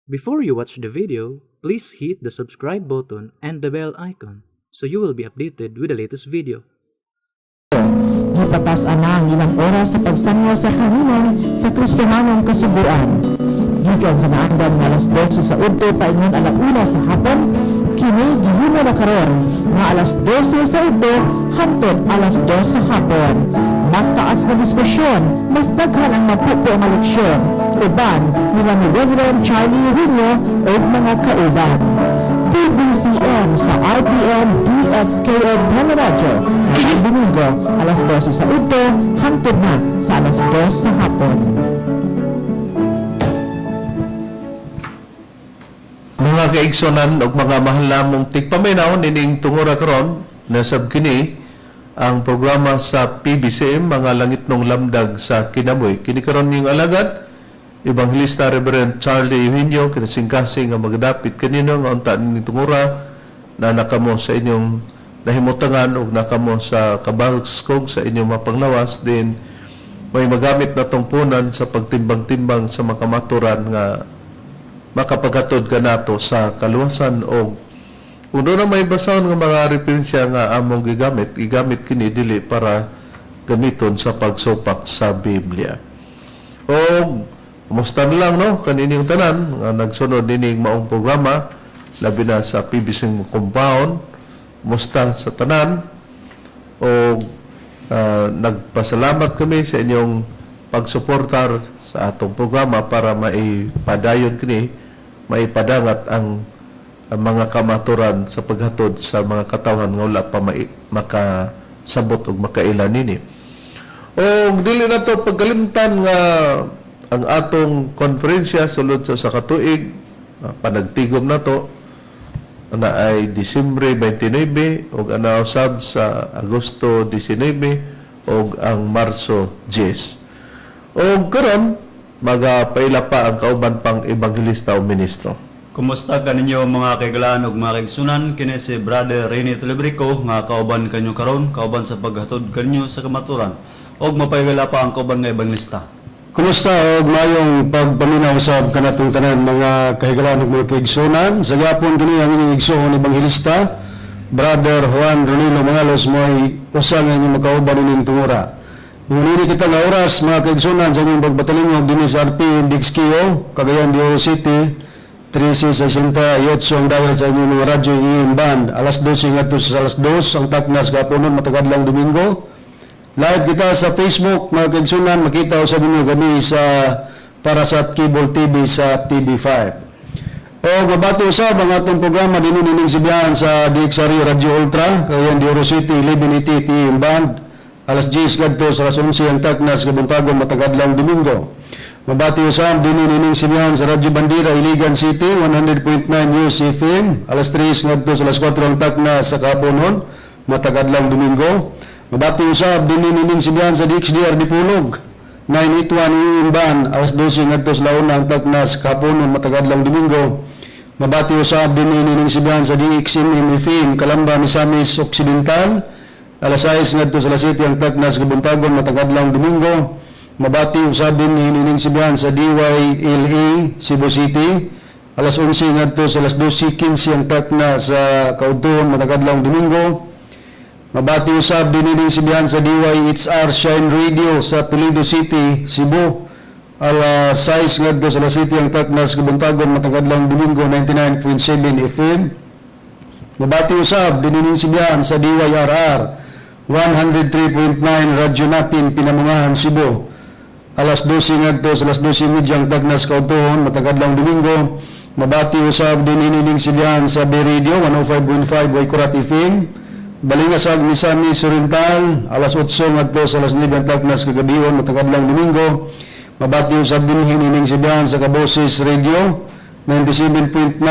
Before you watch the video, please hit the subscribe button and the bell icon so you will be updated with the latest video. Gipatas-an na ang ilang oras sa pagsango sa kahinon sa Kristohanong Kasuguan. Gikan sa naandan nga alas 12 sa udto paingon alauna sa hapon, kini gihimo na karon nga alas 12 sa udto hantod alas 2 sa hapon. Mas taas nga diskusyon, mas daghan ang mapupo nga leksyon. Uban nila ni Reverend Charlie Eugenio ug mga kauban. PBCM sa RPN DXKO Teleradyo ngayong Domingo, alas 12 sa udto hangtod na sa alas 2 sa hapon. Mga kaigsonan ug mga mahal namong tigpaminaw nining tungura karon, nasab kini ang programa sa PBCM, Mga Langitnong Lamdag sa Kinabuhi. Kini karon ning alagad, Ebanghelista Reverend Charlie Eugenio, kinasingkasing nga magadapit kanino nga unta nining tungura na nakamo sa inyong nahimutangan ug nakamo sa kabaskog sa inyong mapanglawas din may magamit na tungpunan sa pagtimbang-timbang sa makamaturan nga makapaghatod kanato sa kaluwasan. Og kung doon na may basahon nga mga referensya nga among gigamit, gigamit kini dili para gamiton sa pagsupak sa Biblia. Og kumusta na lang, no, kaninyong tanan nga nagsunod nining maong programa, labi na sa PBC compound. Kumusta sa tanan? Og nagpasalamat kami sa inyong pagsuportar sa atong programa para maipadayon kini, maipadangat ang mga kamaturan sa paghatod sa mga katawhan nga wala pa makasabot ug makaila nini. Og dili na to pagkalimtan nga ang atong konferensya sulod sa usa ka tuig, panagtigom na to na ay Disyembre 29 ug ana usab sa Agosto 19 ug ang Marso 10. Og karon magapaila pa ang kauban pang ebanghelista o ministro. Kumusta kaninyo, mga kaigalaan ug mga kaigsunan? Kini si Brother Rene Tulibrico nga kauban kanyo karon, kauban sa paghatod kanyo sa kamaturan. Og mapaywela pa ang kauban nga ebangelista. Kumusta og mayong pagpaminaw sa kanatong tanan, mga kahigalaan ug mga kaigsunan. Sa gapon kini ang inyong igsoon ebanghelista, Brother Juan Ronilo Mangalos, mo'y usa nga inyong makauban ining tungura. Ngunit kita nga oras, mga kaigsunan, sa inyong pagbatalingog dinhi sa RPN DXKO, Cagayan de Oro City, 1368 ang dial sa inyong mga radyo AM band, alas 12 ngadto sa alas 2 ang taknas gaponon matag adlawng Domingo. Live kita sa Facebook, mga kaigsunan, makita usab ninyo kami sa para sa Cable TV sa TV5. O mabati usab ang atong programa dinhi nining sibihan sa DXRU Radio Ultra, Cagayan de Oro City, 1180 AM band, alas 10 ngadto sa alas 11 ang taknas kabuntagon matag adlawng Domingo. Mabati usab dinhi nining sibihan sa Radyo Bandera, Iligan City, 100.9 News FM, alas 3 ngadto sa alas 4 ang taknas sa kahaponon matag adlawng Domingo. Mabati usab dinhi nining sibihan sa DXDR Dipolog, 981 AM band, alas 12 ngadto sa launa ang taknas kahaponon matag adlawng Domingo. Mabati usab dinhi nining sibihan sa DXMM FM Calamba, Misamis Occidental, alas 6 ngadto sa alas 7 ang taknas kabuntagon matag adlawng Domingo. Mabati usab dinhi nining sibihan sa DYLA Cebu City, alas 11 ngadto sa alas 12:15 ang takna sa kaudtuon matag adlawng Domingo. Mabati usab dinhi nining sibihan sa DYHR Shine Radio sa Toledo City, Cebu, alas 6 ngadto sa alas 7 ang taknas kabuntagon matag adlawng Domingo, 99.7 FM. Mabati usab dinhi nining sibihan sa DYRR 103.9 Radyo Natin Pinamungahan, Cebu, alas 12 ngadto sa alas 12:30 ang taknas kaudtuon matag adlawng Domingo. Mabati usab dinhi nining sibihan sa B Radio 105.5 Waikurat FM, Balingasag, Misamis Oriental, alas 8 ngadto sa alas 9 ang taknas kagabion matag adlawng Domingo. Mabati usab dinhi nining sibihan sa Kaboses Radio 97.9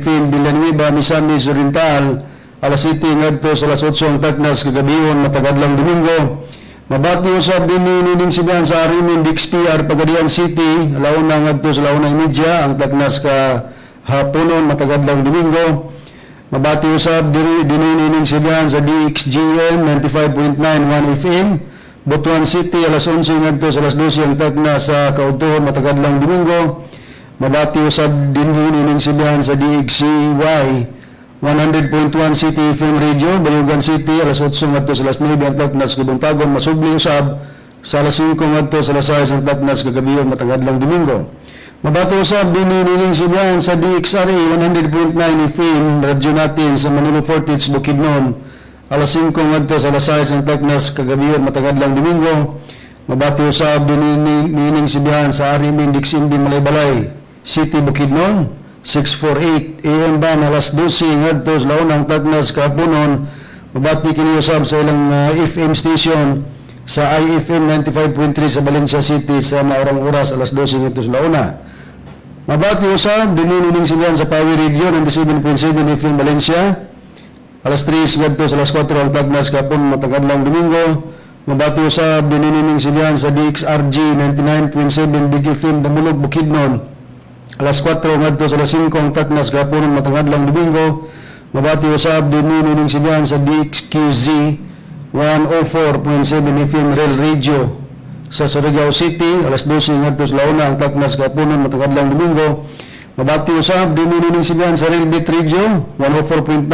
FM Villanueva, Misamis Oriental, alas 7 ngadto sa alas 8 ang taknas kagabion matag adlawng Domingo. Mabati usab dinhi nining sibihan sa Arimin DXPR Pagadian City, alauna ngadto sa 1:30 ang taknas ka haponon matag adlawng Domingo. Mabati usab diri dinhi nining sibihan sa DXGM 95.9 1 FM Butuan City, alas 11 ngadto sa alas 12 ang takna sa kaudtuon matag adlawng Domingo. Mabati usab dinhi nining sibihan sa DXCY 100.1 City FM Radio, Bayugan City, alas 8 ngadto sa alas 9 ang taknas kabuntagon, masubli usab sa alas 5 ngadto sa alas 6 ang taknas kagabion matag adlong Domingo. Mabati usab dinhi nining sibihan sa DXRA 100.9 FM, radyo natin sa Manolo Fortich, Bukidnon, alas 5 ngadto sa alas 6 ang taknas kagabion matag adlong Domingo. Mabati usab dinhi nining sibihan sa RMN Diximbi, Malaybalay City, Bukidnon, 648 AM ba alas 12 ngadto sa launang tagnas kahaponon. Mabati kini usab sa ilang FM station sa IFM 95.3 sa Valencia City sa maurang oras, alas 12 ngadto sa launa. Mabati usab dinhi nining sibihan sa Power Radio 97.7 FM Valencia, alas 3 ngadto sa alas 4 ang tagnas kahapon matag adlong Domingo. Mabati usab dinhi nining sibihan sa DXRG 99.7 Big FM Damulog, Bukidnon, alas 4 ngadto sa alas 5 ang taknas gahapon matag adlong Domingo. Mabati usab dinhi nining sibihan sa DXQZ 104.7 FM Rail Radio sa Surigao City, alas 12 ngadto sa launa ang taknas gahapon matag adlong Domingo. Mabati usab dinhi nining sibihan sa Rail Beat Radio 104.9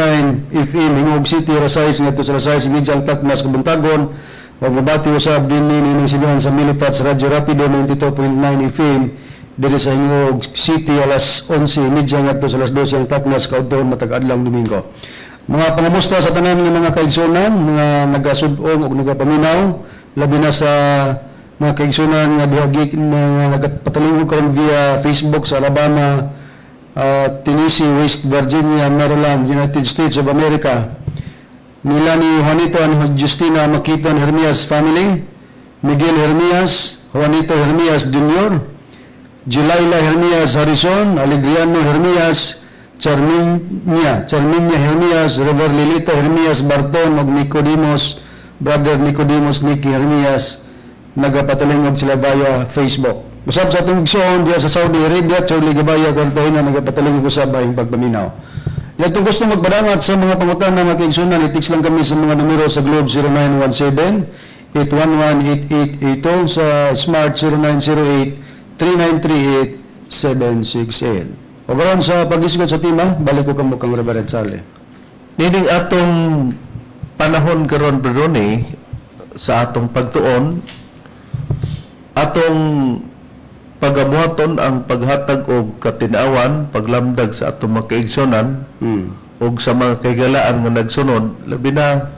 FM Gingoog City, alas 6 ngadto sa alas 6:30 ang taknas kabuntagon. O mabati usab dinhi nining sibihan sa Militouch Radio Rapido 92.9 FM diri sa Gingoog City, alas 11:30 ngadto sa alas 12 ang taknas kaudtoon matag adlong Domingo. Mga pangamusta sa tanan nga mga kaigsunan, mga nagasud-ong ug nagapaminaw, labi na sa mga kaigsunan nga dihagi na nagpatalingog karon via Facebook sa Alabama, Tennessee, West Virginia, Maryland, United States of America. Nila ni Juanito and Justina Makiton Hermias family, Miguel Hermias, Juanito Hermias Jr., Julayla Hermias Harrison, Alegriano Hermias, Charminia, Charminia Hermias, River Lilita Hermias Barton, ug Nicodemus, Brother Nicodemus Nicky Hermias, nagapatalingog sila via Facebook. Usab sa atong igsoon diya sa Saudi Arabia, Charlie Gabaya Cartagena, nagapatalingog usab ang pagpaminaw. Yatong gusto magpadangat sa mga pangutana, mga kaigsunan, i-text lang kami sa mga numero sa Globe 0917 811-8882, sa Smart 0908 3938 768. O karon sa pag-isgot sa tema, balik ko kamo kang Reverend Charlie. Nining atong panahon karon, Brony, sa atong pagtuon, atong pagabuhaton ang paghatag og katinawan, paglamdag sa atong mga kaigsonan ug sa mga kahigalaan nga nagsunod, labi na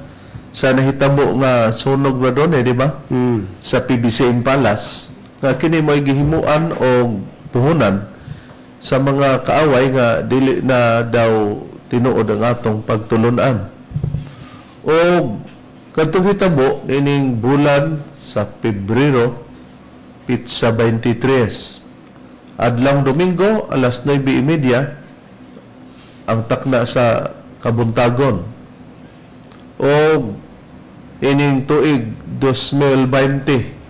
sa nahitabo nga sunog, Brony, di ba? Sa PBCM Palace, nga kini mo'y gihimuan og puhunan sa mga kaaway nga dili na daw tinuod ang atong pagtulunan. O kadtong hitabo nining bulan sa Pebrero, petsa 23, adlong Domingo, alas 9:30 ang takna sa kabuntagon. O ining tuig 2020.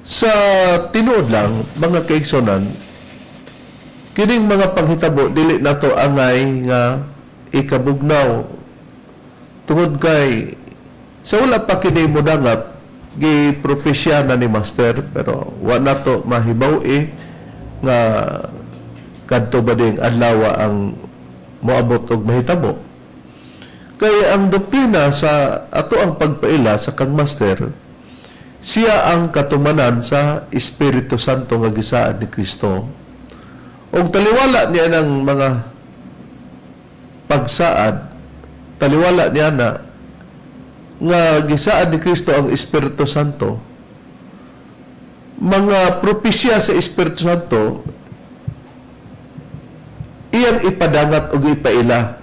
Sa tinuod lang, mga kaigsonan, kining mga panghitabo dili nato angay nga ikabugnaw tungod kay sa wala pa kini modangat, gipropesya na ni Master, pero wa nato mahibaw-i nga kadto ba ding adlaw ang moabot og mahitabo. Kay ang doktrina sa ato ang pagpaila sa kang Master, siya ang katumanan sa Espiritu Santo nga gisaad ni Kristo. Og taliwala niya ng mga pagsaad, taliwala niya na nga gisaad ni Kristo ang Espiritu Santo, mga propesya sa Espiritu Santo iyang ipadangat og ipaila.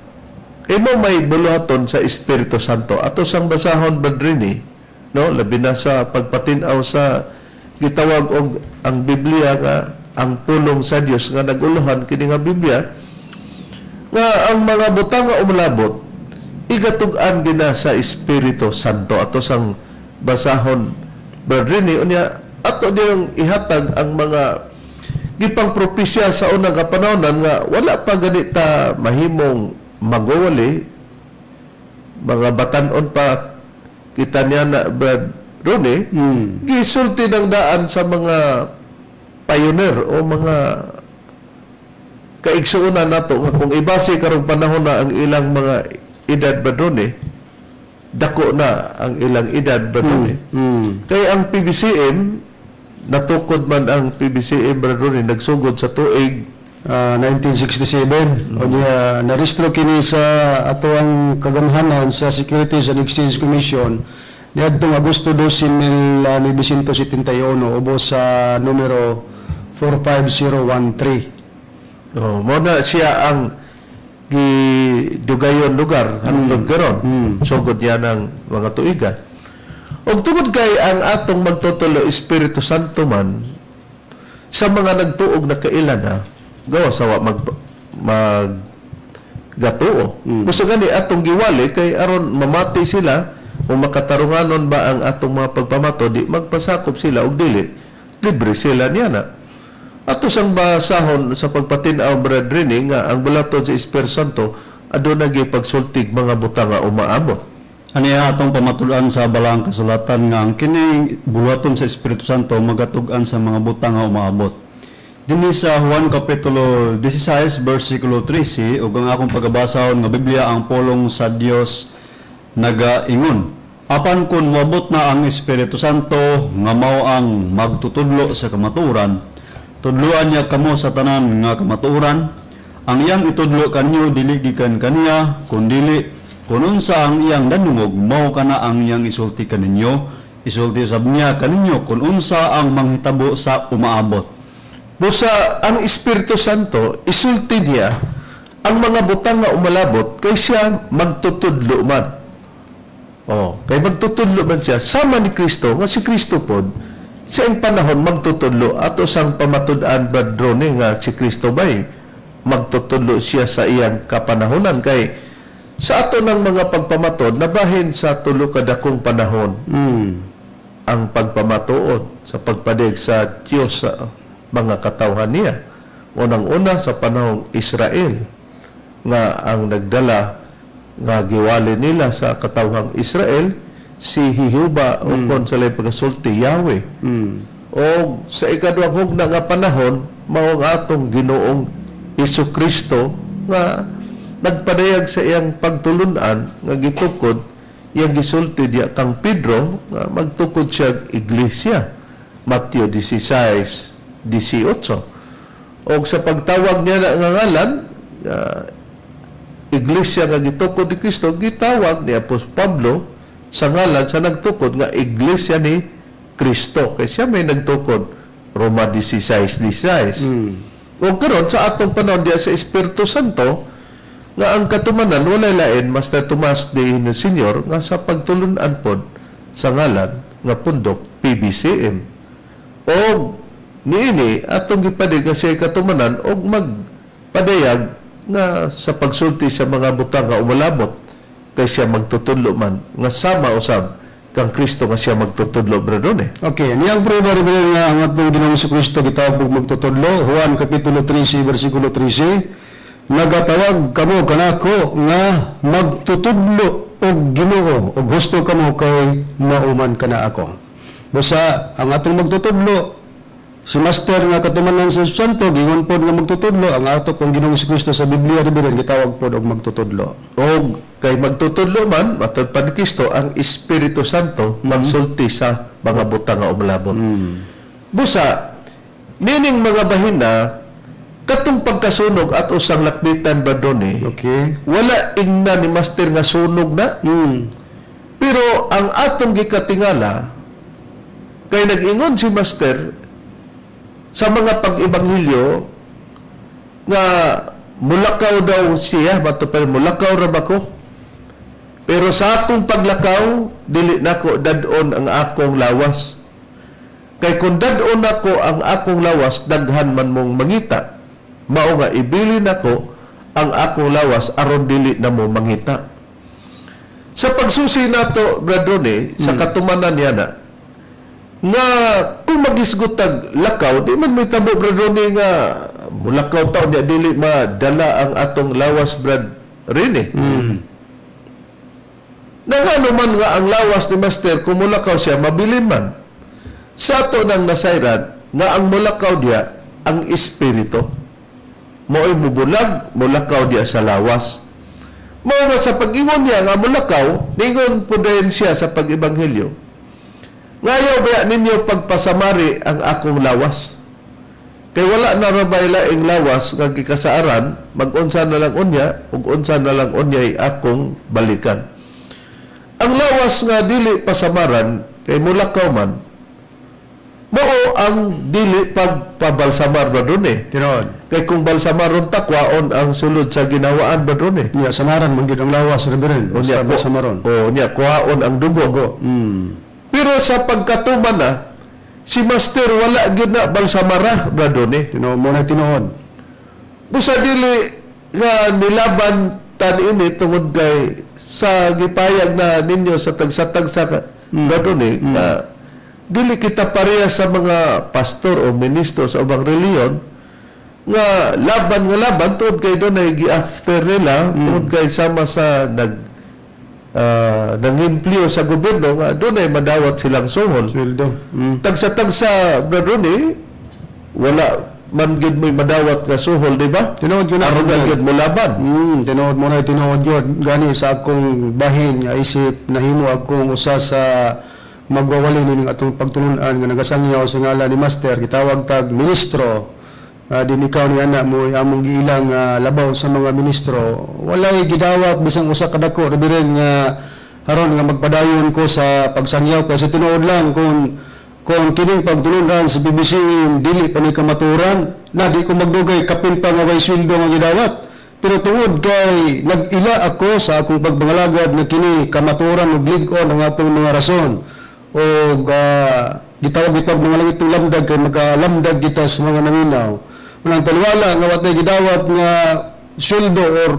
Kay mo may buluhaton sa Espiritu Santo. Ato sang basahon, Badrini, no, labi na sa pagpatin-aw sa gitawag og ang Biblia nga ang pulong sa Dios, nga naguluhan kini nga Biblia nga ang mga butang nga umlabot igatug-an gina sa Espiritu Santo. Ato sang basahon, Badrini, unya ato diyang ihatag ang mga gipang propesya sa unang kapanahonan nga wala pa ganita mahimong magwawali, mga batanon pa kita niya na, Brad Ronnie, gisulti ng daan sa mga pioneer o mga kaigsuonan nato nga kung ibase karong panahon na ang ilang mga edad ba doon eh, dako na ang ilang edad ba doon eh. Kaya ang PBCM, natukod man ang PBCM ba doon eh, nagsugod sa tuig 1967. O niya, narehistro kini sa atoang kagamhanan sa Securities and Exchange Commission niadtong Agosto 12, 1971 ubos sa numero 45013. Oh, mo na siya ang gidugayon lugar hangtod karon. Sugod niya ng mga tuiga. Og tungod kay ang atong magtutulo Espiritu Santo man sa mga nagtuog na kaila na gawa sa wa mag mag gatuo. Gusto gani atong giwali kay aron mamati sila kung makatarunganon ba ang atong mga pagpamato, di magpasakop sila og dili libre sila niya na. Ato sang basahon sa pagpatin-aw, Brad Rene, nga ang bulaton sa Espiritu Santo aduna gyud pagsultig mga butang nga umaabot. Aniya atong pamatud-an sa balaang kasulatan nga ang kini buluhaton sa Espiritu Santo magatug-an sa mga butang nga umaabot. Dinhi sa Juan kapitulo 16 bersikulo 13, ug ang akong pagabasahon nga Biblia ang polong sa Dios nagaingon: "Apan kun moabot na ang Espiritu Santo nga mao ang magtutudlo sa kamatuoran, tudloan niya kamo sa tanan nga kamatuoran. Ang iyang itudlo kanyo dili gikan kaniya, kundili kun unsa ang iyang nadungog, mao kana ang iyang isulti kaninyo. Isulti usab niya kaninyo kun unsa ang manghitabo sa umaabot." Busa ang Espiritu Santo isulti niya ang mga butang nga umalabot kay siya magtutudlo man. Oh, kay magtutudlo man siya sama ni Kristo nga si Kristo pod sa iyang panahon magtutudlo. Ato sang pamatud-an, Brad Ronnie, nga si Kristo bay magtutudlo siya sa iyang kapanahonan kay sa ato ng mga pagpamatod nabahin sa tulo ka dakong panahon ang pagpamatuod sa pagpadig sa Diyos sa mga katawhan niya. Unang-una sa panahong Israel nga ang nagdala nga giwali nila sa katawhang Israel si Jehovah o kon sa laing pagkasulti Yahweh. O sa ikaduhang hugna nga panahon mao ang atong Ginoong Hesus Kristo nga nagpadayag sa iyang pagtulunan nga gitukod iyang gisulti diya kang Pedro nga magtukod siya og iglesia, Mateo 16:18. O sa pagtawag niya na nga ngalan nga iglesia nga gitukod ni Kristo, gitawag ni Apostol Pablo sa ngalan sa nagtukod nga iglesia ni Kristo kay siya may nagtukod, Roma 16:16. Ug karon sa atong panahon diya sa Espiritu Santo nga ang katumanan walay lain Master Tomas de Aquino Senior nga sa pagtulunan pod sa ngalan nga pundok PBCM. Og niini atong gipadig nga siya katumanan og magpadayag nga sa pagsulti sa mga butang nga umalabot kay siya magtutudlo man nga sama usab kang Kristo nga siya magtutudlo, Brother eh. Okay, niyang prueba rin nga ang atong Ginoong Kristo gitawag og magtutudlo, Juan kapitulo 13 bersikulo 13, "Nagatawag kamo kanako nga magtutudlo og Ginoo, og husto kamo kay mauman kana ako." Basta ang atong magtutudlo si Master nga katumanan sa Santo, gingon pod nga magtutudlo ang ato pong Ginoong Kristo sa Biblia rin gitawag pod og magtutudlo. Og kay magtutudlo man matod pa ni Kristo ang Espiritu Santo magsulti sa mga butang nga umalabot. Busa nining mga bahina katong pagkasunog at usang lakbitan ba doon eh, wala ingna ni Master nga sunog na. Pero ang atong gikatingala kay nag-ingon si Master sa mga pag-ebanghelyo nga mulakaw daw siya, mato pero mulakaw ra ba ko? Pero sa akong paglakaw, dili nako dad-on ang akong lawas. Kay kung dad-on nako ang akong lawas, daghan man mong mangita. Mao nga ibili nako ang akong lawas aron dili na mo mangita. Sa pagsusi nato, Brad Ronnie, sa katumanan niya na, nga kung magisgot tag lakaw, di man may tabo, Brad Ronnie, nga mulakaw taon niya dili madala ang atong lawas, Brad Rene. Nangano man nga ang lawas ni Master kung mulakaw siya, mabilin man. Sa ato ng nasayran, Nga ang mulakaw diya ang espiritu. Mao'y mubulag, mulakaw diya sa lawas. Mao nga sa pag-ingon niya nga mulakaw, ningon po din siya sa pag-ebanghelyo. "Ngayaw baya ninyo pagpasamari ang akong lawas. Kay wala na ra bay laing lawas nga gikasaaran, mag-unsa na lang unya, ug unsa na lang unya'y akong balikan." Ang lawas nga dili pasamaran, kay mulakaw man, mao ang dili pagpabalsamar ba dun eh. Tinuod. Kay kung balsamaron ta, kwaon ang sulod sa ginawaan ba dun eh. Yeah, samaran man gyud ang lawas, Reverend. Unya, Basta samaron. O, unya, kuhaon ang dugo. Pero sa pagkatuman na, si Master wala gyud na balsamara, brother ni. Tinuod mo na tinuod. Busa dili nga nilaban tan ini tungod kay sa gipayag na ninyo sa tagsa-tagsa ka, brother ni, nga dili kita pareha sa mga pastor o ministro sa ubang reliyon nga laban nga laban tungod kay dunay gi-after nila, tungod kay sama sa nangimpliyo sa gobyerno nga dunay madawat silang suhol. Sweldo. Tagsa-tagsa, brother ni, wala man gyud mo'y madawat nga suhol, di ba? Tinuod yun na. Aron lang gyud mo laban. Tinuod mo na tinuod yun. Gani sa akong bahin nga isip nahimo akong usa sa magwawali ning atong pagtulunan nga nagasangyaw sa ngalan ni Master, gitawag tag ministro. Din ikaw ni anak mo among giilang labaw sa mga ministro, walay gidawat bisan usa ka dako, Reverend, nga aron nga magpadayon ko sa pagsangyaw, kasi tinuod lang kung kining pagtulunan sa BBC dili pa ni kamaturan na di ko magdugay kapin pa nga way sweldo nga gidawat. Pero tungod kay nag-ila ako sa akong pagpangalagad na kini kamaturan ug lig-on ang atong mga rason o gitawag gitawag mga langit lamdag kay makalamdag kita sa mga naminaw. Unang taliwala nga watay gidawat nga sweldo or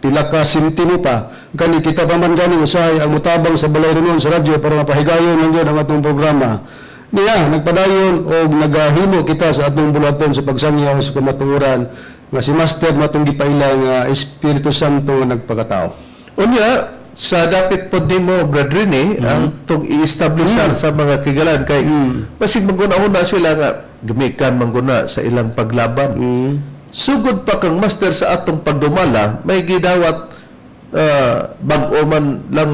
pila ka sentimo pa, gani kita pa man gani usahay ang mutabang sa balay ron sa radyo para mapahigayon lang yun ang atong programa niya. Nagpadayon o nagahimo kita sa atong bulaton sa pagsangyaw sa kamatuoran nga si Master matong gipaila nga Espiritu Santo nga nagpakatao. Unya, sa dapit pod nimo, Brad Rene, ang tong i-establish sa mga kigalan kay basig maguna-una sila nga gamikan mangguna sa ilang paglaban. Sugod pa kang Master sa atong pagdumala, may gidawat bag-o man lang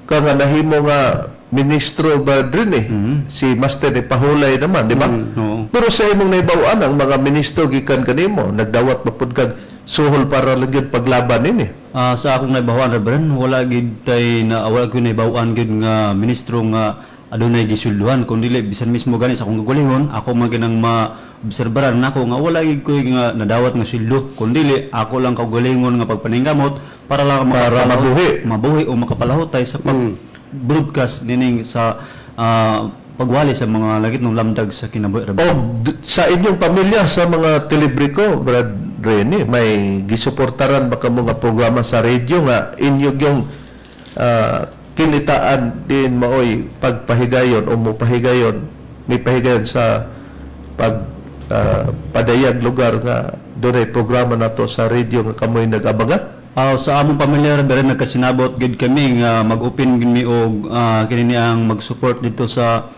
ka nga nahimo nga ministro, Brad Rene. Si Master ni Pahulay naman, di ba? Oo. Pero sa imong naibaw-an ang mga ministro gikan kanimo, nagdawat ba pud kag suhol para lang gyud paglaban nini? Sa akong naibawan, Reverend, wala gid tay na wala ko naibawan gid nga ministro nga adunay gisulduhan, kun dili bisan mismo gani sa akong kagalingon ako man ginang maobserbaran nako nga wala gid koy nga nadawat nga sweldo, kun dili ako lang kaugalingon nga pagpaningkamot para lang Para mabuhi. Mabuhi o makapalahutay sa pag broadcast nining sa pagwali sa mga langit ng lamdag sa kinabuhi, O Reverend. sa inyong pamilya, sa mga telebriko, Brad Rene, may gisuportaran ba kamo nga programa sa radio nga inyo yung kinitaan din maoy pagpahigayon o mopahigayon, may pahigayon sa pag padayag lugar nga dunay programa nato sa radio nga kamoy nag-abaga? Sa among pamilya, Reverend, nagkasinabot gid kami nga mag-open gid mi og kini ni ang mag-support dito sa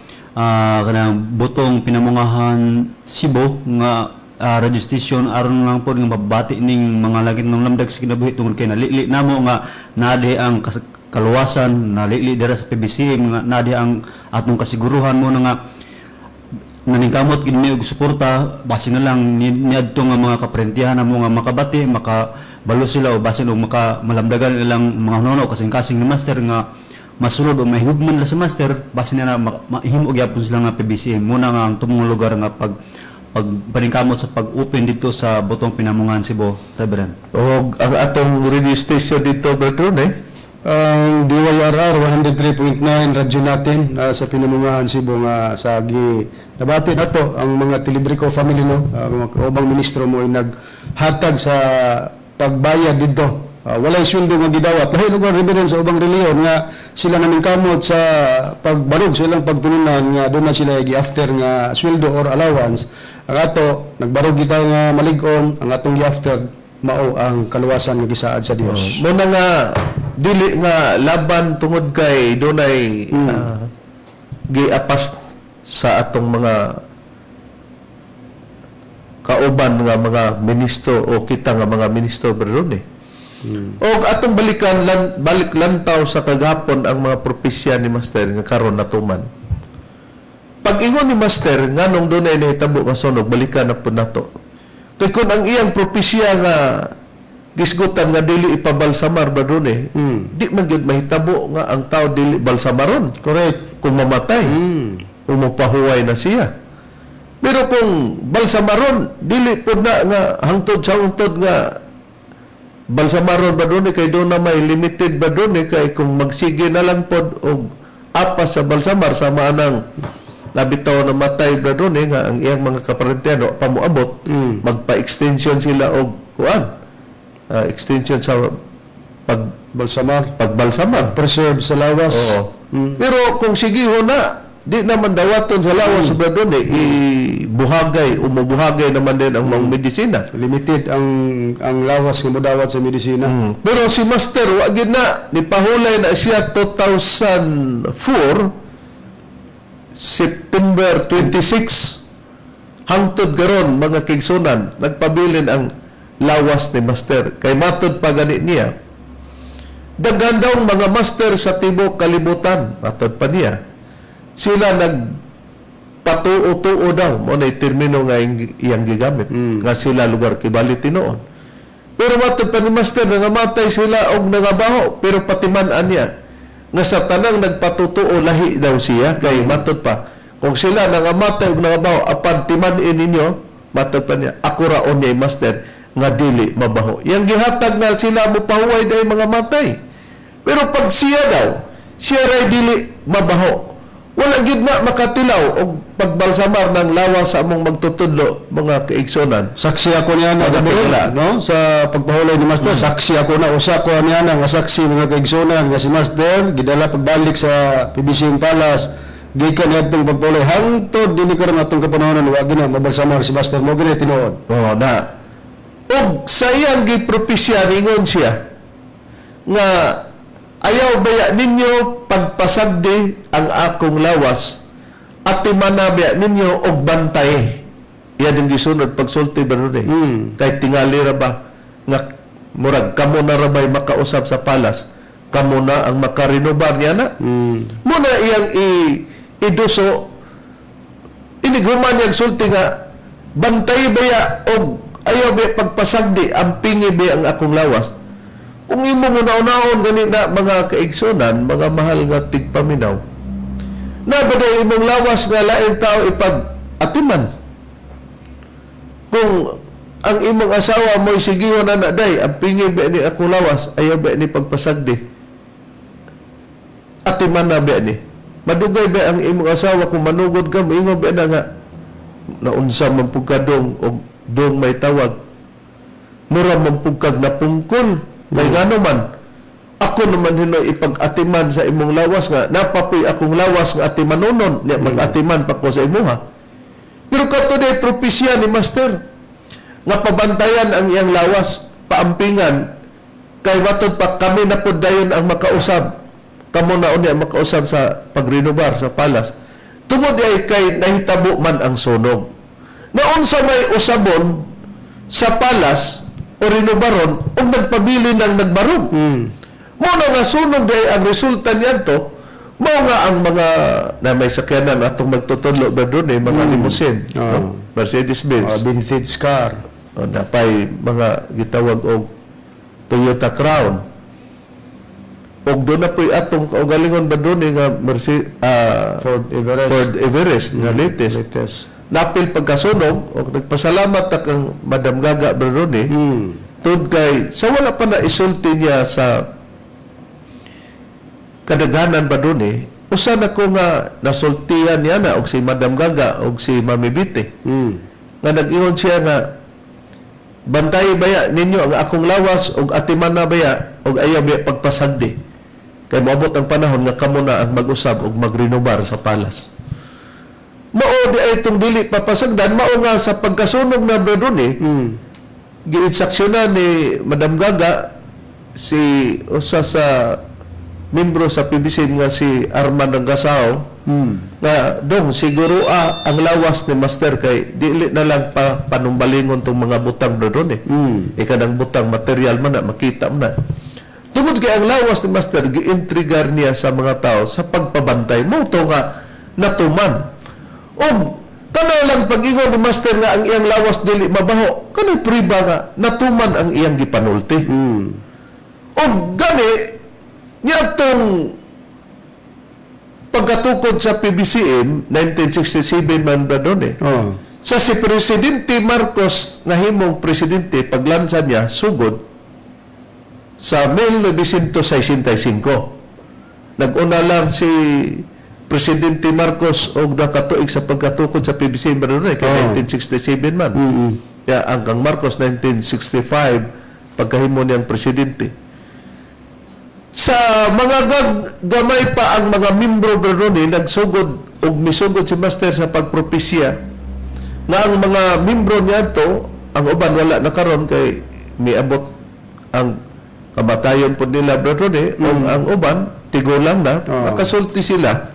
kanang Butong Pinamungahan Cebu nga radio station aron lang pod nga mabati ning mga langit ng lamdag sa kinabuhi, tungod kay nalili namo nga nadi ang kaluwasan, nalili dira sa PBC nga nadi ang atong kasiguruhan mo na nga naningkamot gid mi og suporta, basin na lang niadto nga mga kaprentihan namo nga makabati, makabalo sila o basin og maka malamdagan ilang mga hunono kasing-kasing ni Master nga masulod o mahigugman nila sa Master, basin na mahimo gyapon sila nga PBCM. Muna nga ang tumong lugar nga pag pagpaningkamot sa pag-open dito sa Butong Pinamungahan Cebu, Reverend. O ang atong radio station dito, Brad Rene? Ang DYRR 103.9 radyo natin sa Pinamungahan Cebu nga sa gi nabati nato ang mga Tilibrico family, no, mga ubang ministro mo ay naghatag sa pagbayad didto. Walay sweldo nga gidawat. Lahi lugar, Reverend, sa ubang reliyon nga sila naming kamot sa pagbarog sa ilang pagtulunan nga doon na sila gi-after nga sweldo or allowance. Ang ato nagbarog kita nga malig-on, ang atong gi-after mao ang kaluwasan nga gisaad sa Dios. Muna nga dili nga laban tungod kay dunay giapas sa atong mga kauban nga mga ministro o kita nga mga ministro, Brother Ronnie. Og atong balikan lan, balik lantaw sa kagahapon ang mga propesya ni Master nga karon natuman. Pag ingon ni Master nganong dunay nahitabo nga sunog, balikan na pud nato. Kay kung ang iyang propesya nga gisgutan nga dili ipabalsamar ba doon eh, di man gyud mahitabo nga ang tao dili balsamaron. Correct. Kung mamatay, umupahuway na siya. Pero kung balsamaron, dili pud na nga hangtod sa hangtod nga balsamaron ba doon eh, kay doon na may limited ba doon eh, kay kung magsige na lang pod og apas sa balsamar sama anang nabitaw na matay ba doon eh, nga ang iyang mga kaparenteno pa moabot, magpa-extension sila og kuan, extension sa pag Balsamar. Pagbalsamar. Preserve sa lawas. Oo. Pero kung sige ho na, di naman dawaton sa lawas mm. Doon eh, ibuhagay, umubuhagay naman din ang mga medisina. Limited ang lawas nga modawat sa medisina. Pero si Master, wa gid na, nipahulay na siya 2004, September 26, hangtod karon, mga kaigsuonan, nagpabilin ang lawas ni Master. Kay matod pa gani niya, daghan daw mga master sa tibuok kalibutan, matod pa niya, sila nag patuo-tuo daw, mao na termino nga iyang gigamit, nga sila lugar kibali tinuod. Pero matod pa ni Master, nangamatay sila og nangabaho, pero patiman-an niya nga sa tanang nagpatutuo, lahi daw siya, kay matod pa, kung sila nangamatay og nangabaho, apan timan-in ninyo, matod pa niya, ako ra unyay master nga dili mabaho. Yang gihatag na sila mo pahuway dahil mga matay. Pero pag siya daw, siya ray dili mabaho. Wala gid na makatilaw og pagbalsamar ng lawas sa among magtutudlo, mga kaigsonan. Saksi ako niya na Mga kaigla. no, sa pagpahulay ni Master, saksi ako na, usa ko niya na nga saksi, mga kaigsunan, nga si Master gidala pagbalik sa PBC Palace gikan adtong pagpahulay hangtod dinhi karon atong kapanahonan, wa gina mabalsamar si Master mo gina tinuod. Oo na. Og sa iyang gipropesya, ringon siya nga ayaw baya ninyo pagpasagdi ang akong lawas at timanabya ninyo og bantay. Iyan ang gisunod pagsulti ba nun eh. Kay tingali ra ba nga murag kamo na ra ba'y makausap sa palace, kamo na ang makarenobar niya na. Muna iyang iduso inighuman niyang sulti nga bantay baya og ayaw baya pagpasagdi, ampingi baya ang akong lawas. Kung imo mo naon gani na, mga kaigsunan, mga mahal nga tigpaminaw, na ba day imong lawas nga lain tao ipag atiman? Kung ang imong asawa mo'y sigihon na na day, ampingi ba ni akong lawas, ayaw ba ni pagpasagdi, atiman na ba ni? Madugay ba ang imong asawa kung manugod ka, moingon ba na nga naunsa man pug ka dong og dong may tawag, mura man pug kag napungkol, kay ngano man ako naman hinoy ipag-atiman sa imong lawas nga napapoy akong lawas nga atimanunon niya, mag-atiman pa ko sa imuha? Pero kato day propesya ni Master nga pabantayan ang iyang lawas, paampingan, kay matod pa kami na pud dayon ang makausab, kamo na unya ang makausab sa pagrenobar sa palace, tungod ay kay nahitabo man ang sunog. Naunsa may usabon sa palace o renobaron ug nagpabili ng nagbarog, mo na nga sunog day ang resulta niyanto. Mao nga ang mga na may sakyanan atong magtutudlo ba doon eh, mga limousine, no? Mercedes Benz. Vintage car. O, napay mga gitawag og Toyota Crown. Og doon na po'y atong kaugalingon ba doon eh, nga Mercedes, Ford Everest. Ford Everest nga latest. Latest. Napil pagkasunog og nagpasalamat ta kang Madam Gaga ba doon eh. Tungod kay sa wala pa na isulti niya sa kadaghanan ba doon eh, usa na ko nga nasultihan niya na og si Madam Gaga og si Mami Bite nga nag-ingon siya nga bantay baya ninyo ang akong lawas og atiman na baya og ayaw baya pagpasagdi kay moabot ang panahon nga kamo na ang mag-usab og magrenobar sa palace. Mao di ay itong dili papasagdan, mao nga sa pagkasunog na ba doon eh, giinstruksyonan ni Madam Gaga si usa sa membro sa PBC nga si Arman Naggasao. Nga dong siguro ang lawas ni Master kay dili na lang pa panumbalingon tong mga butang doon eh. Ika ng butang material man na makita mo na. Tungod kay ang lawas ni Master giintrigar niya sa mga tao sa pagpabantay mo to nga natuman. Og kana lang pag-ingon ni Master nga ang iyang lawas dili mabaho, kanay priba nga natuman ang iyang gipanulti. Og gani niadtong pagkatukod sa PBCM 1967 man ba doon eh. Sa si Presidente Marcos nahimong presidente, paglansa niya sugod sa 1965. Nag-una lang si Presidente Marcos og nakatuig sa pagkatukod sa PBCM ba doon eh, kay 1967 man. Kaya ang kang Marcos 1965 pagkahimo niyang presidente. Sa mga gamay pa ang mga membro Brody nagsugod og misugod si Master sa pagpropesya nga ang mga membro niadto, ang uban wala na karon kay miabot ang kamatayon pod nila, Brody, ug ang uban tigulang na. Nakasulti sila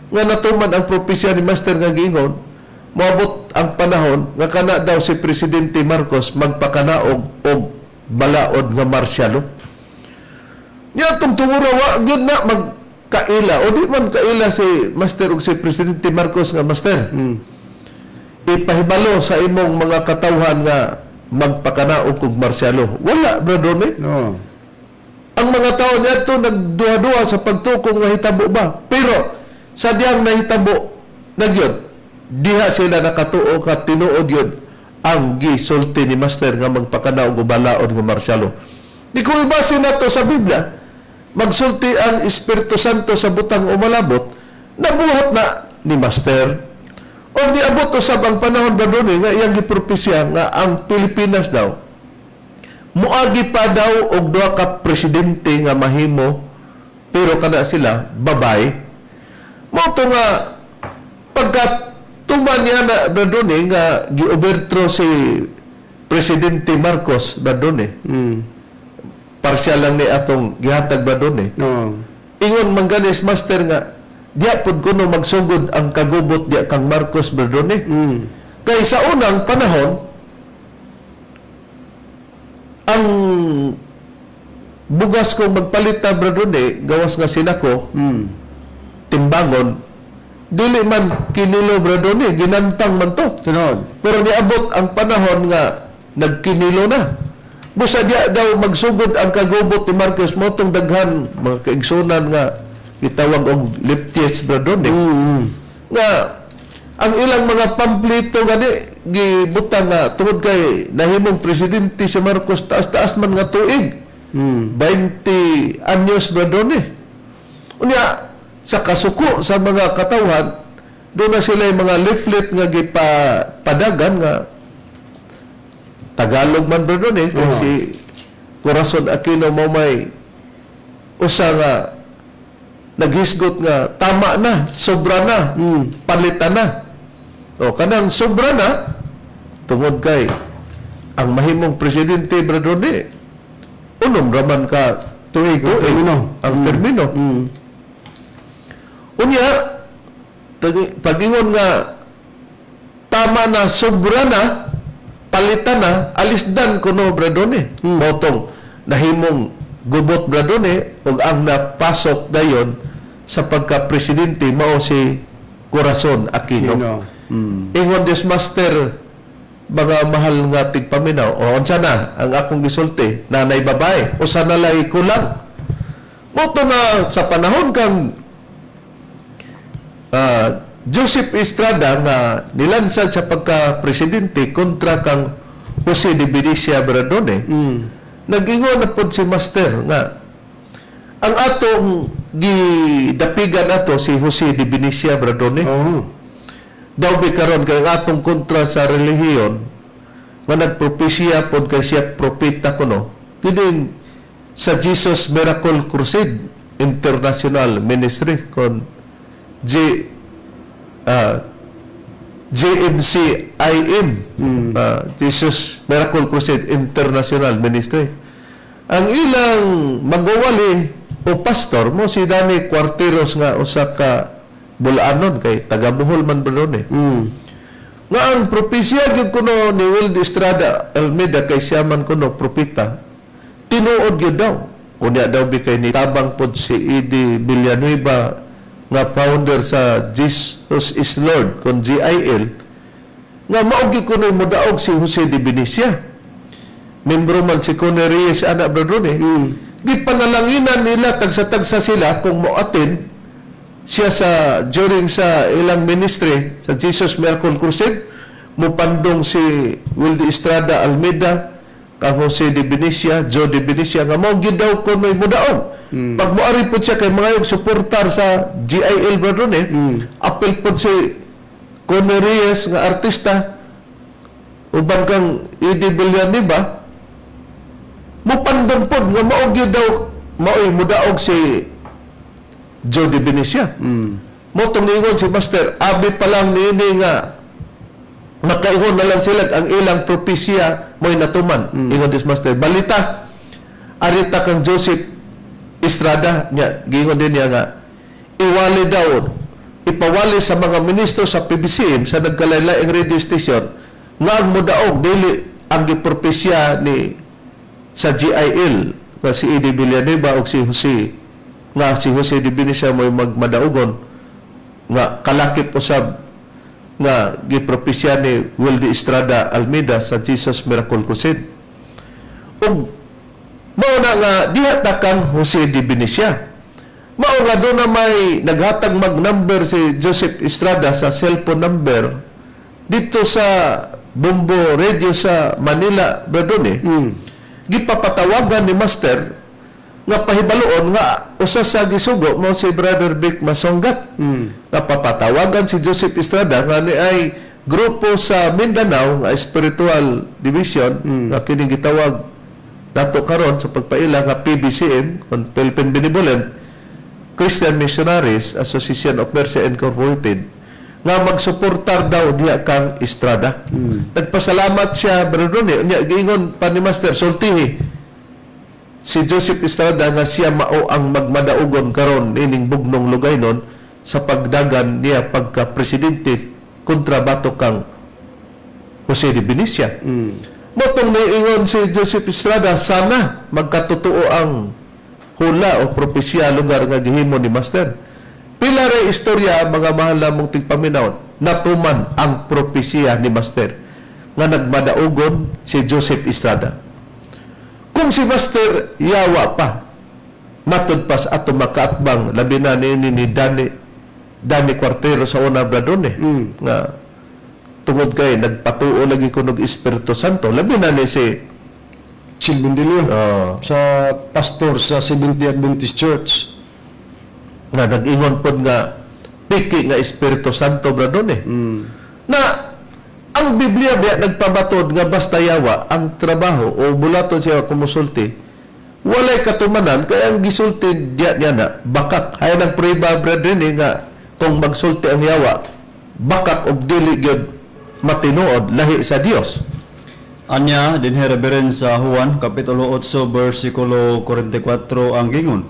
nga natuman ang propesya ni Master nga giingon moabot ang panahon nga kana daw si Presidente Marcos magpakanaog og balaod nga martial law. Nya atong tungura wa gyud na magkaila o di man kaila si Master ug si Presidente Marcos nga, "Master, ipahibalo sa imong mga katawhan nga magpakanaog og martial law." Wala, Brother Ronnie. Ang mga tao niadto nagduha-duha sa pagtukong nahitabo ba. Pero sa diyang nahitabo na gyud, diha sila nakatuo ka tinuod yun ang gisulti ni Master nga magpakanaog og balaod nga martial law. Di ko ibase nato sa Biblia, magsulti ang Espiritu Santo sa butang umalabot, nabuhat na ni Master. O niabot usab ang panahon ba doon eh, nga iyang gipropesya nga ang Pilipinas daw muagi pa daw og duha ka presidente nga mahimo, pero kana sila babay. Mao to nga pagka tuman niya na doon eh, nga gi-overthrow si Presidente Marcos ba doon eh. Partial lang ni atong gihatag ba doon eh. Ingon man ganis Master nga diya pud kuno magsugod ang kagubot diya kang Marcos ba doon eh. Kay sa unang panahon, ang bugas kung magpalit ta, Brother Rene, gawas nga sinako, timbangon, dili man kinilo, Brother Rene, ginantang man to. Pero niabot ang panahon nga nagkinilo na. Busa diya daw magsugod ang kagubot ni Marcos mo tong daghan mga kaigsunan nga gitawag og leftists, Brother Rene. Nga ang ilang mga pampleto gani gibutang nga tungod kay nahimong presidente si Marcos taas-taas man nga tuig. 20 anyos, Brother Rene. Unya sa kasuko sa mga katawhan, doon na sila yung mga leaflet nga gipadagan nga Tagalog man, Brother eh, kay si Corazon Aquino mo may usa nga naghisgot nga tama na, sobra na, palitan na. O kanang sobra na tungod kay ang mahimong presidente, Brother, unom raman ka Tuig, ang tuig, termino. Ang termino. Unya, pag-ingon nga tama na, sobra na, palitan na, alisdan kuno, Bradone. Motong nahimong gubot, Bradone, ug ang napasok dayon sa pagka-presidente mao si Corazon Aquino. Aquino. Ingon this Master, mga mahal nga tigpaminaw, o unsa na ang akong gisulti, nanay babae, usa na lay kulang. Mo to nga sa panahon kang Joseph Estrada nga nilansad sa pagka-presidente kontra kang Jose de Venecia Bradone, nag-ingon na pod si Master nga ang atong gidapigan ato si Jose de Venecia, Bradone. Daw bi karon kay ang atong kontra sa relihiyon nga nagpropesya pod kay siya propeta kuno kining sa Jesus Miracle Crusade International Ministry kon J JMCIM, Jesus Miracle Crusade International Ministry. Ang ilang magwawali o pastor mo si Danny Cuarteros nga usa ka Bulaanon kay taga Bohol man ba eh. Nga ang propesya gyud kuno ni Will Estrada Almeida, kay siya man kuno propeta, tinuod gyud daw. Unya daw bi kay ni tabang pod si Eddie Villanueva nga founder sa Jesus is Lord kon GIL, nga mao gyud kuno modaog si Jose de Venecia. Membro man si Connie Reyes ana, brother eh. Gipanalanginan nila tagsa-tagsa sila kung mo-attend siya sa during sa ilang ministry sa Jesus Miracle Crusade, mupandong si Wilde Estrada Almeida kang Jose de Venecia, Joe de Venecia, nga mao gyud daw kun may mudaog. Pag moari pod siya kay mga yung suportar sa GIL, brother eh. Apil pod si Connie Reyes nga artista uban kang Eddie Villanueva, mupandong pod nga mao gyud daw maoy mudaog si Joe de Venecia. Mao tong niingon si Master, abi pa lang niini nga makaingon na lang sila ang ilang propesya mo'y natuman. Ingon this Master. Balita, arita kang Joseph Estrada niya, giingon din niya nga iwali daw, ipawali sa mga ministro sa PBCM sa nagkalain-laing radio station nga ang mudaog dili ang gipropesya ni sa GIL nga si Eddie Villanueva o si Jose, nga si Jose de Venecia mo'y magmadaugon nga kalakip usab nga gipropesya ni Wilde Estrada Almeida sa Jesus Miracle Crusade. Ug mao na nga diha ta kang Jose de Venecia. Mao nga doon na may naghatag mag-number si Joseph Estrada sa cellphone number dito sa Bombo Radio sa Manila, brother eh. Gipapatawagan ni Master nga pahibaluon nga usa sa gisugo mo si Brother Vic Masonggat. Nga papatawagan si Joseph Estrada nga ni ay grupo sa Mindanao nga spiritual division nga kini gitawag dato karon sa pagpaila nga PBCM kon Philippine Benevolent Christian Missionaries Association of Mercy Incorporated, nga magsuportar daw diha kang Estrada. Nagpasalamat siya, Brother Ronnie. Unya giingon pa ni Master, sultihi si Joseph Estrada nga siya mao ang magmadaugon karon ining bugnong lugay nun sa pagdagan niya pagka presidente kontra bato kang Jose de Venecia. Mao tong niingon si Joseph Estrada, sana magkatotoo ang hula o propesya lugar nga gihimo ni Master. Pila ra istorya, mga mahal namong tigpaminaw, natuman ang propesya ni Master nga nagmadaugon si Joseph Estrada. Kung si Master yawa pa, matud pa sa ato makaatbang, labi na ni Danny, Danny Cuartero sa una, Bradone eh, nga tungod kay nagpatuo lagi kunog Espiritu Santo, labi na ni si Chil Bendilio sa pastor sa Seventh-day Adventist Church. Nga nag-ingon pod nga piki nga Espiritu Santo, Bradone eh. Na ang Biblia biya nagpabatod nga basta yawa ang trabaho o bulaton siya kumusulti, walay katumanan kaya ang gisulti diya niya na bakak. Hay ng prueba, brethren eh, nga kung magsulti ang yawa, bakak og dili gyud matinuod, lahi sa Dios. Anya, dinhi Reverend, sa Juan, Kapitulo 8, versikulo 44 ang gingon: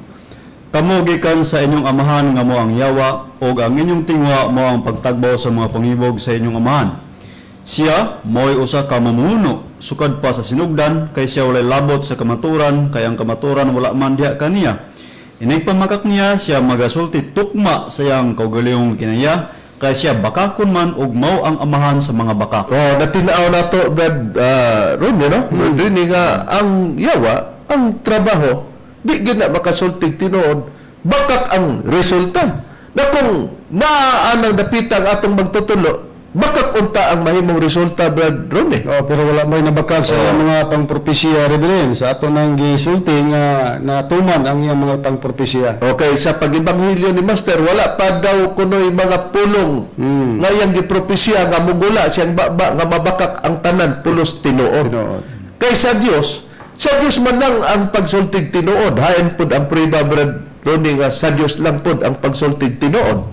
"Kamo gikan sa inyong amahan nga mo ang yawa, ug ang inyong tingwa mo ang pagtagbaw sa mga pangibog sa inyong amahan. Siya mo'y usa ka mamumuno sukad pa sa sinugdan, kay siya walay labot sa kamaturan, kay ang kamaturan wala man diha kaniya. Inig pamakak niya, siya magasulti tukma sa iyang kaugalingong kinaya, kay siya bakakon man ug mao ang amahan sa mga bakak." Oh, natinaw na to, Brad Ronnie, no? Brad Ronnie, nga ang yawa, ang trabaho, di gyud na makasultig tinuod, bakak ang resulta. Na kung naa ang dapita ang atong magtutulo, bakak unta ang mahimong resulta, Brad Ronnie. Oh, pero wala may nabakag sa iyang mga pangpropesiya, Reverend. Sa ato nang gisulti nga natuman ang iyang mga pangpropesiya. Okay, sa pag-ebanghelyo ni Master, wala pa daw kunoy mga pulong nga iyang gipropesya nga mugula siyang baba nga mabakak ang tanan pulos tinuod. Tinuod. Kay sa Dios man lang ang pagsultig tinuod. Hain pud ang prueba, Brad Ronnie, nga sa Dios lang pud ang pagsultig tinuod.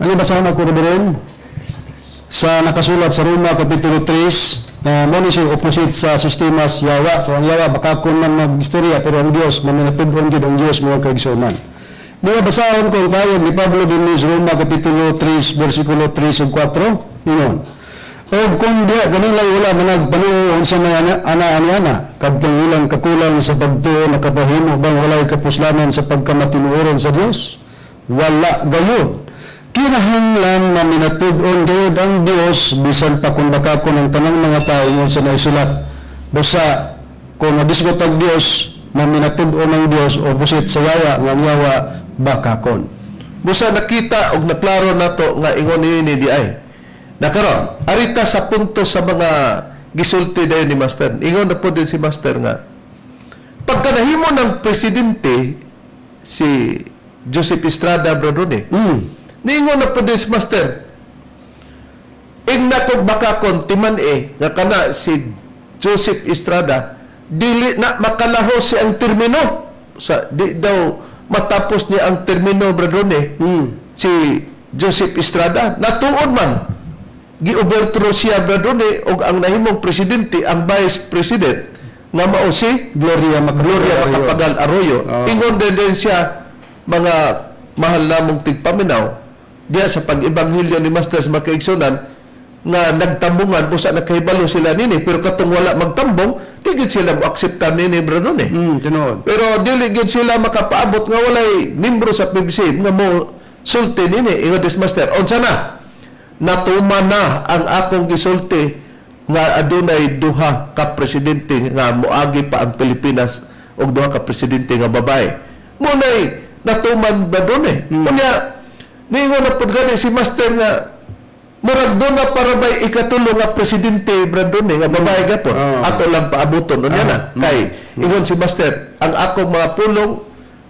Ano basahan ako, Reverend? Sa nakasulat sa Roma, Kapitulo 3, na mo ni siya opposite sa sistema sa yawa. So ang yawa, bakakon man mag-istorya, pero ang Diyos, maminatudon gid ang Diyos, mga kaigsunan. Di ba basahon ko ang pahayag ni Pablo dinhi sa Roma Kapitulo 3, versikulo 3 ug 4? Ingon: "Og kung diha kanila wala managpanuo unsa may ana ana ani ana, kadtong ilang kakulang sa pagtuo nakapahimo bang walay kapuslanan sa pagkamatinuoron sa Dios? Wala gayud. Kinahanglan na minatud-on gayud ang Dios bisan pa kung bakakon ang tanang mga tao ingon sa naisulat." Busa kung madisgot ang Dios, maminatud-on ang Dios opposite sa yawa nga ang yawa bakakon. Busa nakita og naklaro nato nga ingon niini di ay. Nakaron, arita sa punto sa mga gisulti dayon ni Master. Ingon na po din si Master nga pagka nahimo ng presidente si Joseph Estrada, Brodone, niingon na po din si Master, ingna kog bakakon timan eh nga kana si Joseph Estrada dili na makalahos si ang termino, sa di daw matapos niya ang termino, Bradone, si Joseph Estrada. Natuod man, gi-overthrow siya, Bradone, og ang nahimong presidente ang vice president nga mao si Gloria Macapagal. Gloria Macapagal Arroyo. Oo. Ingon din din siya, mga mahal namong tigpaminaw, diya sa pag-ebanghelyo ni Master sa makaigsunan nga nagtambungan, busa nakahibalo sila nini, pero katong wala magtambong, di gid sila mo akseptar nini, bro, eh. Tinuod. Pero dili gid sila makapaabot nga walay membro sa PBC nga mo sulti nini. Ingon this Master, unsa na? Natuman na ang akong gisulti nga adunay duha ka presidente nga moagi pa ang Pilipinas og duha ka presidente nga babae. Munay natuman ba doon eh. Unya, niingon na pud gani si Master nga murag doon na para bay ikatulo nga presidente, brad, eh, nga babae gapon. Ato lang paabuton unya na. Kay ingon si Master, ang akong mga pulong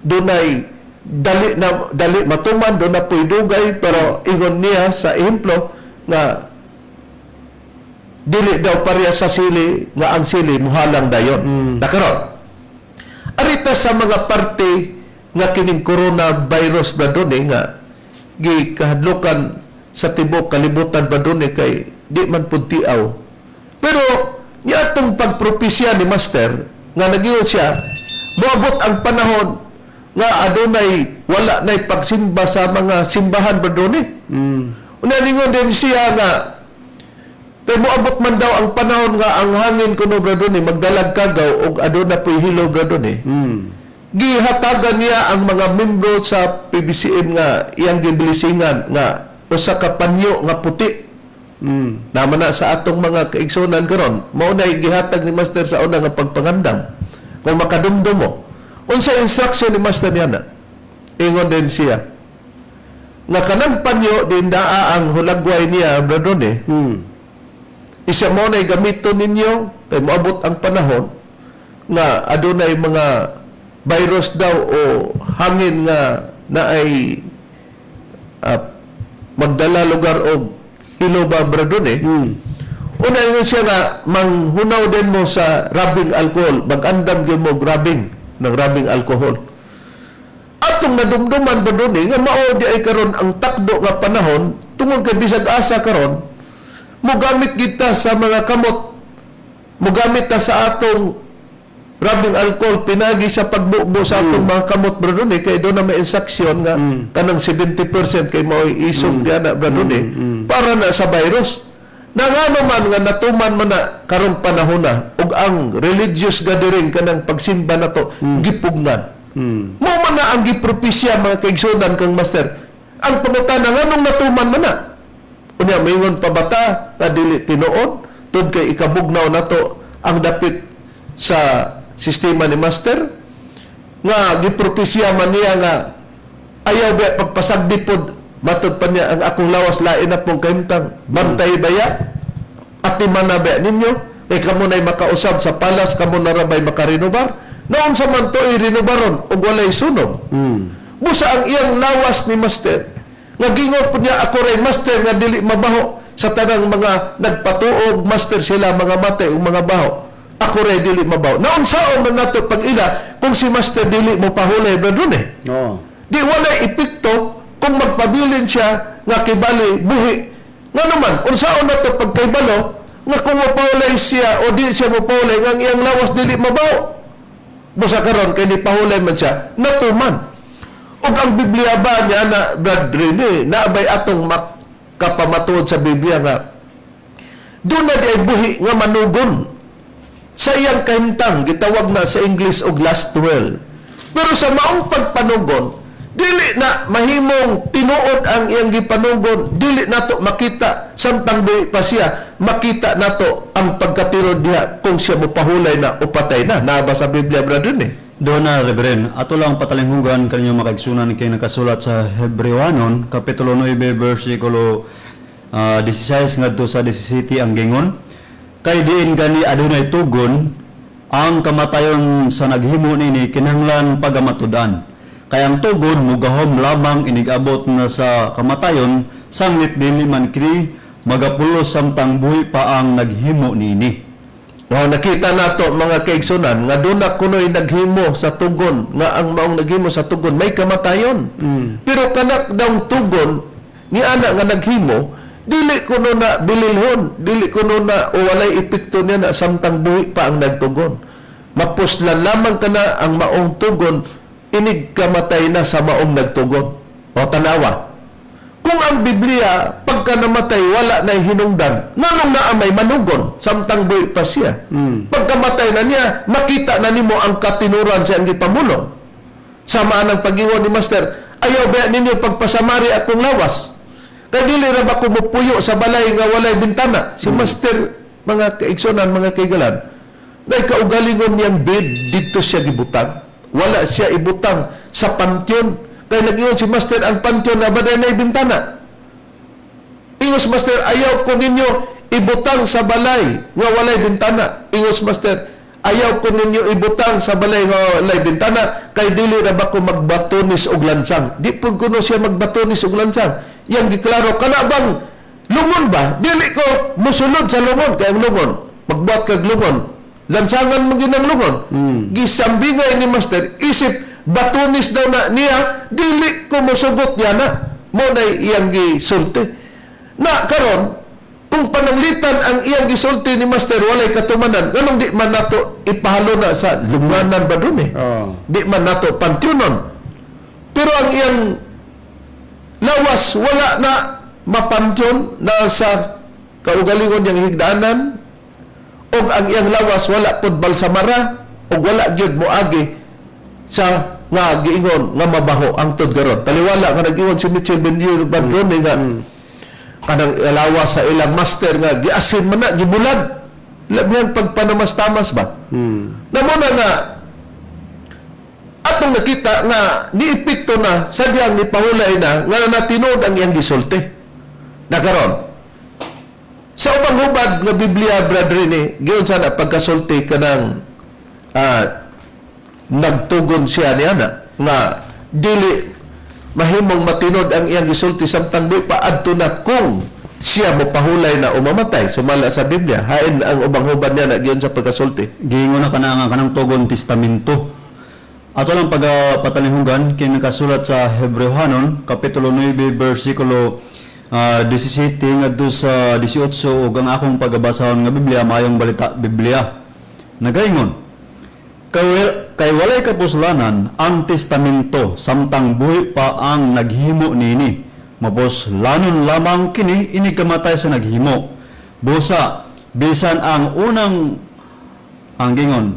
dunay dali na dali matuman, doon na po'y dugay, pero ingon niya sa ehemplo nga dili daw pareha sa sili nga ang sili muhalang dayon. Nakaron. Arita sa mga parte nga kining coronavirus, bradone, nga gikahadlokan sa tibok kalibutan, bradone, kay di man pud tiaw. Pero niya atong pagpropesya ni Master nga nagiyon siya moabot ang panahon nga adunay wala nay pagsimba sa mga simbahan, bradone. Una, ningon din siya nga kay moabot man daw ang panahon nga ang hangin kuno, bradone, magdalag kagaw og aduna po'y hilo, bradone. Gihatagan niya ang mga membro sa PBCM nga iyang giblisingan nga usa ka panyo nga puti. Naman na sa atong mga kaigsunan karon, mao na gihatag ni Master sa una nga pagpangandam. Kung makadumdum mo, unsa instruction ni Master niya na? Ingon din siya nga kanang panyo din naa ang hulagway niya, bradone. Isa mo na gamiton ninyo kay moabot ang panahon nga adunay mga virus daw o hangin nga naay magdala lugar og hilo ba, bradone. Una, ingon siya nga manghunaw din mo sa rubbing alcohol, mag-andam gyud mo og rubbing ng rubbing alcohol. Atong nadumduman ba doon eh, nga mao di ay karon ang takdo nga panahon tungod kay bisag asa karon mogamit kita sa mga kamot, mogamit ta sa atong rubbing alcohol pinagi sa pagbubo sa atong mga kamot, bro, eh, kay doon na may instruction nga kanang 70% kay mao'y isog diya na, bro, eh, para na sa virus na nga naman nga natuman man na karong panahon na ug ang religious gathering, kanang pagsimba na to, gipugnan. Mo man na ang gipropisya, mga kaigsunan, kang Master. Ang pangutana, nganong natuman man na? Unya moingon pa bata nga dili tinuod tud kay ikabugnaw nato ang dapit sa sistema ni Master nga gipropisya man niya nga ayaw ba pagpasagdi pod, matud pa niya ang akong lawas lain na pong kahimtang bantay baya atiman na ba ninyo kay kamo na'y makausab sa palas, kamo na ra bay makarenobar noon sa man to renobaron og walay sunog. Busa ang iyang lawas ni Master nga gingon po niya, "Ako ray Master nga dili mabaho sa tanang mga nagpatuog Master, sila mga matay ug mga baho, ako ray dili mabaho." Naunsaon man nato pag-ila kung si Master dili mo pahulay, bro, eh? Di walay epekto kung magpabilin siya nga kibali buhi. Nga naman, unsaon na to pagkaibalo nga kung mapahulay siya o di siya mapahulay nga ang iyang lawas dili mabaho? Busa karon kay ni pahulay man siya, natuman. Ug ang Biblia ba niya na, Brad Rene, naabay atong makapamatuod sa Biblia nga doon na di ay buhi nga manugon sa iyang kahimtang, gitawag na sa English og last will. Pero sa maong pagpanugon, dili na mahimong tinuod ang iyang gipanugon, dili nato makita samtang buhi pa siya, makita nato ang pagkatinod diha kung siya mopahulay na o patay na. Naa ba sa Biblia, Brother ni? Doon na, Reverend, ato lang patalinghugan kanyo makaigsunan kay nakasulat sa Hebrewanon, Kapitulo 9, versikulo 16 ngadto sa 17 ang gingon. Kay diin gani adunay tugon, ang kamatayon sa naghimo nini kinahanglan pagamatud-an. Kay ang tugon mugahom lamang inigabot na sa kamatayon, sanglit dili man kini magapulos samtang buhi pa ang naghimo nini. Wow, nakita nato, mga kaigsunan, nga doon na kuno'y naghimo sa tugon, nga ang maong naghimo sa tugon may kamatayon. Pero kanak daw tugon ni ana nga naghimo, dili kuno na bililhon, dili kuno na o walay epekto niya na samtang buhi pa ang nagtugon. Mapuslan lamang kana ang maong tugon inig kamatay na sa maong nagtugon. O tanawa. Kung ang Biblia, pagka namatay, wala na hinungdan, nganong naa may manugon, samtang buhi pa siya? Pagkamatay na niya, makita na nimo ang katinuran sa iyang gipamulong. Sama ang pag-ingon ni Master, "Ayaw ba ninyo pagpasamari akong lawas? Kay dili ra ba ko mupuyo sa balay nga walay bintana?" Si Master, mga kaigsonan, mga kaigalan, na kaugalingon niyang bed, dito siya gibutang. Wala siya ibutang sa pantheon. Kay nag-ingon si Master, ang pantheon na baday na bintana. Ingos Master, "Ayaw ko ninyo ibutang sa balay nga walay bintana." Ingos Master, "Ayaw ko ninyo ibutang sa balay nga walay bintana kay dili ra ba ko magbatonis og lansang." Di pud kuno siya magbatonis og lansang. Yang giklaro kana bang lungon ba? Dili ko musulod sa lungon kay ang lungon, magbuhat kag lungon, lansangan mo ginang lungon. Gisambingay ni Master, isip batunis daw na niya, dili ko mosugot niya na. Mo na iyang gisulti. Na karon, kung pananglitan ang iyang gisulti ni Master walay katumanan, nganong di man nato ipahalo na sa lunganan ba dun eh? Oo. Di man nato pantiunon. Pero ang iyang lawas wala na mapantion na sa kaugalingon niyang higdaanan og ang iyang lawas wala pod balsamara og wala gyud moagi sa nga giingon nga mabaho ang karon. Taliwala nga nag-ingon si Mitchell Bendier Bandrone nga kanang lawas sa ilang master nga giasin man na, gibulad, labihan pagpanamastamas ba. Na mo na nga atong nakita nga niepekto na sa diyang nipahulay na nga natinood ang iyang gisulti. Na karon, sa ubang hubad nga Biblia, Brother Rene, giyon sana pagkasulti kanang nagtugon siya niya na nga dili mahimong matinod ang iyang gisulti samtang buhi pa adto na kung siya mopahulay na o mamatay sumala sa Biblia. Hain ang ubang hubad niya na giyon sa pagkasulti? Giingon na kana nga kanang tugon testamento. Ato lang pagapatalinghugan kini nakasulat sa Hebreohanon kapitulo 9 bersikulo 17 ngadto sa 18 ug ang akong pagabasahon nga Biblia, Maayong Balita Biblia. Nagaingon, Kay walay kapuslanan ang testamento samtang buhi pa ang naghimo niini. Mapuslanon lamang kini inig kamatay sa naghimo. Busa bisan ang unang ang gingon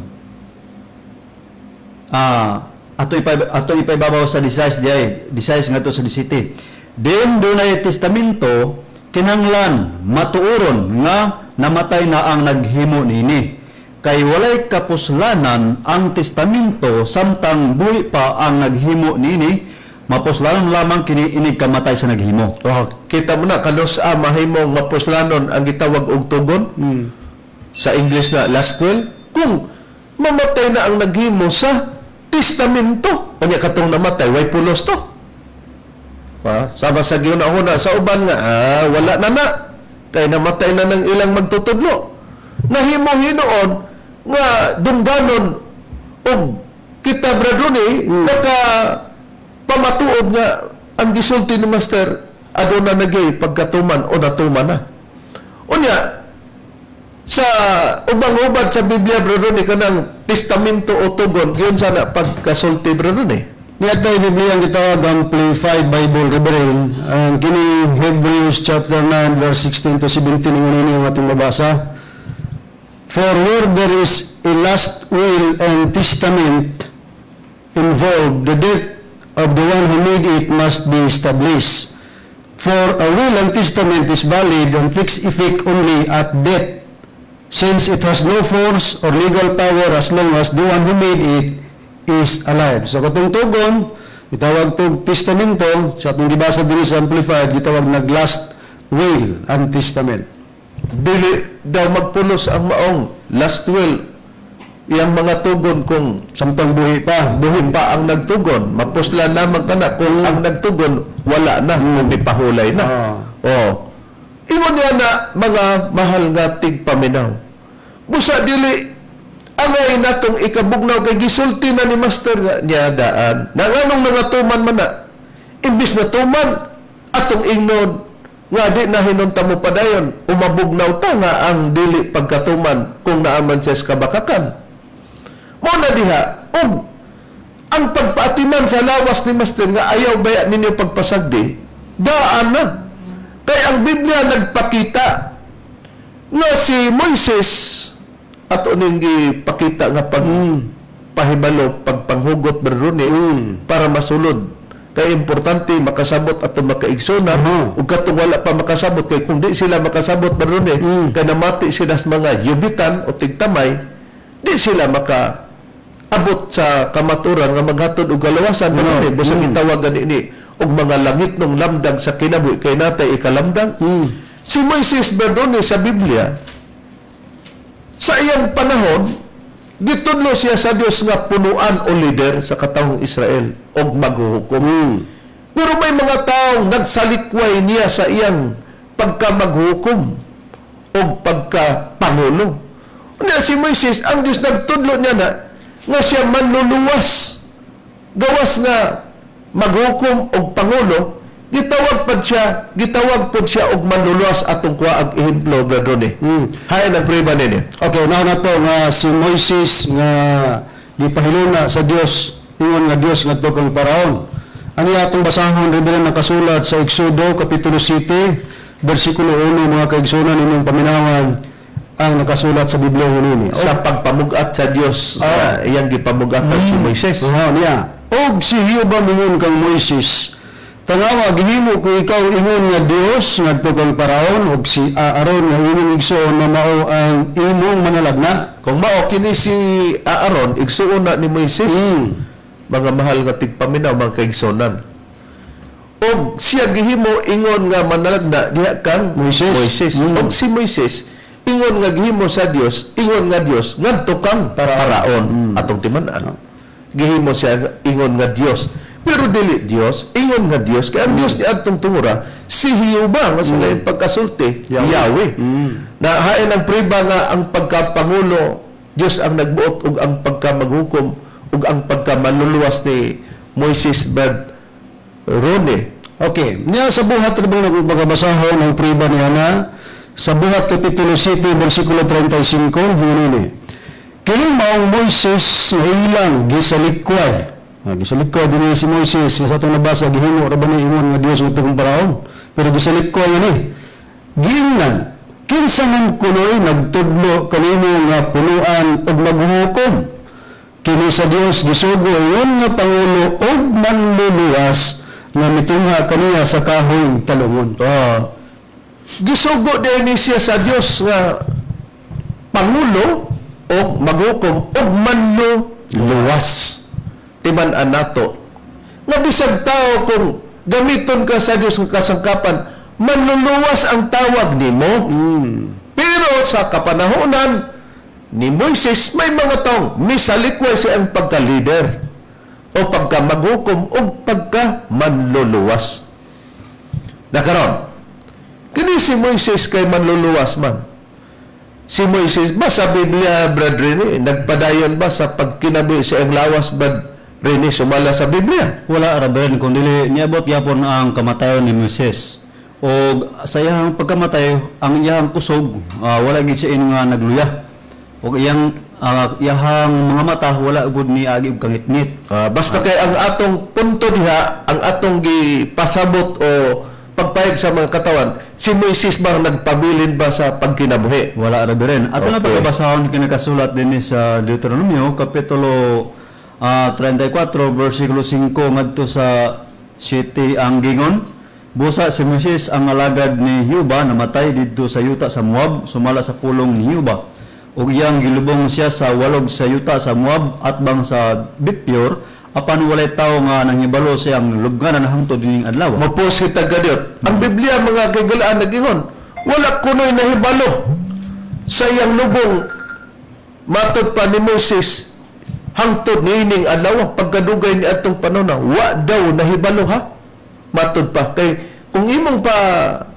ato ipaibabaw sa 16 diay, 16 ngadto sa 17. Din dunay testamento, kinanglan matuoron nga namatay na ang naghimo niini, kay walay kapuslanan ang testamento samtang buhi pa ang naghimo niini. Mapuslanon lamang kini inig kamatay sa naghimo. Oh, kita mo na kanus-a mahimong mapuslanon ang gitawag og tugon, sa English na last will, kung mamatay na ang naghimo sa testamento. Unya katong namatay, way pulos to. Ha? Sama sa giuna-una sa uban nga wala na na kay namatay na ng ilang magtutudlo. Nahimo hinuon nga dungganon og kita, Brad Rooney, naka pamatuod nga ang gisulti ni Master aduna nagay pagkatuman o natuman na. Unya sa ubang hubad sa Biblia, Brad Rooney, kanang testamento o tugon, yun sana pagkasulti, Brad Rooney. Niadtay Biblia ang gitawag Amplified Bible, Reverend. Ang kini Hebrews chapter 9 verse 16 to 17 ang ini ang atong mabasa. "For where there is a last will and testament involved, the death of the one who made it must be established. For a will and testament is valid and takes effect only at death, since it has no force or legal power as long as the one who made it is alive." So katong tugon, gitawag tong testamento, sa atong gibasa diri sa Amplified, gitawag nag last will and testament. Dili daw magpulos ang maong last will, iyang mga tugon, kung samtang buhi pa. Buhi pa ang nagtugon. Mapuslan lamang kana kung ang nagtugon wala na, kung mipahulay na. Oh. Ingon niya na, mga mahal nga tigpaminaw. Busa dili angay natong ikabugnaw kay gisulti na ni Master nga niya daan. Na nganong nangatuman man na? Imbis na tuman atong ingnon nga di na hinunta mo padayon, umabugnaw ta nga ang dili pagkatuman kung naaman siya sa kabakakan. Mo na diha, ug ang pagpaatiman sa lawas ni Master nga ayaw baya ninyo pagpasagdi, daan na. Kay ang Biblia nagpakita nga si Moises, ato ning gipakita nga pag pahibalo, pagpanghugot berruni para masulod. Kay importante makasabot ato makaigsoona ug katong wala pa makasabot, kay kung di sila makasabot berruni, kay namati sila sa mga yubitan o tigtamay, di sila maka abot sa kamaturan nga maghatod og galawasan no. Busa gitawag gani ni og mga langitnong lamdag sa kinabuhi kay natay ikalamdag. Si Moises, Berdone, sa Biblia, sa iyang panahon, gitudlo siya sa Dios nga punuan o leader sa katawhang Israel og maghuhukom. Pero may mga taong nagsalikway niya sa iyang pagkamaghukom o pagkapangulo. Unya si Moises, ang Diyos nagtudlo niya na nga siya manluluwas. Gawas nga maghukom og pangulo, gitawag pod siya og manluluwas. Atong kuha ang ehemplo, Brother Ronnie. Hay nang prueba ninyo. Okay, now na to nga si Moises nga gipahiluna sa Dios ingon nga Dios ngadto kang Paraon. Ang iya atong basahon, Reverend, nakasulat sa Exodo kapitulo 7 bersikulo 1, mga kaigsunan, inyong paminawan ang nakasulat sa Biblia nini. Sa pagpamugat sa Dios na iyang gipamugatan si Moises. Oo, niya. Og si Jehova mingon kang Moises, "Tanawa, gihimo ko ikaw ingon nga Dios ngadto kang Paraon ug si Aaron nga imong igsoon na mao ang imong manalagna." Kung mao kini si Aaron, igsuon na ni Moises. Mga mahal nga tigpaminaw, mga kaigsonan. Og siya gihimo ingon nga manalagna diha kang Moises. Moises. Og si Moises ingon nga gihimo sa Dios, ingon nga Dios ngadto kang Paraon. Atong timan-an. Gihimo siya ingon nga Dios. Pero dili Dios, ingon nga Dios kay ang Dios ni adtong tungura si Jehova nga sa mm. pagkasulti Yahweh. Yahweh. Na hain ang priba nga ang pagkapangulo, Dios ang nagbuot, ug ang pagkamaghukom ug ang pagkamanluluwas ni Moises, Brad Rone. Okay. Niya sa Buhat, Reverend, kung pagkabasahon ang priba niya na sa Buhat Kapitulo 7, versikulo 35, hinini. Kini maong Moises nga ilang gisalikway. Ah, gisalikway din si Moises. Sa atong nabasa, gihimo ra ba ni ingon nga Dios ngadto kang Paraon? Pero gisalikway ni. Giingnan, kinsa man kunoy nagtudlo kanimo nga punuan ug maghukom? Kini sa Dios gisugo ingon nga pangulo ug manluluwas nga mitungha kaniya sa kahoy talungon. Ah. Gisugo din ni siya sa Dios nga pangulo o maghukom o manluluwas. Timan-an nato nga bisag tao, kung gamiton ka sa Dios nga kasangkapan, manluluwas ang tawag nimo. Pero sa kapanahonan ni Moises, may mga taong misalikway siya ang pagka-leader o pagka-maghukom o pagka-manluluwas. Nakaron, kini si Moises kay manluluwas man. Si Moises ba sa Biblia, Brad Rene, nagpadayon ba sa pagkinabuhi sa iyang lawas, Brad Rene, sumala sa Biblia? Wala, Reverend, kung dili niabot gyapon ang kamatayon ni Moises. O sa iyang pagkamatay, ang iyang kusog, wala gid siya nga nagluya. O iyang Ang iyahang mga mata wala gud ni agi og kangitngit. Ah, basta kay ang atong punto diha, ang atong gipasabot o pagpayag sa mga katawan, si Moises ba nagpabilin ba sa pagkinabuhi? Wala ra rin. Ato na pagkabasahon kinakasulat dinhi sa Deuteronomio kapitulo 34 versikulo 5 ngadto sa 7 ang gingon. Busa si Moises ang alagad ni Huba namatay didto sa yuta sa Moab sumala sa pulong ni Huba. Ug iyang gilubong siya sa walog sa yuta sa Moab atbang sa Bitpior, apan walay tawo nga nangibalo sa iyang lubnganan hangtod nining adlaw. Mapos kita gadiot. Ang Biblia, mga kaigalaan, nag-ingon, wala kuno'y nahibalo sa iyang lubong matod pa ni Moises hangtod niining adlaw, pagkadugay ni atong panahon, wa daw nahibalo, ha, matod pa kay kung imong pa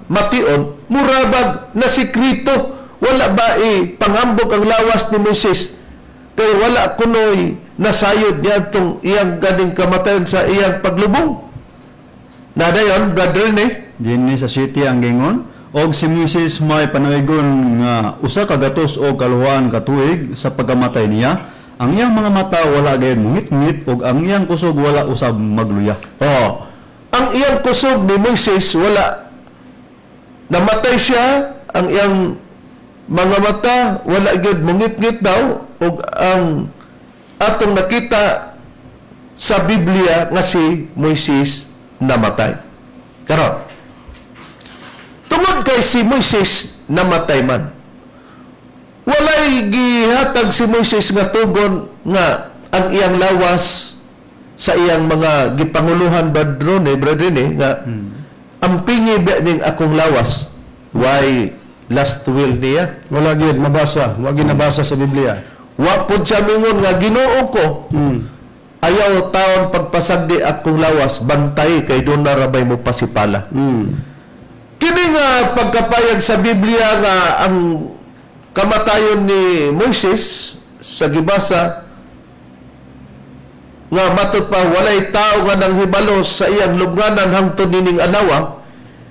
mation, murabag na sikreto, wala ba panghambog ang lawas ni Moises kay wala kuno'y nasayod niya atong iyang ganing kamatayon sa iyang paglubong nadayon, Brother Rene. Dinhi sa city ang gingon, og si Moises may panaygon nga 198 ka tuig sa pagkamatay niya. Ang iyang mga mata wala gayud mungitngit ug ang iyang kusog wala usab magluya. Oh. Ang iyang kusog ni Moises wala, namatay siya, ang iyang mga mata wala gyud mungitngit daw, ug ang atong nakita sa Biblia nga si Moises namatay. Karon, tungod kay si Moises namatay man, walay gihatag si Moises nga tugon nga ang iyang lawas sa iyang mga gipanguluhan, badrone, brethren, nga ampingi ba ning akong lawas, why last will niya. Wala gyud mabasa, wa gyud nabasa sa Biblia. Wa pud siya mingon nga, "Ginoo ko, ayaw taon pagpasagdi akong lawas, bantay kay doon na rabay mo pasipala." Kini nga pagkapayag sa Biblia nga ang kamatayon ni Moises sa gibasa nga matod pa walay tao nga nanghibalo sa iyang lubnganan hangtod nining adlaw,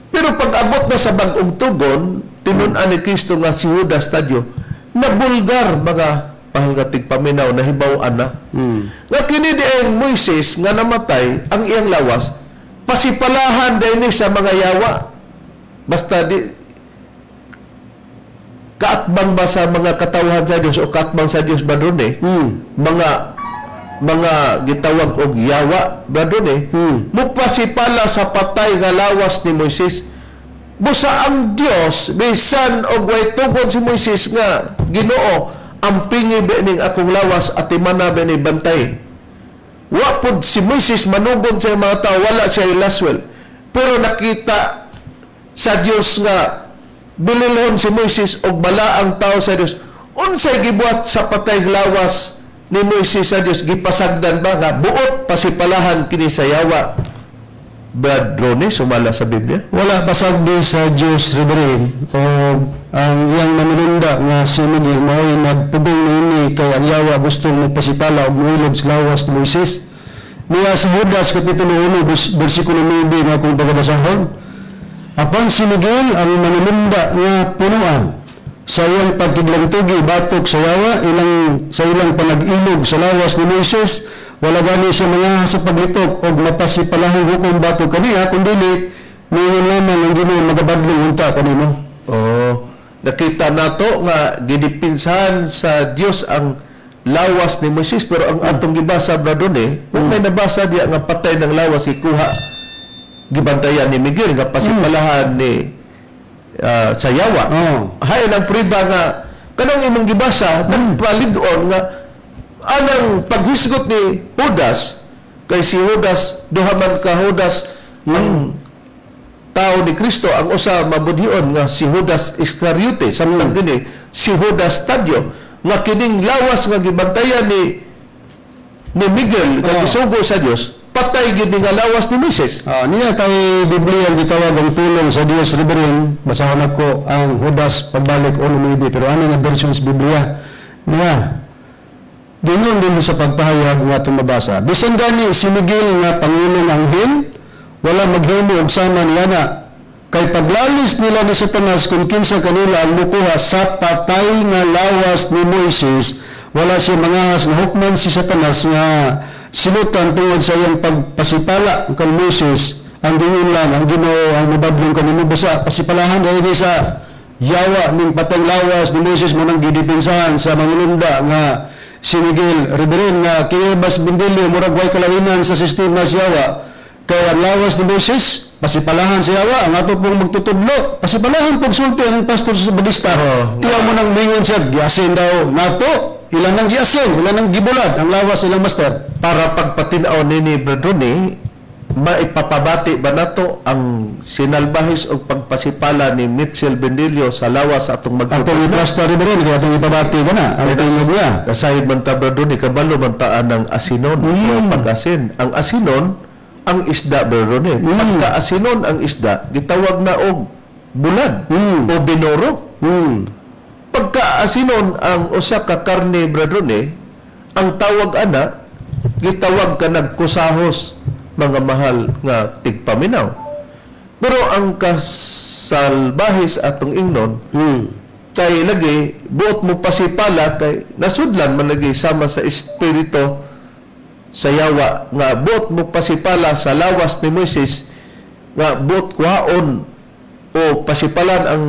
pero pag abot na sa bag-ong tugon, tinun-an ni Kristo nga si Judas Tadyo nabulgar, mga mahal nga tigpaminaw, nahibaw-an na nga kini dieng Moises nga namatay, ang iyang lawas pasipalahan din sa mga yawa, basta di kaatbang ba sa mga katawhan sa Dios o kaatbang sa Dios ba doon eh, mga gitawag og yawa ba doon eh, mupasipala sa patay nga lawas ni Moises. Busa ang Dios, bisan og way tugon si Moises nga, "Ginoo, ampingi ba ning akong lawas at imana ba ni bantay," wa pud si Moises manugon sa mga tao, wala siya last will, pero nakita sa Dios nga bililhon si Moises og balaang tao sa Dios. Unsay gibuhat sa patay lawas ni Moises sa Dios? Gipasagdan ba nga buot pasipalahan kini sa yawa, Brad Ronnie, sumala sa Biblia? Wala pasagdi sa Dios, Reverend, o ang iyang maminunda nga si Miguel mao'y nagpugong niini kay ang yawa gustong magpasipala og moilog sa lawas ni Moises. Niya sa Judas kapitulo 1 bersikulo 9 nga akong pagabasahon. Apan si Miguel ang manulunda nga punuan sa iyang pagkidlangtugi batok sa yawa ilang sa ilang panag-ilog sa lawas ni Moises, wala gani siya mga sa paglitok og mapasipalahong hukom batok kaniya, kundili ningon lamang ang Ginoo magabadlong unta kanimo. Oh, nakita nato nga gidipinsahan sa Dios ang lawas ni Moises, pero ang atong gibasa, Brad Ronnie, kung may nabasa diya nga patay ng lawas ikuha gibantayan ni Miguel nga pasipalahan ni sa yawa. Hay ang priba nga kanang imong gibasa nagpalig-on nga anang paghisgot ni Judas, kay si Judas, duha man ka Judas ang tao ni Kristo, ang usa mabudhion nga si Judas Iscariote, samtang dinhi si Judas Tadyo, nga kining lawas nga gibantayan ni Miguel nga gisugo sa Dios, patay gid ni nga lawas ni Moises. Ah, niya kay Biblia ang gitawag ang pulong sa Dios, Reverend. Basahon ako ang Judas pagbalik 1:9, pero ano nga version sa Biblia niya? Dingon din sa pagpahayag nga atong mabasa. Bisan gani si Miguel nga pangulong anghel, wala maghimo og sama niya na. Kay paglalis nila ni Satanas kung kinsa kanila ang mukuha sa patay nga lawas ni Moises, Wala siya mangahas nga hukman si Satanas nga silutan tungod sa iyang pagpasipala kay Moses. Ang gingon lang ang Ginoo ang mabadlong kanimo, busa pasipalahan dahil sa yawa ning pateng lawas ni Moses mo nang gidepensahan sa manulunda nga si Miguel. Reverend, nga kini Bas Bindilio murag way kalahinan sa sistema sa yawa, kay ang lawas ni Moses pasipalahan sa yawa, ang ato pong magtutudlo pasipalahan pagsulti ang pastor sa Badista. Tiyaw mo nang mingon siya, giasin daw nato, ilan nang giasin, ilan nang gibulad ang lawas ilang master. Para pagpatinaw nini, Brad Ronnie, maipapabati ba nato ang sinalbahis o pagpasipala ni Mitchell Bendilio sa lawas sa atong Atong magtutudlo? iplasta, Reverend, kaya atong ipabati ka na ang tingog niya. Kasahid man ta, Brad Ronnie, kabalo man taan ng asinon o pag-asin. Ang asinon, ang isda, Brad Ronnie. Pagka-asinon ang isda, gitawag na og bulad o binoro. Pagka-asinon ang usa ka karne, Brad Ronnie, ang tawag ana, gitawag ka nagkusahos, mga mahal nga tigpaminaw. Pero ang kasalbahis atong ingnon, kay lagi buot mo pasipala kay nasudlan man lagi sama sa espiritu sa yawa nga buot mo pasipala sa lawas ni Moises, nga buot kuhaon o pasipalan ang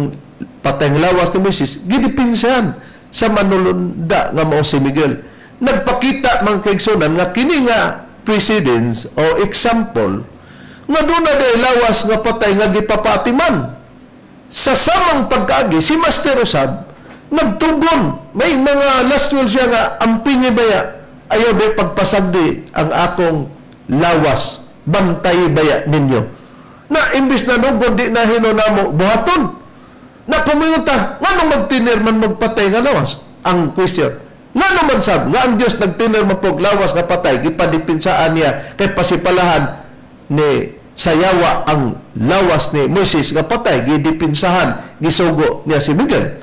patayng lawas ni Moises, gidipinsahan sa manulunda nga mao si Miguel. Nagpakita, mga kaigsunan, nga kini nga precedence o example nga doon na lawas nga patay nga gipapatiman sa samang pagkaagi. Si Master Usab nagtugon, may mga last will siya nga ampingi baya, ayaw ba pagpasagdi ang akong lawas, bantay baya ninyo, na imbis na nugod di na hinunamo buhaton na kumingon ta nganong magtiner man magpatay nga lawas. Ang question, ngano man sab nga ang Dios nagtiner man pog lawas nga patay, gipadipensaan niya kay pasipalahan ni sayawa ang lawas ni Moises nga patay, gidipinsahan, gisugo niya si Miguel.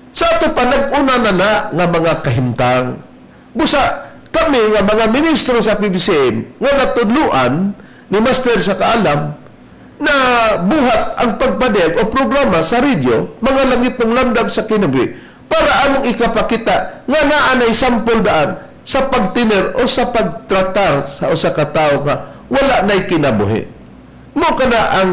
Sa ato pa nag-una na na nga mga kahimtang, busa kami nga mga ministro sa PBCM nga natudluan ni Master sa kaalam na buhat ang pagpadeg o programa sa radyo, Mga Langit ng Lamdag sa Kinabuhi, para among ikapakita nga naa nay sampol daan sa pagtiner o sa pagtratar sa usa ka tawo nga wala nay kinabuhi. Mo kana ang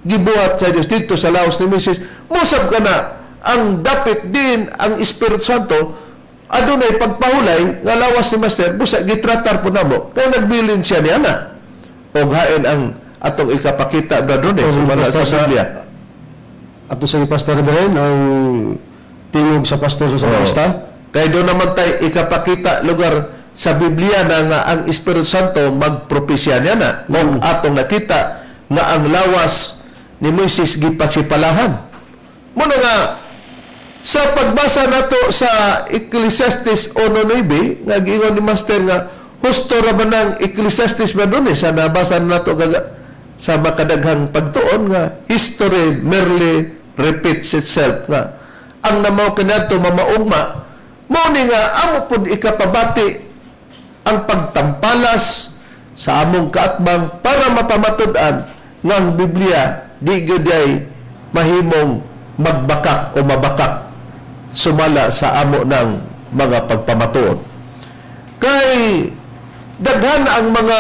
gibuhat sa Dios dito sa laos ni Moises. Mosab kana ang dapit din ang Espiritu Santo adunay pagpahulay nga lawas ni Master busa gitratar po namo kay nagbilin siya niya na og hain ang atong ikapakita, Brad Rone, Oh, sumala basta sa Biblia. Ato sa Pastor Reverend ang tingog sa pastor sa Bautista. Kay doon naman tayo ikapakita lugar sa Biblia na nga ang Espiritu Santo magpropesya niya na. Kung atong nakita nga ang lawas ni Moises gipasipalahan. Muna nga, sa pagbasa nato sa Ecclesiastes 1:9, nga giingon ni Master nga husto ra ba ng Ecclesiastes ba doon eh, sa nabasa nato gaga, sa makadaghang pagtuon nga history merely repeats itself, nga ang namaw kaniadto mamaugma. Mao ni nga amo pud ikapabati ang pagtampalas sa among kaatbang para mapamatud-an nga ang Biblia di gyud ay mahimong magbakak o mabakak sumala sa amo ng mga pagpamatuod. Kay daghan ang mga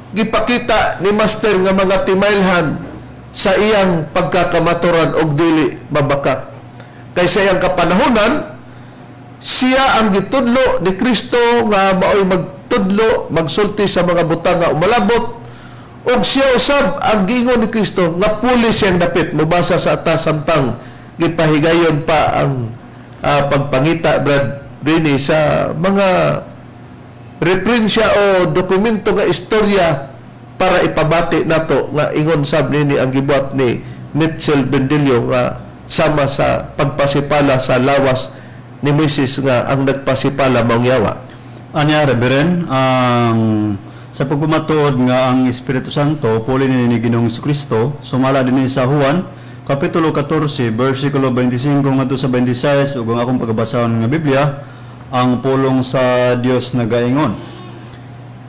gipakita ni Master nga mga timailhan sa iyang pagkakamaturan og dili mabakak. Kay sa iyang kapanahonan, siya ang gitudlo ni Kristo nga maoy magtudlo, magsulti sa mga butang nga umalabot, ug siya usab ang giingon ni Kristo nga puli siyang dapit. Mobasa sa atas samtang gipahigayon pa ang pagpangita, Brad Rini, sa mga referensya o dokumento nga istorya para ipabati nato nga ingon sab nini ang gibuhat ni Mitchell Bendilio nga sama sa pagpasipala sa lawas ni Moises nga ang nagpasipala maong yawa. Anya, Reverend, ang sa pagpamatuod nga ang Espiritu Santo puli ni Ginoong Kristo sumala dinhi sa Juan kapitulo 14 bersikulo 25 ngadto sa 26, ug ang akong pagabasahon nga Biblia, ang pulong sa Dios nagaingon: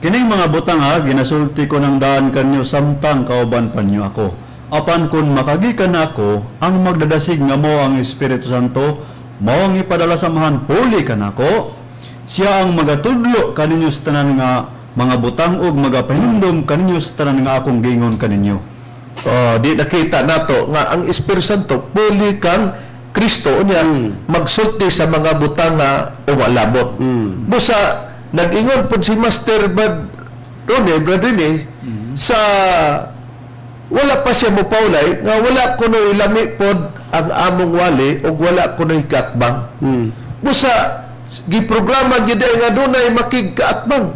"Kining mga butang ha, ginasulti ko ng daan kanyo samtang kauban pa niyo ako. Apan kung makagikan ako, ang magdadasig nga mo ang Espiritu Santo, mao ang ipadala sa Amahan puli kanako, Siya ang magatudlo kaninyo sa tanan nga mga butang ug magapahinumdom kaninyo sa tanan nga akong giingon kaninyo. Oh, di nakita nato nga ang Espiritu Santo puli kang Kristo unya magsulti sa mga butang nga umalabot. Busa nag-ingon pud si Master Brad Rone, Brad Rene, sa wala pa siya mopaulay nga wala kunoy lami pod ang among wali ug wala kunoy kaatbang. Busa giprograma gyud ay nga dunay makigkaatbang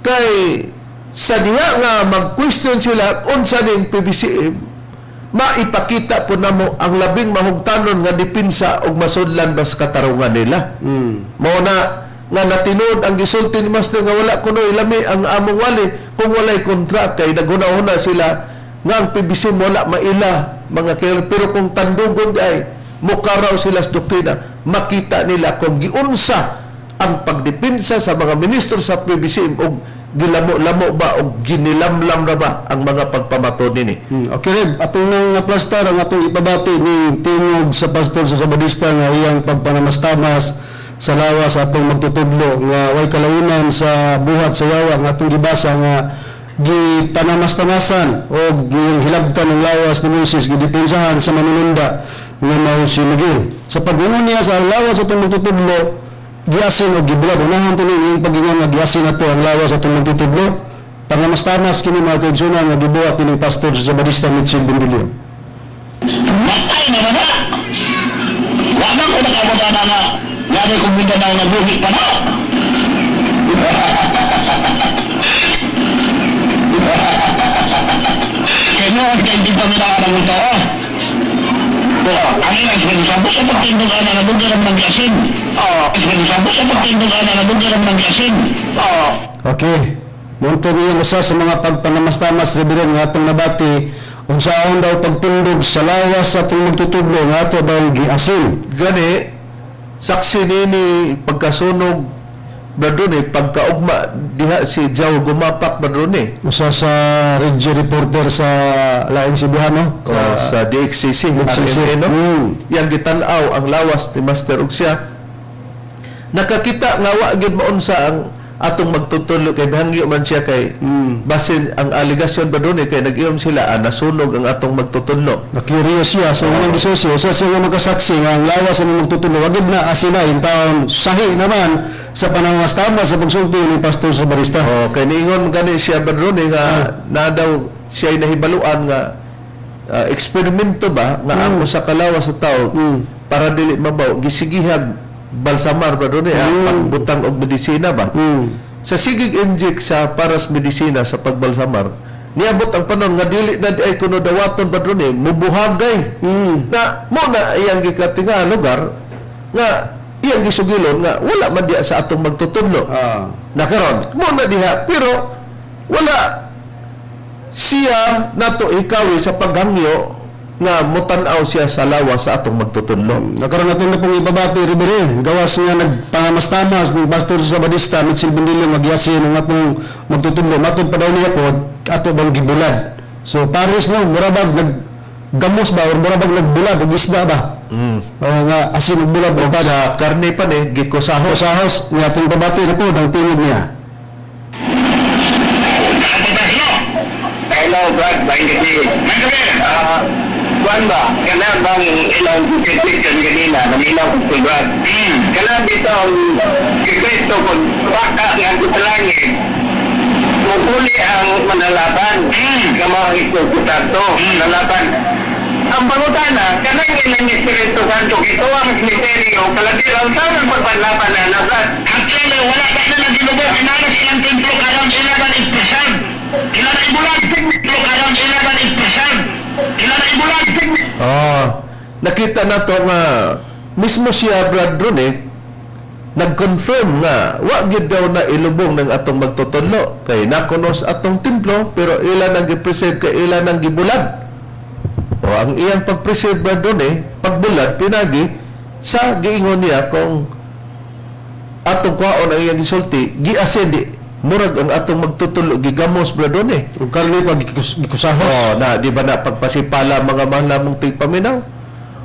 kay sa diha nga mag-question sila unsa ning PBCM, maipakita po namo ang labing mahugtanon nga depensa og masudlan ba sa katarungan nila. Mao na nga natinuod ang gisulti ni Master nga wala kunoy lami ang among wali kung walay kontra, kay naghuna-huna sila nga ang PBCM wala maila mga kaya, pero kung tandugon ay mukaraw sila sa doktrina, makita nila kung giunsa ang pagdepensa sa mga ministro sa PBCM og gilamo-lamo ba o ginilamlam na ba ang mga pagpamato nini. Okay, Reb, atong nang naplastar ang atong ipabati ni tingog sa pastor sa Sabadista nga iyang pagpanamastamas sa lawas atong magtutudlo nga way kalaunan sa buhat sa yawa nga atong gibasa nga gipanamastamasan o gihilabtan ng lawas ni Moses, gidepensahan sa manununda nga mao si Miguel. Sa pag-ingon niya sa lawas atong magtutudlo, giasin o gibulad. Unahan to ning pag-ingon nga giasin ato ang lawas atong magtutudlo. Pangamastamas kini, mga kaigsunan, nga gibuhat kining pastor sa Sabadista Mitchell Bendilio. Matay na ba na? Wa man ko nakabot na nga gani kong Mindanao na buhi pa na. Kaya noon kay hindi pa nila ang tao. Oh, ang ilang Espiritu Santo sa pagtindog ana na dugang ng gasin. Oh, Espiritu Santo sa pagtindog ana na dugang ng gasin. Oh. Okay. Munto niyo usa sa mga pagpanamastamas, Reverend, nga atong nabati unsaon daw pagtindog sa lawas sa atong magtutudlo nga ato daw giasin. Gani, saksi nini pagkasunog, Brad Rone, pagkaugma diha si Jow Gumapak, Brad Rone. Usa sa radio reporter sa laing Cebuano. Sa, sa DXCC, DXCC. RMN, no? Mm. Yang gitanaw ang lawas ni Master ug siya nakakita nga wa gyud maunsa ang atong magtutudlo kay bihangyo man siya kay basin ang aligasyon ba doon eh, kay nag-iom sila nasunog ang atong magtutudlo. Na-curious siya. So, unang gisusi, usa siya nga magkasaksi nga ang lawas sa magtutudlo wagid na asina in taon, sahi naman sa panangastama sa pagsulti ni Pastor Sabarista. Oh, kay niingon gani siya ba doon eh, nga na daw siya ay nahibaluan nga eksperimento ba nga ang usa ka lawas sa tao para dili mabaw gisigihag balsamar ba doon eh, ang pagbutang og medisina ba. Sa sigig inject sa paras medisina sa pagbalsamar, niabot ang panon nga dili na di ay kuno dawaton ba doon eh, mubuhagay. Na mo na iyang gikatinga lugar nga iyang gisugilon nga wala man diya sa atong magtutudlo. Na karon mo na diha, pero wala siya nato ikawi sa paghangyo nga mutan-aw siya sa lawas sa atong magtutudlo. Nakaroon natin na pong ibabati, Reverend. Gawas nga nagpangamastamas ng Pastor sa Sabadista, Mitchell Bendillo, magyasin ang atong magtutudlo. Matod pa daw niya po, ato bang gibulad. So, pares no, murabag naggamos ba, or murabag nagbulad, o isda ba? O nga, asin og bulad, o Sa karne pa ni gikusahos. Kusahos, nga atong babati na po, ang tingog niya. Hello, Brad. Maayong gabii. Maayong gabii. Kuan ba? Kana bang ilang question kanina? Nanilaw ko si Brad. Kana bitong si Kristo kung baka nga sa langit, mupuli ang manalaban. Kamo ang Espiritu Santo, manalaban. Ang pangutana, kanang ilang Espiritu Santo, ito ang misteryo, kalabiraw sa ang pagpanlaban na nabrad. Actually, wala pa na nagilubog, inalas ilang templo karon ilan i-preserve. Ilan ibulag, templo karon ilan i-preserve. Ilan ibulag. Oh, nakita na to nga mismo siya Brad Rone nag-confirm nga wa gyud daw na ilubong ng atong magtutudlo kay nakunos atong templo pero ila nang gi-preserve kay ila nang gibulad. O ang iyang pag-preserve, Brad Rone, pagbulad pinagi sa giingon niya kung atong kwaon ang iyang gisulti, giasin di murag ang atong magtutudlo gigamos, Brad Rone. Ug karne pa gikusahos. Oh, na di ba na pagpasipala, mga mahal namong tigpaminaw.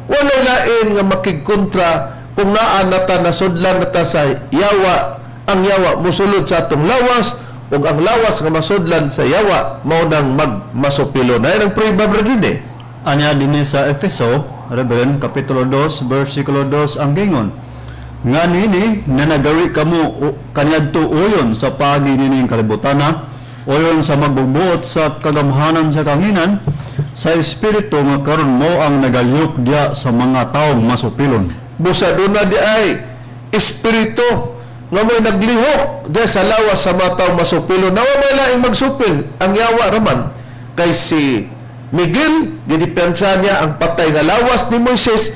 Walay lain nga makigkontra kung naa na ta, nasudlan na ta sa yawa. Ang yawa musulod sa atong lawas ug ang lawas nga masudlan sa yawa mao nang magmasupilo na. Yan ang prueba, brother, din eh. Anya dinhi sa Efeso, Reverend, Kapitulo 2, versikulo 2 ang gingon. Nga nini na nagawi kamo kaniadto uyon sa paagi nining kalibutana, uyon sa magbugbuot sa kagamhanan sa kanginan, sa espiritu nga karon mo ang nagaliyok diya sa mga taong masupilon. Busa doon na di ay espiritu nga mo'y naglihok diya sa lawas sa mga taong masupilon na wa may laing magsupil, ang yawa raman, kay si Miguel gidepensa niya ang patay nga lawas ni Moises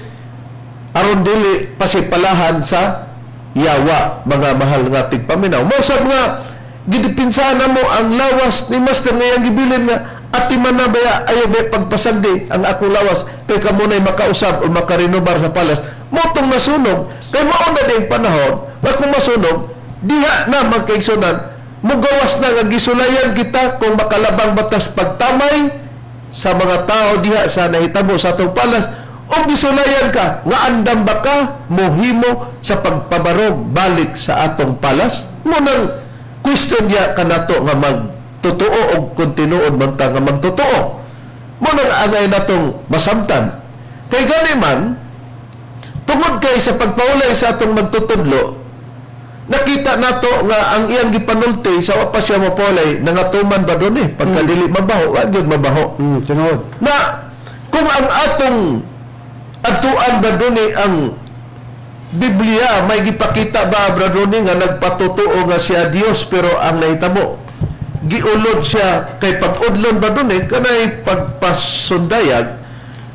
aron dili pasipalahan sa yawa. Mga mahal nga tigpaminaw, mao sab nga gidepensa na mo ang lawas ni Master nga iyang gibilin nga ati man na baya, ayaw ba pagpasagdi ang akong lawas kay kamo na'y makausab o makarenobar sa palas mo tong nasunog, kay mao na din panahon nga kung masunog diha na, mga kaigsunan, mugawas na nga gisulayan kita kung makalabang batas pagtamay sa mga tao diha sa nahitabo sa atong palas o gisulayan ka nga andam ba ka mohimo sa pagpabarog balik sa atong palas mo. Nang question niya kanato nga magtotoo og kung tinuod man ta nga magtotoo mo nang angay natong masamtan, kay gani man tungod kay sa pagpaulay sa atong magtutudlo, nakita nato nga ang iyang gipanulti sa wa pa siya mapulay, nangatuman ba doon eh pagka dili mabaho, wa gyud mabaho. Tinuod. Na kung ang atong atuan ba doon eh, ang Biblia may gipakita ba, Bradoni, nga nagpatotoo nga siya Dios, pero ang nahitabo giulod siya, kay pag-udlon ba doon eh kanay pagpasundayag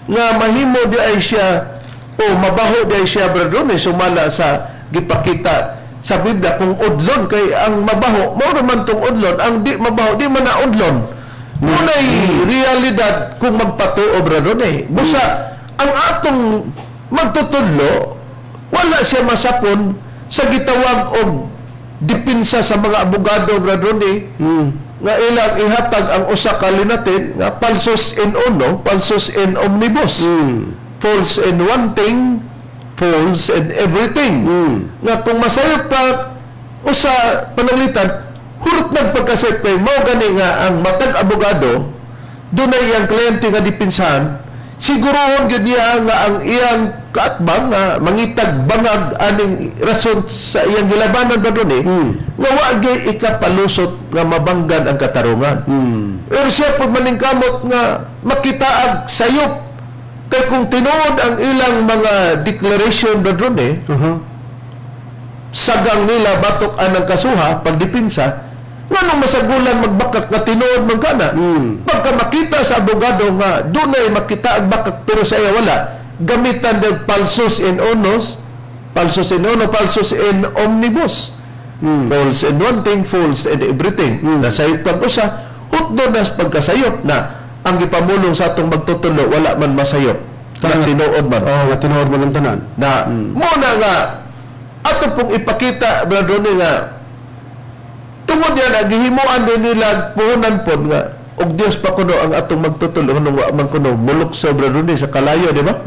nga mahimo di ay siya o mabaho di ay siya, Bradoni, sumala sa gipakita sa Biblia kung udlon, kay ang mabaho mao naman tong udlon, ang di mabaho di man na udlon. Muna'y realidad kung magpatuo, Bradoni, busa ang atong magtutudlo wala siya masapon sa gitawag og dipinsa sa mga abogado, Bradoni, nga ilang ihatag ang usa ka linatin nga falsus in uno, falsus in omnibus. False in one thing, false in everything. Nga kung masayop pa usa pananglitan, hurot nagpagkasayop, kay mao gani nga ang matag abogado dunay iyang kliyente nga dipinsahan, sigurohon gyud niya nga ang iyang kaatbang nga mangitag bangag aning rason sa iyang gilabanan ba doon eh, nga wa gyud ikapalusot nga mabanggan ang katarungan. Pero siya pag maningkamot nga makita ang sayop, kay kung tinuod ang ilang mga declaration ba doon eh, sagang nila batok anang kasuha pagdipinsa, nganong masagulan magbakak nga tinuod man kana. Pagka makita sa abogado nga dunay makita ang bakak pero sa iya wala, gamitan ng falsus in onos, falsus in uno, falsus in omnibus. False in one thing, false in everything. Nasayop pag usa, hutdo na sa pagkasayop na ang gipamulong sa atong magtutulo wala man masayop na tinuod man Oh, nga tinuod man ang tanan. Na mo na nga ato pong ipakita, Brother Ronnie, nga tungod yan na gihimuan din nila puhunan pod nga og Dios pa kuno ang atong magtutulo nung wa man kuno mulukso, Brother Ronnie, sa kalayo, di ba?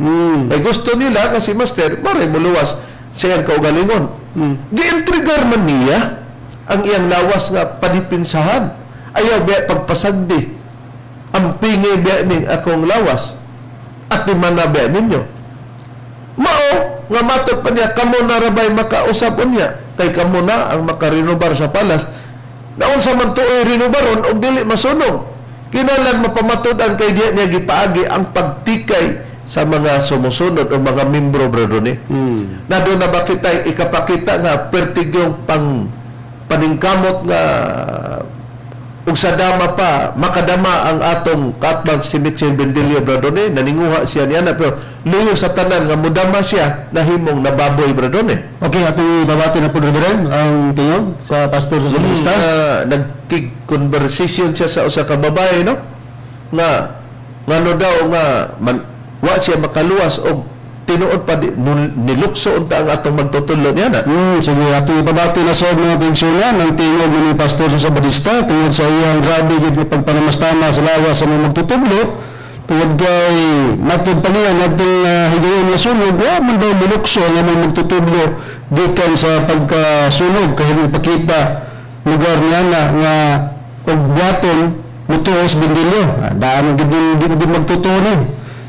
Ay gusto nila kasi Master maray muluwas sa iyang kaugalingon. Giintrigar man niya ang iyang lawas nga padipinsahan, ayaw biya pagpasagdi, ang pingi biya ning akong lawas at di man na biya ninyo. Mao nga matod pa niya, kamo na rabay makausap unya kay kamo na ang makarenobar sa palas. Naunsa man tuoy renobaron og dili masunog? Kinahanglan mapamatud-an kay diya niya gipaagi ang pagtikay sa mga sumusunod o mga membro, Brother ni. Na doon na ba kita ikapakita nga pertigyong pang paningkamot nga ug sa dama pa makadama ang atong katbang si Mitchell Bendilio, Brother ni, naninguha siya niya na, pero luyo sa tanan nga mudama siya, nahimong nababoy, Brother ni. Okay, atong ibabati na po, Reverend, ang tingog sa Pastor sa Salista. Nagkig-conversation siya sa usa ka babae, no, nga ngano daw nga man, wa siya makaluwas og tinuod pa di, nilukso unta ang atong magtutulo niya na. Sige, atong ibabati na sa mga kaigsunan ang tingog ni Pastor sa Badista tungod sa iyang grabe gid nga pagpanamastama sa lawas sa mga magtutudlo, tungod kay matod pa niya ngadtong higayon nga sunog, wa man daw mulukso ang among magtutudlo. Gikan sa pagkasunog kay ipakita lugar niya na nga og buhaton mutuo sa Bendilio. Ah, daan gid gid gid magtotoo ni.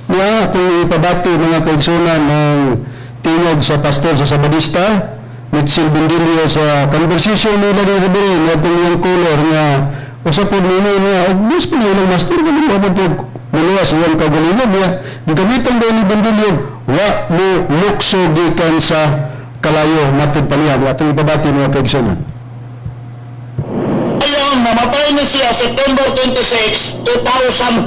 Niya atong ipabati, mga kaigsunan, ng tingog sa pastor sa Sabadista Mitchell Bendilio sa conversation nila ni Reverend atong iyang color nga usa pod nimo niya og bis pa nilang master ganun mo pod muluwas iyang kaugalingon niya gamitan daw ni Bendilio wa mo lukso gikan sa kalayo matod pa niya. Atong ipabati, mga kaigsunan. Ayun, namatay na siya September 26, 2004.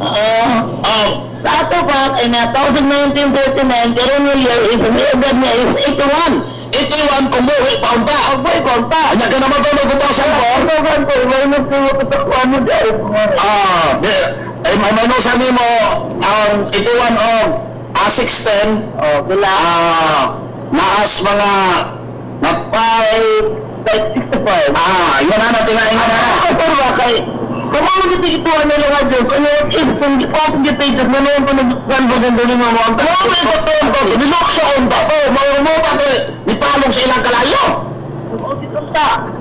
Oo. Oh. Sa ato pa, ay na 1939, pero yung year is, ang edad niya is 81. 81 kung buhi pa unta. Ang buhay ko, ta. Anya ka naman to, 2004. Ano ba ito? Minus na mo ano dahil. Ah, di, ay may manusa nimo ang 81 og 610. Oh, bila. Ah, naas mga na, 5, 65. Ah, yun na natin na ingon na. Ako ba kay kung ano gito ituan nila nga Diyos, ano yung if kung off the pages, na noon pa nagkanbagan doon yung mga Ano may ko to, to, nilukso unta to, maurumuta to, nipalong sa ilang kalayo.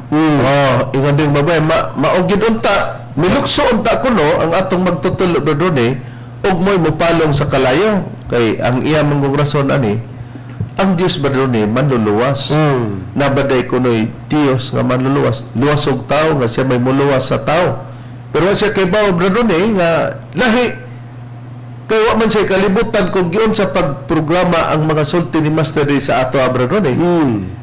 Oh, ingon ding babae, ma maugid unta, milukso unta kuno ang atong magtutulo dodone ug mo'y mopalong sa kalayo kay ang iya mangong rason ani ang Dios ba dodone manluluwas. Nabaday kuno'y Dios nga manluluwas, luwas og tao nga siya may muluwas sa tao. Pero wa siya kay bawo, dodone, nga lahi kay wa man siya kalibutan kung giun sa pagprograma ang mga sulti ni Master Ray sa ato, Abradone.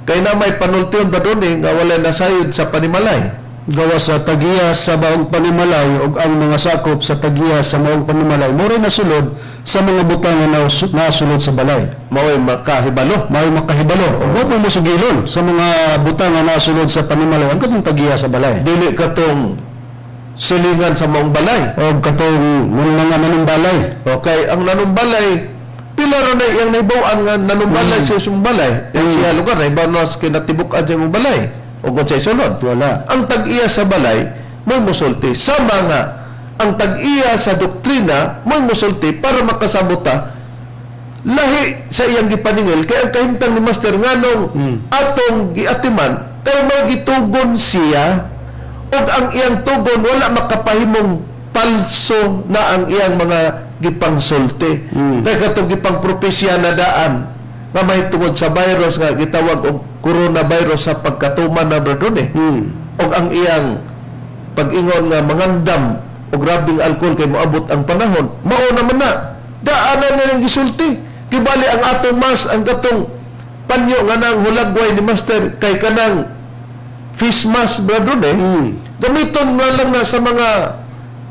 Kay na may panultion ba doon nga wala nasayod sa panimalay. Gawa sa tagiya sa maong panimalay ug ang mga sakop sa tagiya sa maong panimalay mo rin nasulod sa mga butang nga nasulod sa balay. Mao'y makahibalo. May makahibalo ug wa mo sugilon sa mga butang nga nasulod sa panimalay ang katong tagiya sa balay. Dili katong silingan sa maong balay. O katong mga nanumbalay. Okay, ang nanumbalay, pila ra na iyang nahibaw-an nga nanumbalay sa isang balay. Yang siya lugar, nahibaw na sa kinatibuk-an sa imong balay. O kung sa isulod. Wala. Ang tag-iya sa balay, may musulti. Sama nga, ang tag-iya sa doktrina, may musulti para makasabota lahi sa iyang gipaningil kay ang kahimtang ni Master nganong atong giatiman kay may gitugon siya ug ang iyang tugon wala makapahimong palso na ang iyang mga gipangsulti kay katong gipangpropesya na daan nga mahitungod sa virus nga gitawag og coronavirus sa pagkatuman na bro eh ug ang iyang pag-ingon nga mangandam o grabing alcohol kay moabot ang panahon mao naman na daanan nilang gisulti. Kibali ang atong mas ang katong panyo nga nang hulagway ni Master kay kanang face mask, brother eh, gamiton na lang na sa mga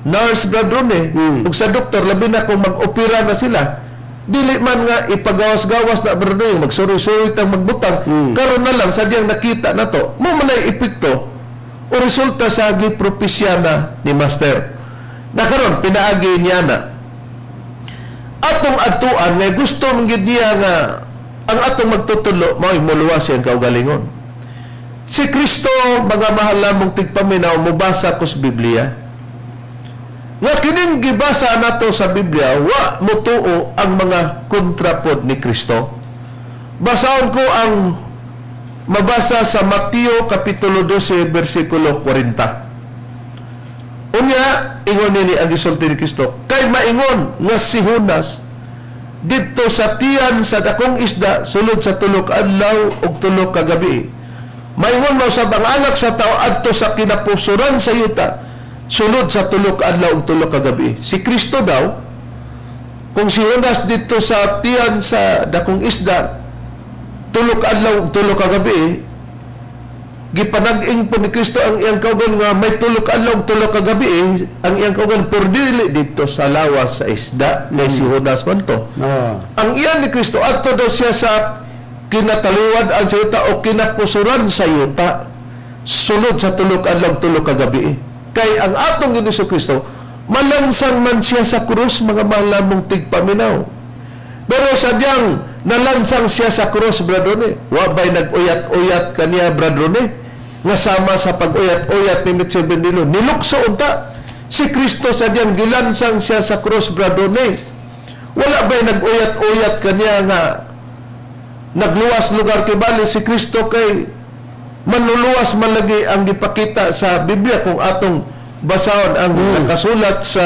nurse, brother eh, ug sa doktor, labi na kung mag-opera na sila. Dili man nga ipagawas-gawas na, brother eh, magsuri-suri tang magbutang karon na lang sadyang nakita na to mo man ay epekto o resulta sa gipropesyana ni Master na karon pinaagi niya na atong adtuan nga gusto man gid niya nga ang atong magtutulo mao'y muluwas siyang kaugalingon. Si Kristo, mga mahal namong tigpaminaw, mubasa ko sa Biblia nga kining gibasa nato sa Biblia wa mutuo ang mga kontrapod ni Kristo. Basahon ko ang mabasa sa Mateo Kapitulo 12 versikulo 40. Unya, ingon nini ang gisulti ni Kristo, kay maingon nga si Jonas didto sa tiyan sa dakong isda sulod sa 3 ka adlaw ug 3 ka gabi. Maingon mo sa ang anak sa tao adto sa kinapusuran sa yuta sulod sa 3 ka adlaw ug 3 ka gabi. Si Kristo daw, kung si Jonas didto sa tiyan sa dakong isda 3 ka adlaw ug 3 ka gabi, gipanag-ing po ni Kristo ang iyang kauban nga may 3 ka adlaw ug 3 ka gabi ang iyang kauban por dili didto sa lawas sa isda kay si Jonas man to. Ang iyan ni Kristo adto daw siya sa kinataliwad ang sa yuta o kinapusuran sa yuta sulod sa 3 ka adlaw 3 ka gabi. Kay ang atong Ginoong Kristo malansang man siya sa krus, mga mahal namong tigpaminaw. Pero sadyang nalansang siya sa krus, bradone, wa ba'y nag-uyat-uyat kaniya, bradone, nga sama sa pag-uyat-uyat ni Mitchell Bendilo? Nilukso unta si Kristo sadyang gilansang siya sa krus, bradone. Wala ba'y nag-uyat-uyat kaniya nga Nagluwas lugar kay bali si Kristo kay manluluwas man lagi ang gipakita sa Biblia kung atong basahon ang nakasulat sa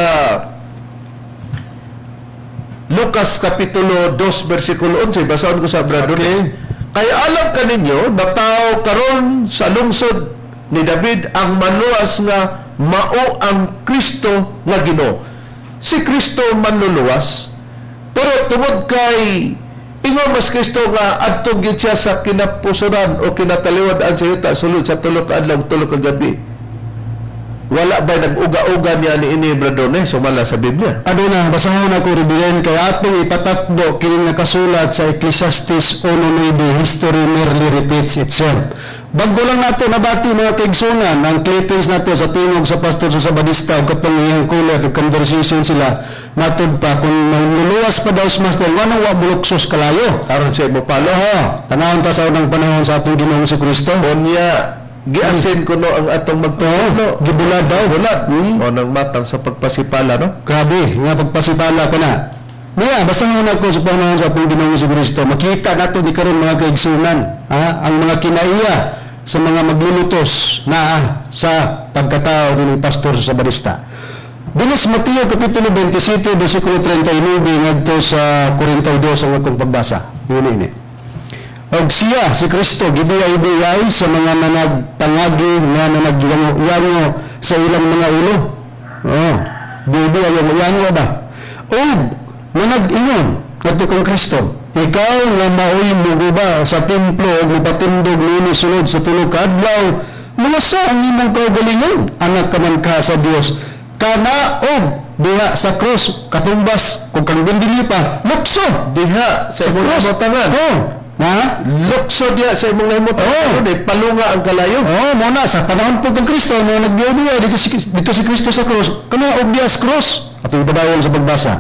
Lucas Kapitulo 2 versikulo 11. Basahon ko sa brother. Okay. Kay alam kaninyo na tao karon sa lungsod ni David ang manluwas nga mao ang Kristo nga Ginoo. Si Kristo manluluwas, pero tungod kay ingon mas Kristo nga adto gyud siya sa kinapusoran o kinataliwad-an sa yuta sulod sa 3 ka adlaw 3 ka gabi, wala ba nag-uga-uga niya ni ini, brother, ne sumala sa Biblia? Aduna, basahon ako, Reverend, kay atong ipatakdo kining nakasulat sa Ecclesiastes 1:9, "History merely repeats itself." Bago lang nato nabati, mga kaigsunan, ang clippings nato sa tingog sa pastor sa Sabadista ug katong iyang cooler, conversation sila, matud pa kung manluluwas pa daw si Master, nganong wa buluksos kalayo? Aron siya mo palo. Oo, tanawon ta sa unang panahon sa atong Ginoong Kristo. Unya giasin kuno ang atong magtutudlo. Gibulad daw. Bulad o nang matang sa pagpasipala, no? Grabe, nga pagpasipala ka na. Niya, basta nga ko sa panahon sa atong Ginoong Kristo, makita nato ni karon, mga kaigsunan, ha, ang mga kinaiya sa mga maglulutos naa sa pagkatao ni Pastor sa Sabadista. Dinis Mateo Kapitulo 27, versikulo 39 ngadto sa 42 ang akong pagbasa. Yun ini. Og siya, si Kristo, gibiyay-biyay sa mga nanagpangagi nga nanagyango sa ilang mga ulo. Oh, biyay yango ba? Og nanag-ingon ngadto kang Kristo, "Ikaw nga maoy muguba sa templo ug mopatindog niini sulod sa 3 ka adlaw, luwasa ang imong kaugalingon, anak ka man ka sa Dios. Kanaog diha sa krus, katumbas kung kang bindili pa, lukso Diha sa imong krus." nahimutangan. Oh, na? Lukso diha sa imong nahimutangan. Oh. Oh. Palunga ang kalayo. Oh, mo na sa panahon po kang Kristo mo nagbiya dito si Kristo sa krus, kana og diha sa krus. Ato ipadayon sa pagbasa.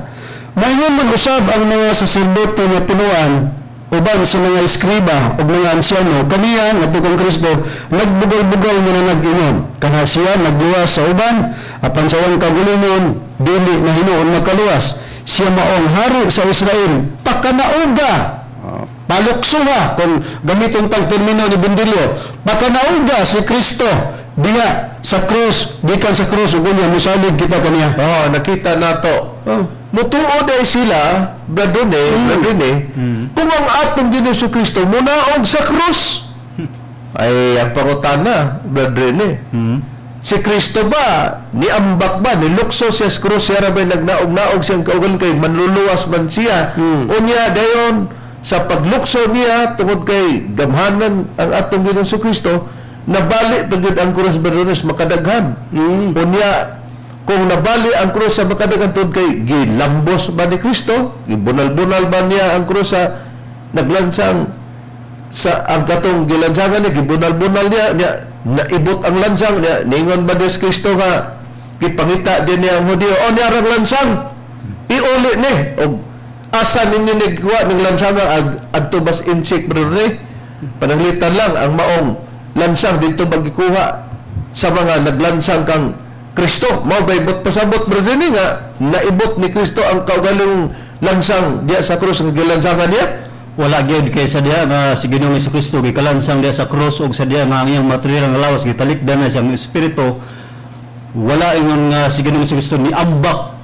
Maingon man usab ang mga saserdote nga tinuan uban sa mga eskriba ug mga ansyano kaniya, ngadto kang Kristo, nagbugal-bugal nga nag-ingon, "Kana siya nagluwas sa uban, apan sa iyang kaugalingon dili na hinuon makaluwas. Siya maong hari sa Israel, pakanauga." Paluksuha kung gamiton tang termino ni Bundilio, pakanauga si Kristo diha sa krus, gikan sa krus, ug unya mosalig kita kaniya. Oh, nakita nato. Oh. Mutuo day sila, brother ne, brother ne, kung ang atong Ginoong Kristo munaog sa krus. Ay, ang pangutana, brother ne. Si Kristo ba, niambak ba, nilukso siya sa krus, siya ra ba'y nagnaog-naog siyang kaugalingon kay manluluwas man siya? Unya, dayon, sa paglukso niya, tungod kay gamhanan ang atong Ginoong Kristo, nabali pa gyud ang krus, brother, makadaghan. Unya, kung nabali ang krus sa makadaghan tungod kay gilambos ba ni Kristo, gibunal-bunal ba niya ang krus sa naglansang sa ang katong gilansangan niya, gibunal-bunal niya, niya naibot ang lansang niya, ningon ba Diyos Kristo nga gipangita din niya ang Hudiyo, "O niya rang lansang, iuli ni," og asa ninyo nagkuha ng lansang ag adto bas insik, brother? Pananglitan lang ang maong lansang dito magikuha sa mga naglansang kang Kristo, mao bay bot pasabot, brother, ni nga naibot ni Kristo ang kaugalingong lansang diya sa krus nga gilansangan niya? Wala gyud, kay sa diha nga si Ginoong Kristo gikalansang diha sa krus ug sa diha nga ang iyang material nga lawas gitalikdan na siyang espiritu, wala ingon nga si Ginoong Kristo ni ambak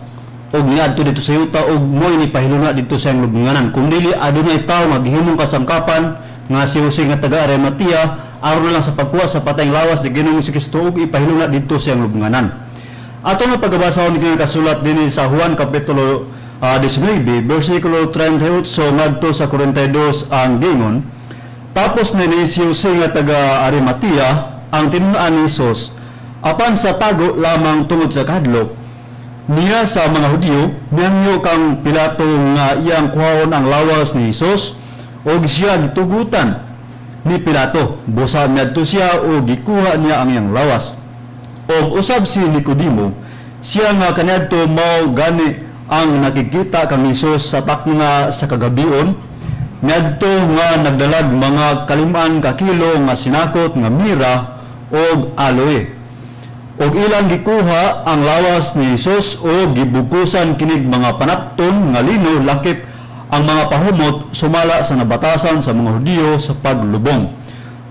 og niadto dito sa yuta ug mo'y ni pahiluna dito sa iyang lubnganan. Kung dili, adunay tawo nga gihimong kasangkapan nga si Jose nga taga Arimatea aron na lang sa pagkuha sa patayng lawas ni Ginoong Kristo ug ipahiluna dito sa iyang lubnganan. Ato nga pagabasahon kini kasulat dinhi sa Juan kapitulo 19 bersikulo 38 ngadto sa 42. Ang gingon, "Tapos nini, si Jose nga taga Arimatea ang tinun-an ni Jesus, apan sa tago lamang tungod sa kahadlok niya sa mga Hudyo. Mihangyo kang Pilato nga iyang kuhaon ang lawas ni Jesus ug siya gitugutan ni Pilato. Busa miadto siya ug gikuha niya ang iyang lawas. Og usab si Nicodemo, siya nga kaniadto mao gani ang nakikita kang Hesus sa takna sa kagabion, miadto nga nagdalag mga 5 ka kilo nga sinakot nga mira og aloe. Og ilang gikuha ang lawas ni Hesus og gibukusan kinig mga panapton nga lino lakip Ang mga pahumot sumala sa nabatasan sa mga Hudiyo sa paglubong.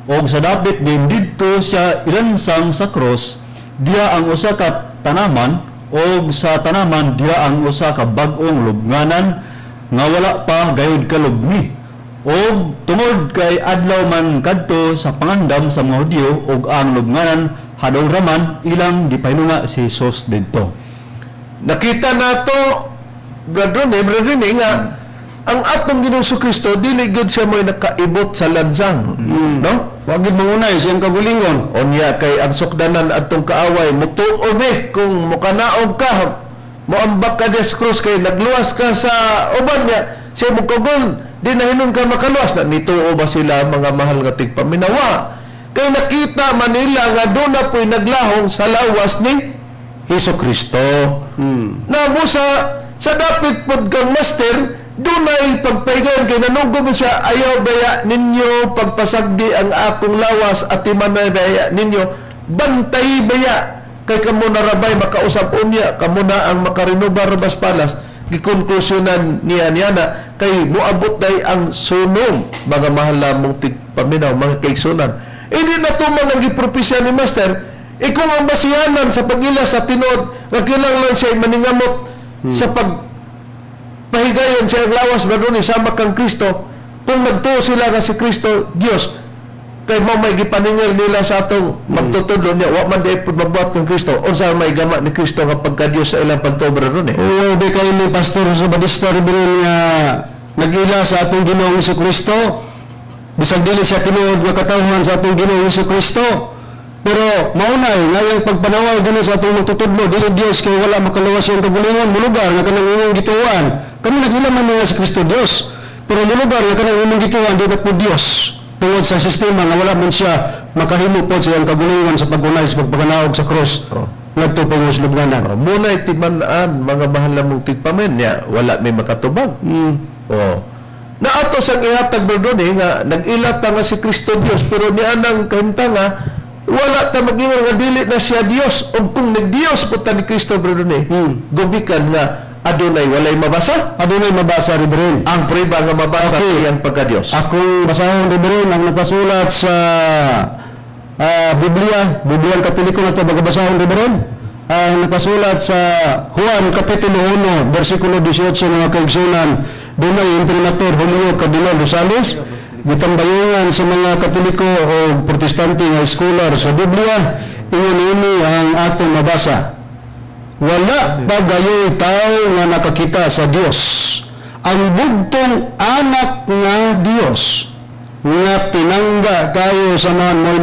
Og sa dapit din didto siya ilansang sa cross, diya ang usa ka tanaman, og sa tanaman diya ang usa ka bag-ong lubnganan nga wala pa gayud kalubngi. Og tungod kay adlaw man kadto sa pangandam sa mga Hudiyo og ang lubnganan hadong raman, ilang gipahinunga si Jesus didto. Nakita nato, brother ni, brother ni, nga ang atong Ginoong Kristo dili gyud siya mo'y nakaibot sa lansang, no? Wa gid mangunay siyang kagulingon. Unya kay ang sukdanan atong kaaway mutuo ni kung mukanaog ka, moambak ka des krus kay nagluwas ka sa uban niya siya mukugol, di na hinon ka makaluwas na. Nituo ba sila, mga mahal nga tigpaminawa? Kay nakita man nila nga doon na po'y naglahong sa lawas ni Hesus Kristo. Na mo sa dapit pod kang master, dunay pagpaygan kay nanugom siya, "Ayaw baya ninyo pagpasagdi ang akong lawas at timanay baya ninyo, bantay baya kay kamo na rabay makausap unya, kamo na ang makarinobar rabas palas." Gikonklusyonan niya niya na kay moabot day ang sunong. Mga mahal lamong tigpaminaw, mga kaigsunan, hindi na tumang ang gipropisya ni master. E kung ang basihanan sa pag-ila sa tinuod nga kinahanglan siya maningamot sa pag pahigayon siya ang lawas ba doon isama kang Kristo, kung nagtuo sila nga si Kristo Diyos, kay mao may gipaningil nila sa atong magtutudlo niya, wa man di pud mabuhat kang Kristo, unsa may gama ni Kristo nga pagka Dios sa ilang pagtuo, brother eh? Oo, di kayo ni Pastor sa Badista Reverend nga nag-ila sa atong Ginoong Kristo. Bisag dili siya tinuod nga katawhan sa atong Ginoong Kristo. Pero maunay nga iyang pagpanawag dinhi sa atong magtutudlo, dili Dios kay wala makaluwas iyang kagulingon, mulugar nga kanang imong gituoan. Kami nag-ila man nga si Kristo Dios. Pero mulugar nga kanang imong gituoan di na po Dios tungod sa sistema nga wala man siya makahimo po sa iyang kagulingon sa pag-unay sa pagpaganaog sa cross ngadto po sa lubnganan. Oh, muna'y timan-an, mga mahal na mong tigpamen niya, wala may makatubag. Oh. Na ato sang ihatag, brother eh, nga nag-ila ta nga si Kristo Dios, pero niya nang kahimtanga wala ta mag-ingon nga dili na siya Dios. Ug kung nag-Dios po ta ni Kristo, brother eh, gumikan nga adunay walay mabasa. Adunay mabasa, Reverend. Ang prueba nga mabasa iyang pagka-Dios. Akong basahon, Reverend, ang nakasulat sa Biblia, Biblia Katoliko na ito, bagabasahon, Reverend. Ang nakasulat sa Juan Kapitulo 1, versikulo 18, mga kaigsunan, dunay imprimatur Julio Cardinal Rosales, gitambayungan sa mga Katoliko o Protestante nga scholar sa Biblia, ingon ini ang atong mabasa: "Wala pa gayoy tao nga nakakita sa Dios. Ang bugtong anak nga Dios nga tinangga kayo sa mga mo'y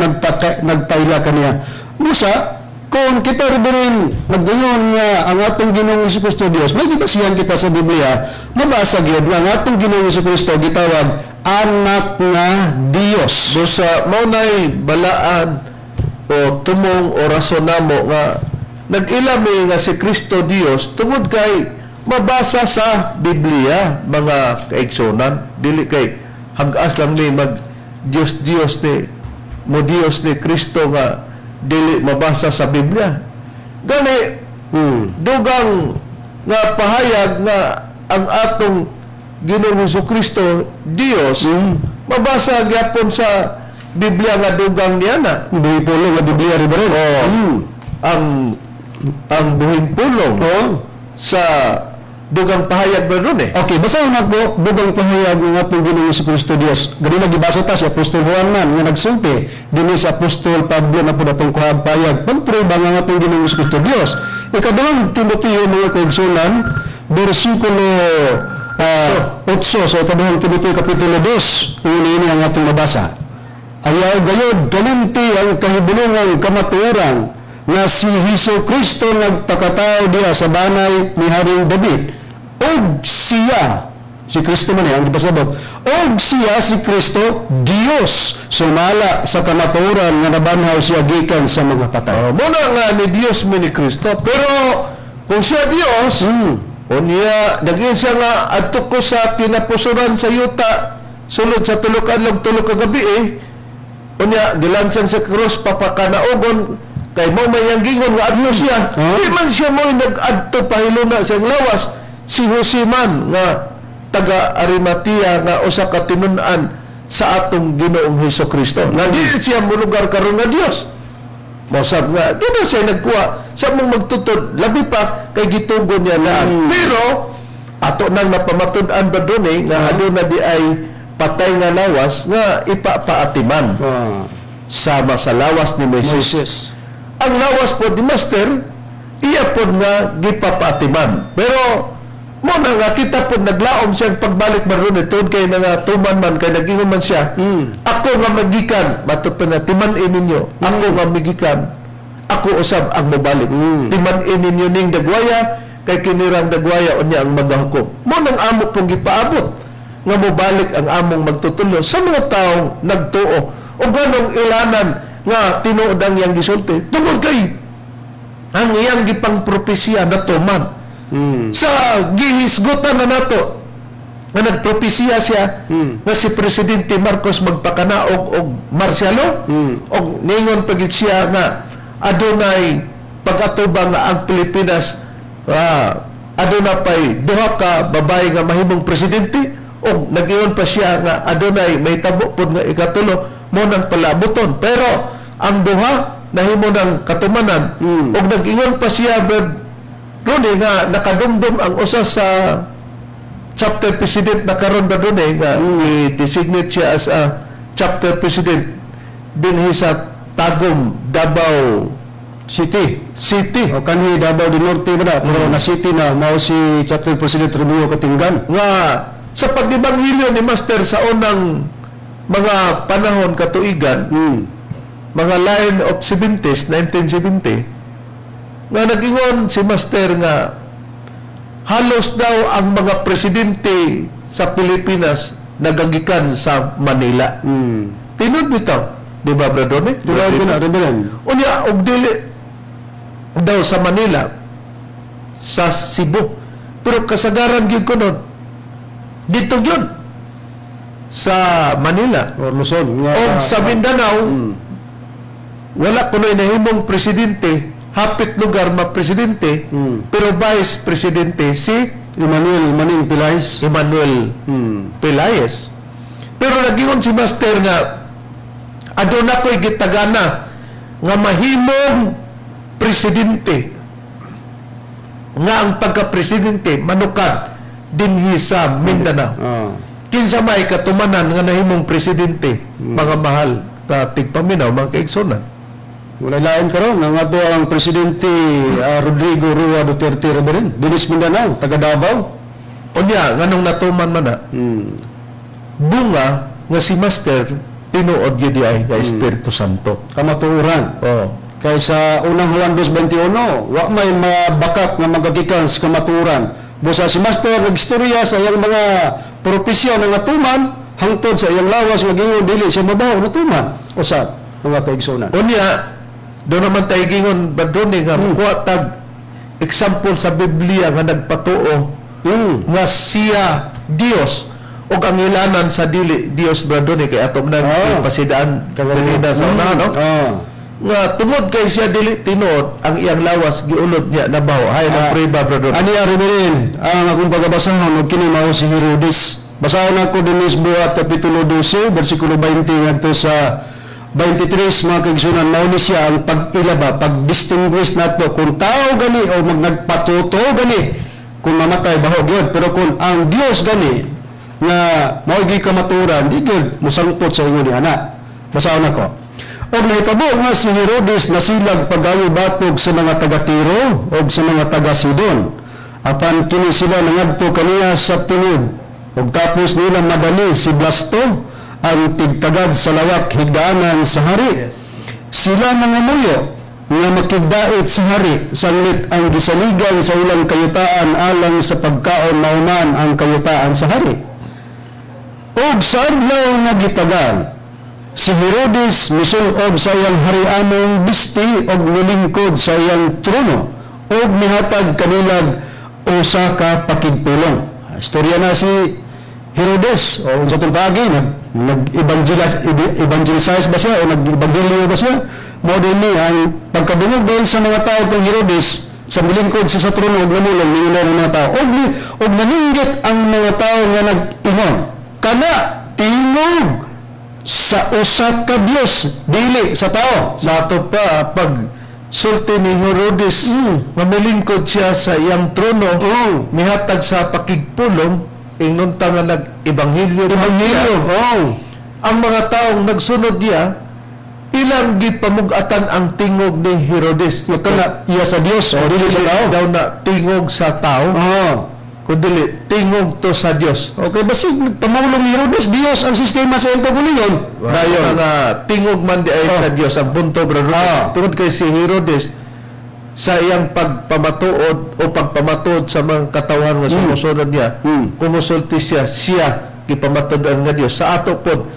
nagpaila kaniya." Busa, kung kita rin naggayon nga ang atong Ginoong Kristo Dios, may gibasihan kita sa Biblia, mabasa gyud nga ang atong Ginoong Kristo gitawag anak nga Dios. Do sa mao nay balaan o tumong o rason namo nga nag-ila mi nga si Kristo Dios tungod kay mabasa sa Biblia, mga kaigsunan. Dili kay hag-as lang ni mag Dios Dios ni mo Dios ni Kristo nga dili mabasa sa Biblia. Gani dugang nga pahayag nga ang atong Ginoong Kristo Dios, mabasa gyapon sa Biblia nga dugang niya na. Buhi pulong nga Biblia, Reverend. Oh, ang buhing pulong sa dugang pahayag ba doon eh. Okay, basahin ako dugang pahayag ng atong Ginoong Kristo Dios. Ganina gibasa ta si Apostol Juan man nga nagsulti dinhi si Apostol Pablo na pud atong kuha pahayag. Pagprueba nga ang atong Ginoong Kristo Dios. Ikaduhang Timoteo, mga kaigsunan, bersikulo 8 sa Ikaduhang Timoteo kapitulo 2, ini ini ang atong mabasa. "Ayaw gayod kalimti ang kahibulungang kamatuoran nga si Hesus Kristo nagpakatao diha sa banay ni Haring David. Og siya," si Kristo man eh, ang gipasabot, "og siya si Kristo Dios sumala sa kamatuoran nga nabanhaw siya gikan sa mga patay." Oh, muna nga ni Dios mi ni Kristo, pero kung siya Dios, unya naging siya nga adto ko sa kinapusuran sa yuta sulod sa 3 ka adlaw 3 ka gabi eh. Unya gilansang sa krus papakanaogon kay mo may yang gingon nga adto siya. Di man siya mo nag-adto pahiluna sa iyang lawas, si Jose man nga taga Arimatea nga usa ka tinun-an sa atong Ginoong Hesus Kristo. Nga dili siya molugar karon nga Dios. Mosab nga doon na siya nagkuha sa mong magtutod, labi pa kay gitugon niya lahat. Pero ato nang napamatud-an ba doon eh, nga aduna di ay patay nga lawas nga ipapaatiman sama sa lawas ni Moises. Moises. Ang lawas po ni Master, iya po nga gipapaatiman. Pero mo na nga kita po naglaom siyang pagbalik man ron tungod kay nga tuman man kay nagingon man siya, "Ako nga magikan," matud pa na, "timan-i ninyo ako nga migikan, ako usab ang mobalik. Timan-i ninyo ning dagwaya kay kinirang dagwaya unya ang magahukom." Mo nang amo pong gipaabot nga mobalik ang among magtutulo sa mga taong nagtuo o ganong ilanan nga tinuod ang iyang gisulti tungod kay ang iyang gipang propesiya natuman sa gihisgutan na nato nga nagpropesiya siya nga si Presidente Marcos magpakanaog og martial law og ningon pagid siya nga adunay pag-atubang nga ang Pilipinas aduna pay duha ka babae nga mahimong presidente og nag-ingon pa siya nga adunay may tabo pod nga ikatulo mo nang palabuton, pero ang duha nahimo ng katumanan. Og nag-ingon pa siya, Brad Ronnie, nga nakadumdum ang usa sa chapter president na karon ba doon eh, nga i-designate siya as a chapter president dinhi sa Tagum, Davao City. City. O kanhi Davao del Norte ba na, pero na city na mao si Chapter President Romeo Katinggan. Nga sa pag-ebanghelyo ni Master sa unang mga panahon katuigan, mga line of 70s, 1970, nga nag-ingon si Master nga halos daw ang mga presidente sa Pilipinas nagagikan sa Manila. Tinud bitaw, di ba, Bradone? Di ba na, Reverend? Unya, og dili daw sa Manila, sa Cebu. Pero kasagaran gyud ko nun, dito gyud sa Manila. Or Luzon. Nga, O sa Mindanao, wala kuno'y nahimong presidente, hapit lugar ma-presidente, pero vice presidente si Emmanuel Maning Pelaez. Emmanuel Pelaez. Pero nagingon si Master nga aduna ko'y gitagana nga mahimong presidente nga ang pagka-presidente manukad dinhi sa Mindanao. Kinsa may katumanan nga nahimong presidente, mga mahal ka tigpaminaw, mga kaigsunan? Wala lain karon ang ato ang presidente Rodrigo Roa Duterte, Reverend. Dinis Mindanao, taga Davao. Unya, nganong natuman man na, bunga nga si Master tinuod gyud ay nga Espiritu Santo. Kamatuoran. Oh. Kay sa unang Juan 2:21, wa may mabakak nga magagikan sa kamatuoran. Busa si Master nagstorya sa iyang mga propesya nga natuman hangtod sa iyang lawas nga gingon dili siya mabaho, natuman. Usab mga kaigsunan. Unya, doon naman tayo gingon badone nga mukuha tag example sa Biblia nga nagpatuo nga siya Dios ug ang ilanan sa dili Dios, bradone, kay atom nang pasidaan kanina sa una, no? Nga tungod kay siya dili tinuod, ang iyang lawas giulod niya nabaho. Hay ng prueba, bradone. Ani ang Reverend, ang akong pagabasahon og kini mao si Herodes. Basahon ako dinhi sa Buhat kapitulo 12 bersikulo 20 ngadto sa 23, mga kaigsunan. Mao ni siya ang pag-ilaba, pag-distinguish nato kung tao gani o magnagpatuto gani, kung mamatay baho gyud, pero kung ang Dios gani nga mao gyud kamatuoran, di gyud mosangpot sa ingon ni ana. Basahon ako. Og nahitabo nga si Herodes nasilag pagayo batok sa mga taga-Tiro og sa mga taga-Sidon. Apan kini sila nangadto kaniya sa tinud. Og tapos nila madali si Blasto ang tigtagad sa lawak higdaanan sa hari. Sila nangamuyo nga makigdait sa hari sanglit ang gisaligan sa ilang kayutaan alang sa pagkaon mauman ang kayutaan sa hari. Og sa adlaw nga gitagal, si Herodes misulob sa iyang harianong bisti og nilingkod sa iyang trono og mihatag kanilag usa ka pakigpulong. Istorya na si Herodes o unsa tong paagi nag nag-evangelize evangelize ba siya o nag-ebanghelyo ba siya? Mao din ni ang pagkadungog dahil sa mga tao kang Herodes. Sa milingkod siya sa trono og namulong, ningon ng mga tao. Og naninggit ang mga tao nga nag-ingon. Kana tingog sa usa ka Dios, dili sa tao. Sa ato pa, pag sulti ni Herodes, nga milingkod siya sa iyang trono, mihatag sa pakigpulong, ingnon ta nga nag-ebanghelyo pa Ebanghelyo. siya. Ang mga taong nagsunod niya, ilang gipamugatan ang tingog ni Herodes. Nga kana iya sa Dios o dili sa tao. Daw na tingog sa tao, kundi tingog to sa Dios. Okay, basig nagpamulong ni Herodes, Dios ang sistema sa iyang kaugalingon. Dayon nga tingog man di ay sa Dios ang punto, brother. Tungod kay si Herodes sa iyang pagpamatuod o pagpamatuod sa mga katawhan nga sumusunod niya, kumusulti siya, siya gipamatud-an nga Dios. Sa ato pod,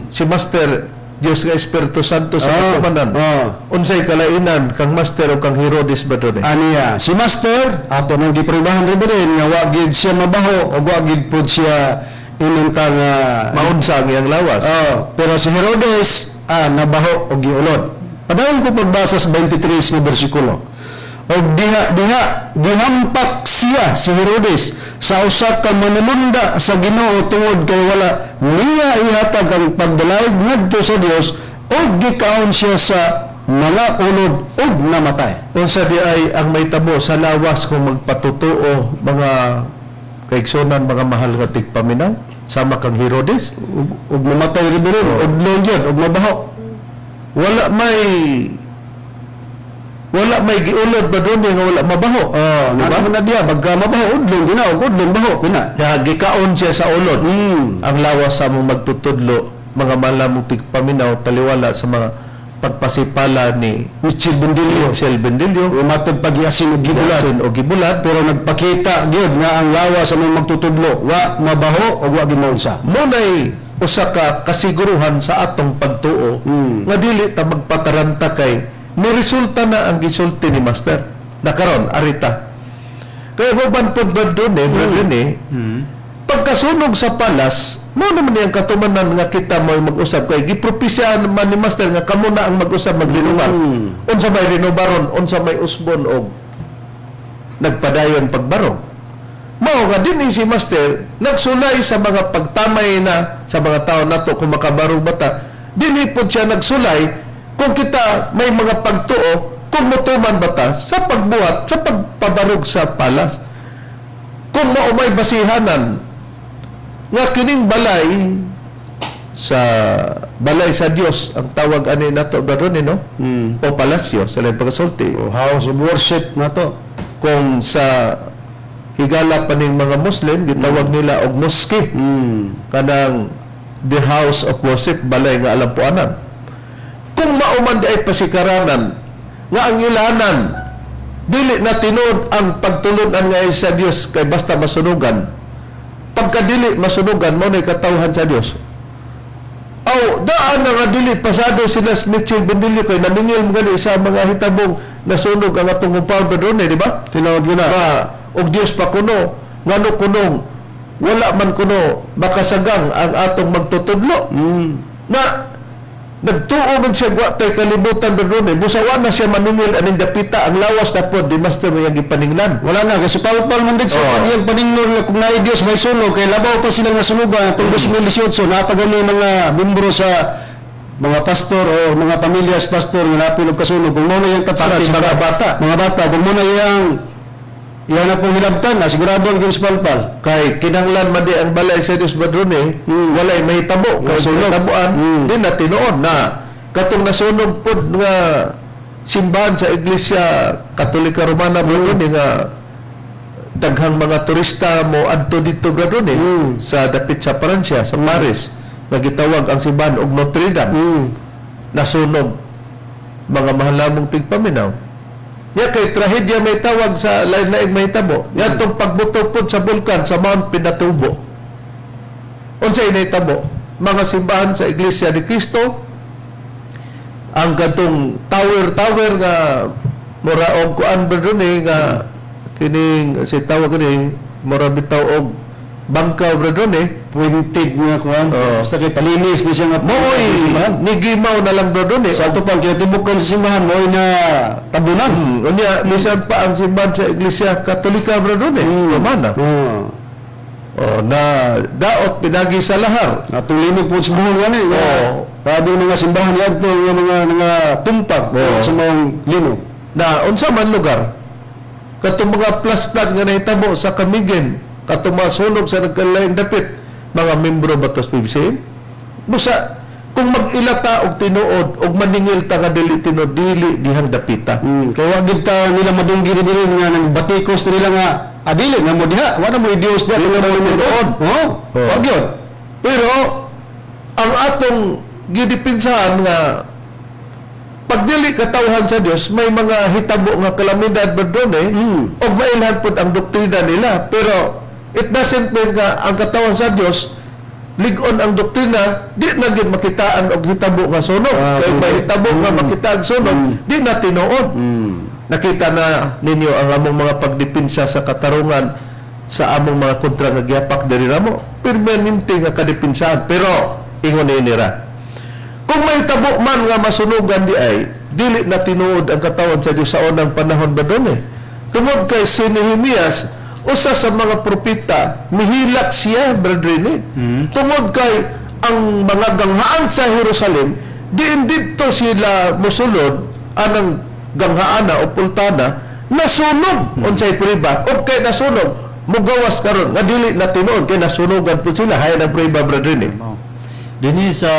si Master Dios nga Espiritu Santo sa katumanan. Unsay kalainan kang Master o kang Herodes ba doon eh? Aniya, si Master, ato nang gipribahan rin ba rin, nga wa gid siya mabaho o wa gid pod siya inunta nga Maunsa ang iyang lawas. Oh, pero si Herodes nabaho og giulod. Padayon ko pagbasa sa 23 nga bersikulo. Og diha diha gihampak siya si Herodes sa usa ka manulunda sa Ginoo tungod kay wala niya ihatag ang pagdalayg ngadto sa Dios ug gikaon siya sa mga ulod ug namatay. Unsa di ay ang may tabo sa lawas kung magpatotoo, mga kaigsunan, mga mahal nga tigpaminaw, sama kang Herodes? Ug namatay rin rin, ug gyud, ug mabaho. Wala may giulod ba doon nga wala mabaho? Oh, Di ba? di ba? Na diya bagka mabaho udlong gina ug udlong baho pina. Ya, gikaon siya sa ulod. Ang lawas sa among magtutudlo, mga mahal mong tigpaminaw, taliwala sa mga pagpasipala ni Mitchell Bendillo. Mitchell Bendillo, Umatod pag-iasin og gibulat. Yasin o gibulat. Pero nagpakita gyud nga ang lawas sa mga magtutudlo wa mabaho o wa gimaunsa. Munay usa ka kasiguruhan sa atong pagtuo nga dili ta magpataranta kay ni resulta na ang gisulti ni Master. Na karon arita. Kaya uban pod ba doon eh, brother eh, pagkasunog sa palas, mo naman ang katumanan nga kita mo mag-usab kay gipropisyahan man ni Master nga kamo na ang mag-usab magrenobar. Unsa may renobaron, unsa may usbon og nagpadayon pagbarog. Mao nga din si Master nagsulay sa mga pagtamay na sa mga tao nato kung makabarog bata. Dinhi pod siya nagsulay kung kita may mga pagtuo kung mutuman bata sa pagbuhat sa pagpabarog sa palas. Kung mao may basihanan nga kining balay sa balay sa Dios ang tawag ani nato garon eh, no? O palasyo sa laing pagkasulti. O house of worship na to. Kung sa higala pa ning mga Muslim gitawag nila og mosque, kanang the house of worship, balay nga alampuanan. Kung mauman di ay pasikaranan nga ang ilanan dili na tinuod ang pagtulun-an nga ay sa Dios kay basta masunugan, pagkadili masunugan mo na'y katawhan sa Dios. Aw, daan na nga dili pasado sila sa Mitchell Bendillo kay namingil mo gani sa mga hitabong nasunog ang atong compound ba doon eh, di ba? Tinuod gyud na. Nga og Dios pa kuno, ngano kuno wala man kuno makasagang ang atong magtutudlo na nagtuo man siya wa tay kalibutan ba doon eh. Busa wa na siya maningil aning dapita ang lawas na pod di Master mo yang gipaninglan. Wala na kasi palpal man din sa iyang paningnon nga kung naay Dios may sunog kay labaw pa silang nasunugan atong 2018 napagani mga membro sa mga pastor o mga pamilya sa pastor nga napil og kasunog kung mo na iyang katsara Pati mga bata. Mga bata kung mo na iyang iyang na pong hilabtan na sigurado ang Diyos palpal. Kay kinahanglan man di ang balay sa Dios badrone, walay mahitabo kay Nasunog. mahitaboan di na tinuod na katong nasunog pod nga simbahan sa Iglesia Katolika Romana badrone nga daghang mga turista mo adto dito badrone sa dapit sa Pransya sa Paris nga gitawag ang simbahan og Notre Dame, nasunog, mga mahal namong tigpaminaw. Ya kay trahedya may tawag sa lain-lain mahitabo. Yatong pagbuto pod sa bulkan sa Mount Pinatubo. Unsay nahitabo? Mga simbahan sa Iglesia ni Cristo, ang katong tower-tower nga mura og kuan ba dun eh, nga kining si tawag ni mura bitaw og Bangkaw, brother, eh. Puintig nga kuan. Oo. Basta kay palinis ni siya nga Mooy simbahan. nigimaw na lang, brother, eh. Sa ato pang kinatibukan sa simbahan mo'y na tabunan. Unya, bisan pa ang simbahan sa Iglesia Katolika, brother, eh. Romana. Oo. Oh, na daot pinagi sa lahar. Atong linog po sa buhol gani. Oo. Grabe yung mga simbahan niadto nga mga tumpag Oo. sa mga linog. Na unsa man lugar katong mga plus plug nga nahitabo sa Camiguin, katong mga sunog sa nagkalaing dapit, mga membro ba tos PBCM? Busa kung mag-ila ta og tinuod og maningil ta nga dili tinuod, dili dihang dapita. Kaya wag gid ta nila madunggi ni diri nga nang batikos nila nga adili nga mo diha, wala mo Dios diha Dili nga mo mo tinuod. Oh, Oo. wag yun. Pero ang atong gidipinsahan nga pag dili katawhan sa Dios, may mga hitabo nga kalamidad ba doon eh, og mailhan pod ang doktrina nila. Pero it doesn't mean nga ang katawan sa Dios lig-on ang doktrina, di na gyud makitaan og hitabo nga sunog. Kay may hitabo nga makita ang sunog, di na tinuod. Nakita na ninyo ang among mga pagdepensa sa katarungan sa among mga kontra nga giyapak diri namo. Permanente nga kadepensahan, pero ingon ni nira. Kung may tabo man nga masunugan di ay, dili na tinuod ang katawan sa Dios sa unang panahon ba doon eh. Tungod kay si Nehemias, usa sa mga propeta, mihilak siya, brethren eh. Tungod kay ang mga ganghaan sa Jerusalem, diin didto sila musulod anang ganghaana o pultana, nasunog unsay prueba o kay nasunog mugawas karon nga dili na tinuod kay nasunogan pud sila hay ng prueba, brethren eh. Dinhi sa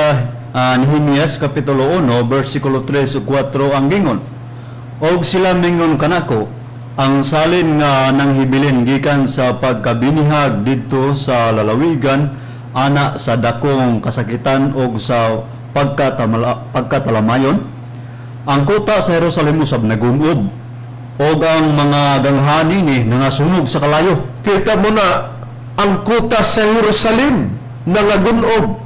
Nehemias kapitulo 1 bersikulo 3 ug 4 ang gingon. Og sila mingon kanako, ang salin nga nanghibilin gikan sa pagkabinihag didto sa lalawigan ana sa dakong kasakitan og sa pagkatalamayon. Ang kota sa Jerusalem usab nagumob og ang mga ganghani ni nangasunog sa kalayo. Kita mo na ang kuta sa Jerusalem nangagunob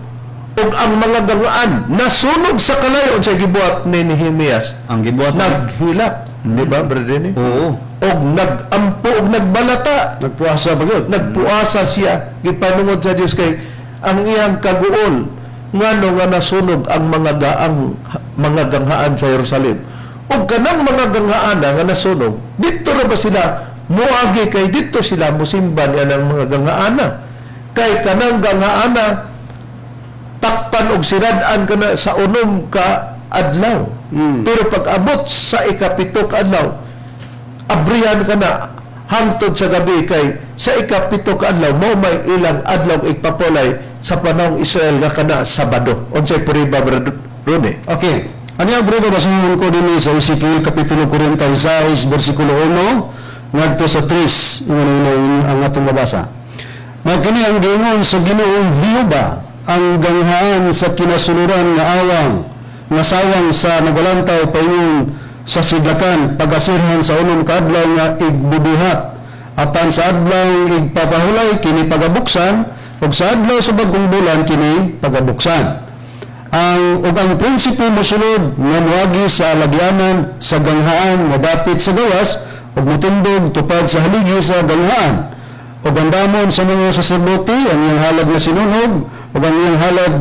ug ang mga gangaan nasunog sa kalayo. Unsay gibuhat ni Nehemias? Ang gibuhat Naghilak, di ba, brother ni? Oo. Og nagampo og nagbalata. Nagpuasa pa gyud. Nagpuasa siya, gipanungod sa Dios kay ang iyang kaguol ngano nga nasunog ang mga gaang mga ganghaan sa Jerusalem. Ug kanang mga ganghaan na nga nasunog, didto ra ba sila muagi kay didto sila musimba niya ng mga ganghaana? Kay kanang ganghaana takpan og sirad-an kana sa unom ka adlaw. Pero pag abot sa ikapito ka adlaw, abrihan ka na hangtod sa gabi kay sa ikapito ka adlaw mo may ilang adlaw igpapulay sa panahong Israel nga kana Sabado. Unsay puriba, brother Rune? Okay. Ano yung brother, basahon ko din sa Ezekiel Kapitulo 46, versikulo 1, ngadto sa 3, ingon ang atong mabasa. Magkini ang gingon sa Ginoong Hiyuba, ang ganghaan sa kinasuluran nga awang, nga sawang sa nagalantaw paingon sa sidlakan, pagasirhan sa unom ka adlaw nga igbubuhat. Apan sa adlaw igpapahulay kini pagabuksan, ug sa adlaw sa bagong bulan kini pagabuksan. Ang ug ang prinsipe mosulod nga moagi sa lagyanan sa ganghaan nga dapit sa gawas ug motindog tupad sa haligi sa ganghaan. Ug ang damon sa mga saserdote ang iyang halad nga sinunog ug ang iyang halad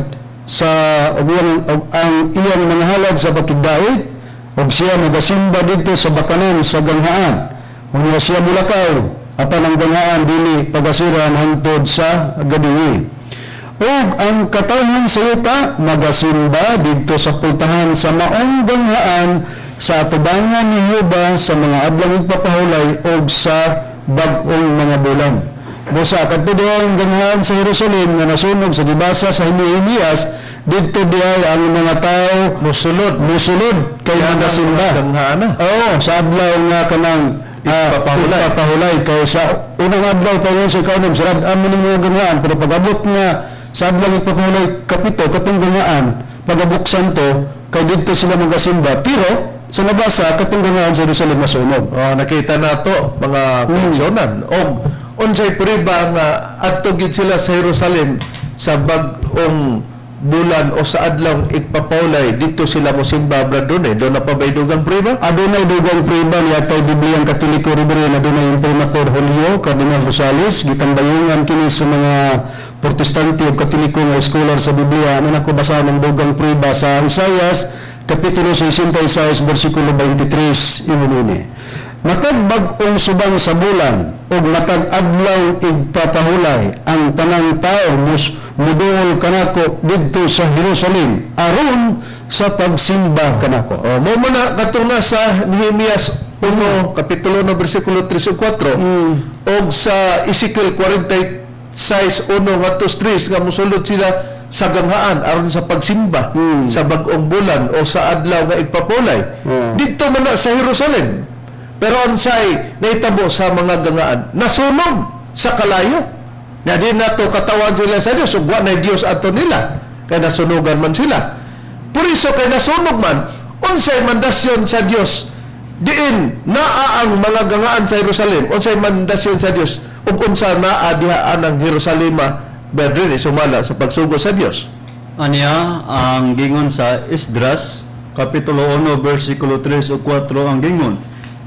sa ug iyang, ug ang iyang mga halad sa pakigdait ug siya magasimba didto sa bakanan sa ganghaan. Unya siya mulakaw apan ang ganghaan dili pagasiran hangtod sa gabii. Ug ang katawhan sa yuta magasimba didto sa pultahan sa maong ganghaan sa atubangan ni Jehova sa mga adlaw igpapahulay ug sa bag-ong mga bulan. Busa kadto diha ang ganghaan sa Jerusalem nga nasunog sa gibasa sa Nehemias, didto diha ang mga tao Musulod. Musulod kay magasimba. Ganghaana. Oo, sa adlaw nga kanang Igpapahulay. Igpapahulay kay sa unang adlaw pa yun sa ikaunom sarad amo ning mga ganghaan, pero pag-abot nga sa adlaw igpapahulay kapito katong ganghaan pagabuksan to kay didto sila magasimba, pero sa nabasa katong ganghaan sa Jerusalem masunog. Oh, nakita na to mga kaigsuonan. Og unsay prueba nga adto gid sila sa Jerusalem sa bag-ong bulan o sa adlaw igpapawlay dito sila mosimba, Brad Rone? Duna pa ba'y dugang prueba? Adunay dugang prueba niya kay Bibliang Katoliko, Reverend. Adunay Imprimatur Julio Cardinal Rosales, gitambayungan kini sa mga Protestante ug Katoliko nga scholar sa Biblia. Ano nako basahan ang dugang prueba sa Isaias kapitulo 66 bersikulo 23. Ingon ini: "Matag bag-ong subang sa bulan ug matag adlaw igpapahulay, ang tanang tao mus muduol kanako didto sa Jerusalem aron sa pagsimba kanako." O, mao man na katong nasa Nehemias 1, kapitulo 1, bersikulo 3 ug 4, og sa Ezekiel 46, 1 ngadto 3 nga mosulod sila sa ganghaan aron sa pagsimba sa bag-ong bulan o sa adlaw nga igpapulay. Didto man na sa Jerusalem. Pero unsay nahitabo sa mga gangaan? Nasunog sa kalayo. Na di nato katawan sila sa Dios ug wa na Dios ato nila kay nasunugan man sila. Puriso kay nasunog man, unsay mandasyon sa Dios diin naa ang mga gangaan sa Jerusalem? Unsay mandasyon sa Dios ug unsa naa diha anang Jerusalem, Brethren, sumala sa pagsugo sa Dios? Anya ang gingon sa Esdras kapitulo 1 bersikulo 3 ug 4. Ang gingon,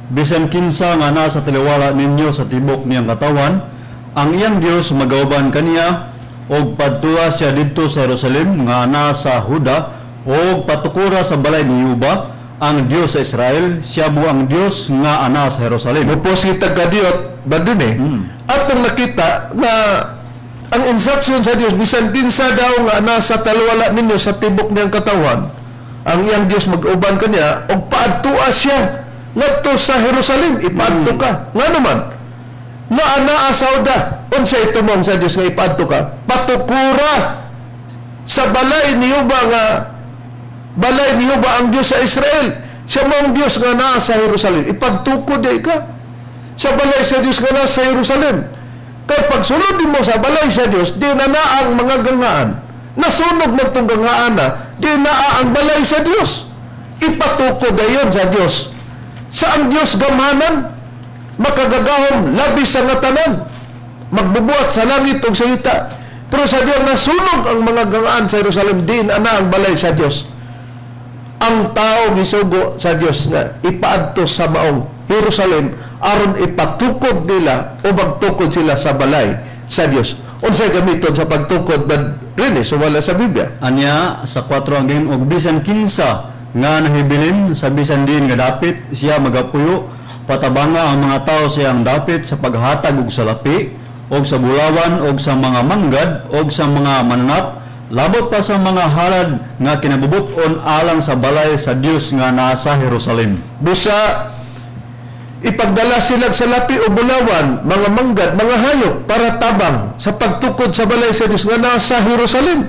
"Bisan kinsa nga naa sa taliwala ninyo sa tibok niyang katawan, ang iyang Dios magauban kaniya og padtua siya didto sa Jerusalem nga naa sa Huda og patukura sa balay ni Yuba ang Dios sa Israel, siya mo ang Dios nga ana sa Jerusalem." Mupos kita kadiyot ba dun eh. Atong nakita na ang instruction sa Dios, bisan kinsa daw nga nasa talwala ninyo sa tibok niyang katawan, ang iyang Dios mag-uban kaniya og paadtua siya ngadto sa Jerusalem. Ipaadto ka. Nga naman na anaa sa Huda, unsay tumong sa Dios nga ipaadto ka? Patukura sa balay niyo ba nga balay niyo ba ang Dios sa Israel. Siya mo ang Dios nga naa sa Jerusalem. Ipagtukod di ka sa balay sa Dios nga naa sa Jerusalem. Kay pagsulod mo sa balay sa Dios, di na naa ang mga gangaan. Nasunog man tong gangaan na, di naa ang balay sa Dios. Ipatukod dayon sa Dios. Sa ang Dios gamhanan, makagagahom, labi sa nga tanan, magbubuhat sa langit ug sa yuta. Pero sa Dios nasunog ang mga gangaan sa Jerusalem, di na ang balay sa Dios. Ang tao gisugo sa Dios nga ipaadto sa maong Jerusalem aron ipatukod nila o magtukod sila sa balay sa Dios. Unsay gamiton sa pagtukod ba rin eh, sumala sa Biblia? Anya sa 4 ang gingon, "Og bisan kinsa nga nahibilin sa bisan diin nga dapit siya magapuyo, patabanga ang mga tao sa iyang dapit sa paghatag og salapi og sa bulawan og sa mga manggad og sa mga mananap, labot pa sa mga halad nga kinabubut-on alang sa balay sa Dios nga naa sa Jerusalem." Busa ipagdala sila sa lapi o bulawan, mga manggad, mga hayop para tabang sa pagtukod sa balay sa Dios nga nasa Jerusalem.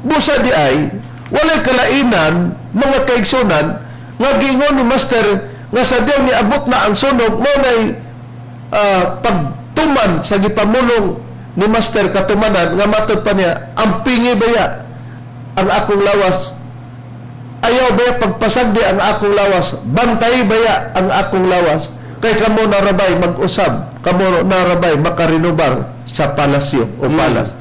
Busa di ay walay kalainan, mga kaigsunan, nga giingon ni Master nga sa diyang niabot na ang sunog mo nay pagtuman sa gipamulong ni Master katumanan nga matod pa niya, "Ampingi baya ang akong lawas, ayaw baya pagpasagdi ang akong lawas, bantay baya ang akong lawas, kay kamo narabay mag-usab, kamo narabay makarinobar sa palasyo o palas."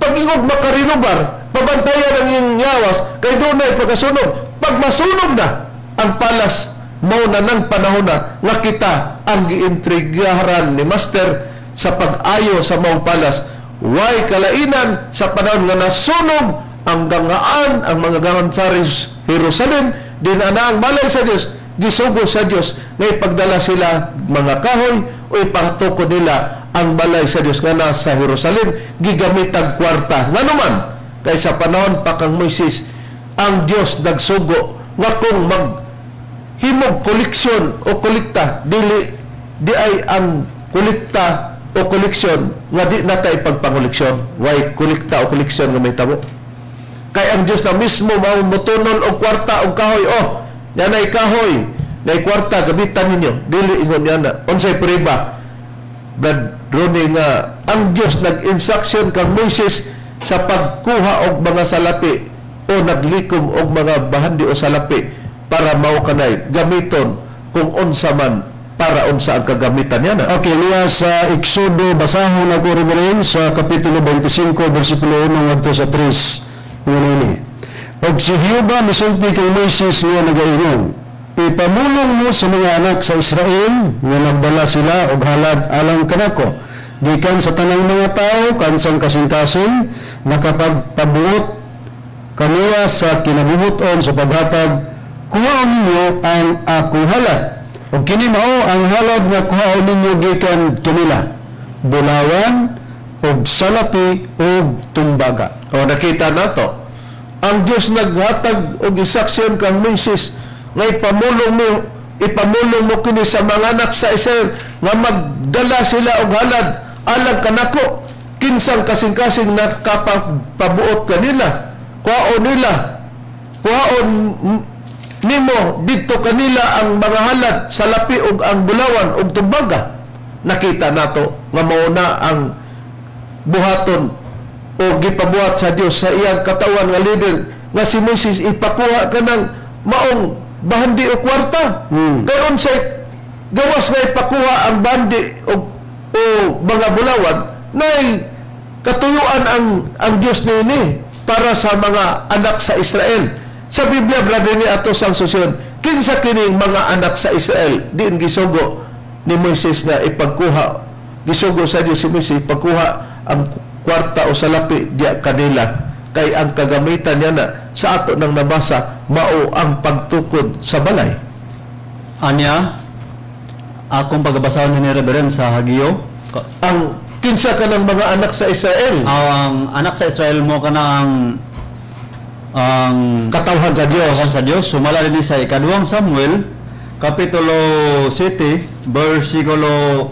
Pag ingog makarinobar, pabantayan ang iyong yawas kay dunay pagkasunog. Pag masunog na ang palas, mao na nang panahon na nga kita ang giintrigahan ni Master sa pag-ayo sa maong palas. Way kalainan sa panahon nga nasunog ang gangaan, ang mga gangaan sa Jerusalem, din ana ang balay sa Dios, gisugo sa Dios nga ipagdala sila mga kahoy o ipatukod nila ang balay sa Dios nga nasa Jerusalem, gigamitag kwarta. Nganuman kay sa panahon pa kang Moises, ang Dios nagsugo nga kung mag himog koleksyon o kolekta, dili di ay ang kolekta o koleksyon nga di na tayo pagpangoleksyon. Way kolekta o koleksyon nga may tabo kay ang Dios na mismo mao motunol og kwarta og kahoy. "Oh, yan ay kahoy nay kwarta, gamitan ninyo." Dili ingon niya na. Unsay prueba, Brad Ronnie, nga ang Dios nag-instruction kang Moises sa pagkuha og mga salapi o naglikom og mga bahandi o salapi para mao kanay gamiton kung unsa man, para unsa ang kagamitan niya na? Okay, niya sa Exodo, basahon ako, Reverend, sa Kapitulo 25, versikulo 1 ngadto sa 3. Ingon ini. Og si Jehova misulti kay Moises nga nagaingon, "Ipamulong mo sa mga anak sa Israel nga nagdala sila og halad alang kanako. Gikan sa tanang mga tao, kansang kasing-kasing, nakapagpabuot kaniya sa kinabubuton sa paghatag, kuhaon ninyo ang akong halad. Ug kini mao ang halad nga kuhaon ninyo gikan kanila: bulawan ug salapi ug tumbaga." O nakita nato. Ang Dios naghatag og instruction kang Moises nga ipamulong mo kini sa mga anak sa Israel nga magdala sila og halad alang kanako, kinsang kasing-kasing nakapabuot kanila, kuhaon nila, kuhaon nimo didto kanila ang mga halad, salapi ug ang bulawan ug tumbaga. Nakita nato nga mao na ang buhaton o gipabuhat sa Dios sa iyang katawan nga leader nga si Moises, ipakuha kanang maong bahandi o kwarta. Kay unsay gawas nga ipakuha ang bahandi o mga bulawan, nay katuyuan ang Dios niini para sa mga anak sa Israel. Sa Biblia, brother, ni ato sang susunod, kinsa kining mga anak sa Israel diin gisugo ni Moises nga ipagkuha, gisugo sa Dios si Moises ipagkuha ang kwarta o salapi diya kanila, kay ang kagamitan niya na sa ato nang nabasa mao ang pagtukod sa balay? Anya, akong pagabasahon ni Reverend sa Hageo, Ang kinsa ka ng mga anak sa Israel? Ang anak sa Israel mo kana ang Katawhan sa Dios. Katawhan sa Dios. Sumala din sa ikaduhang Samuel kapitulo 7 bersikulo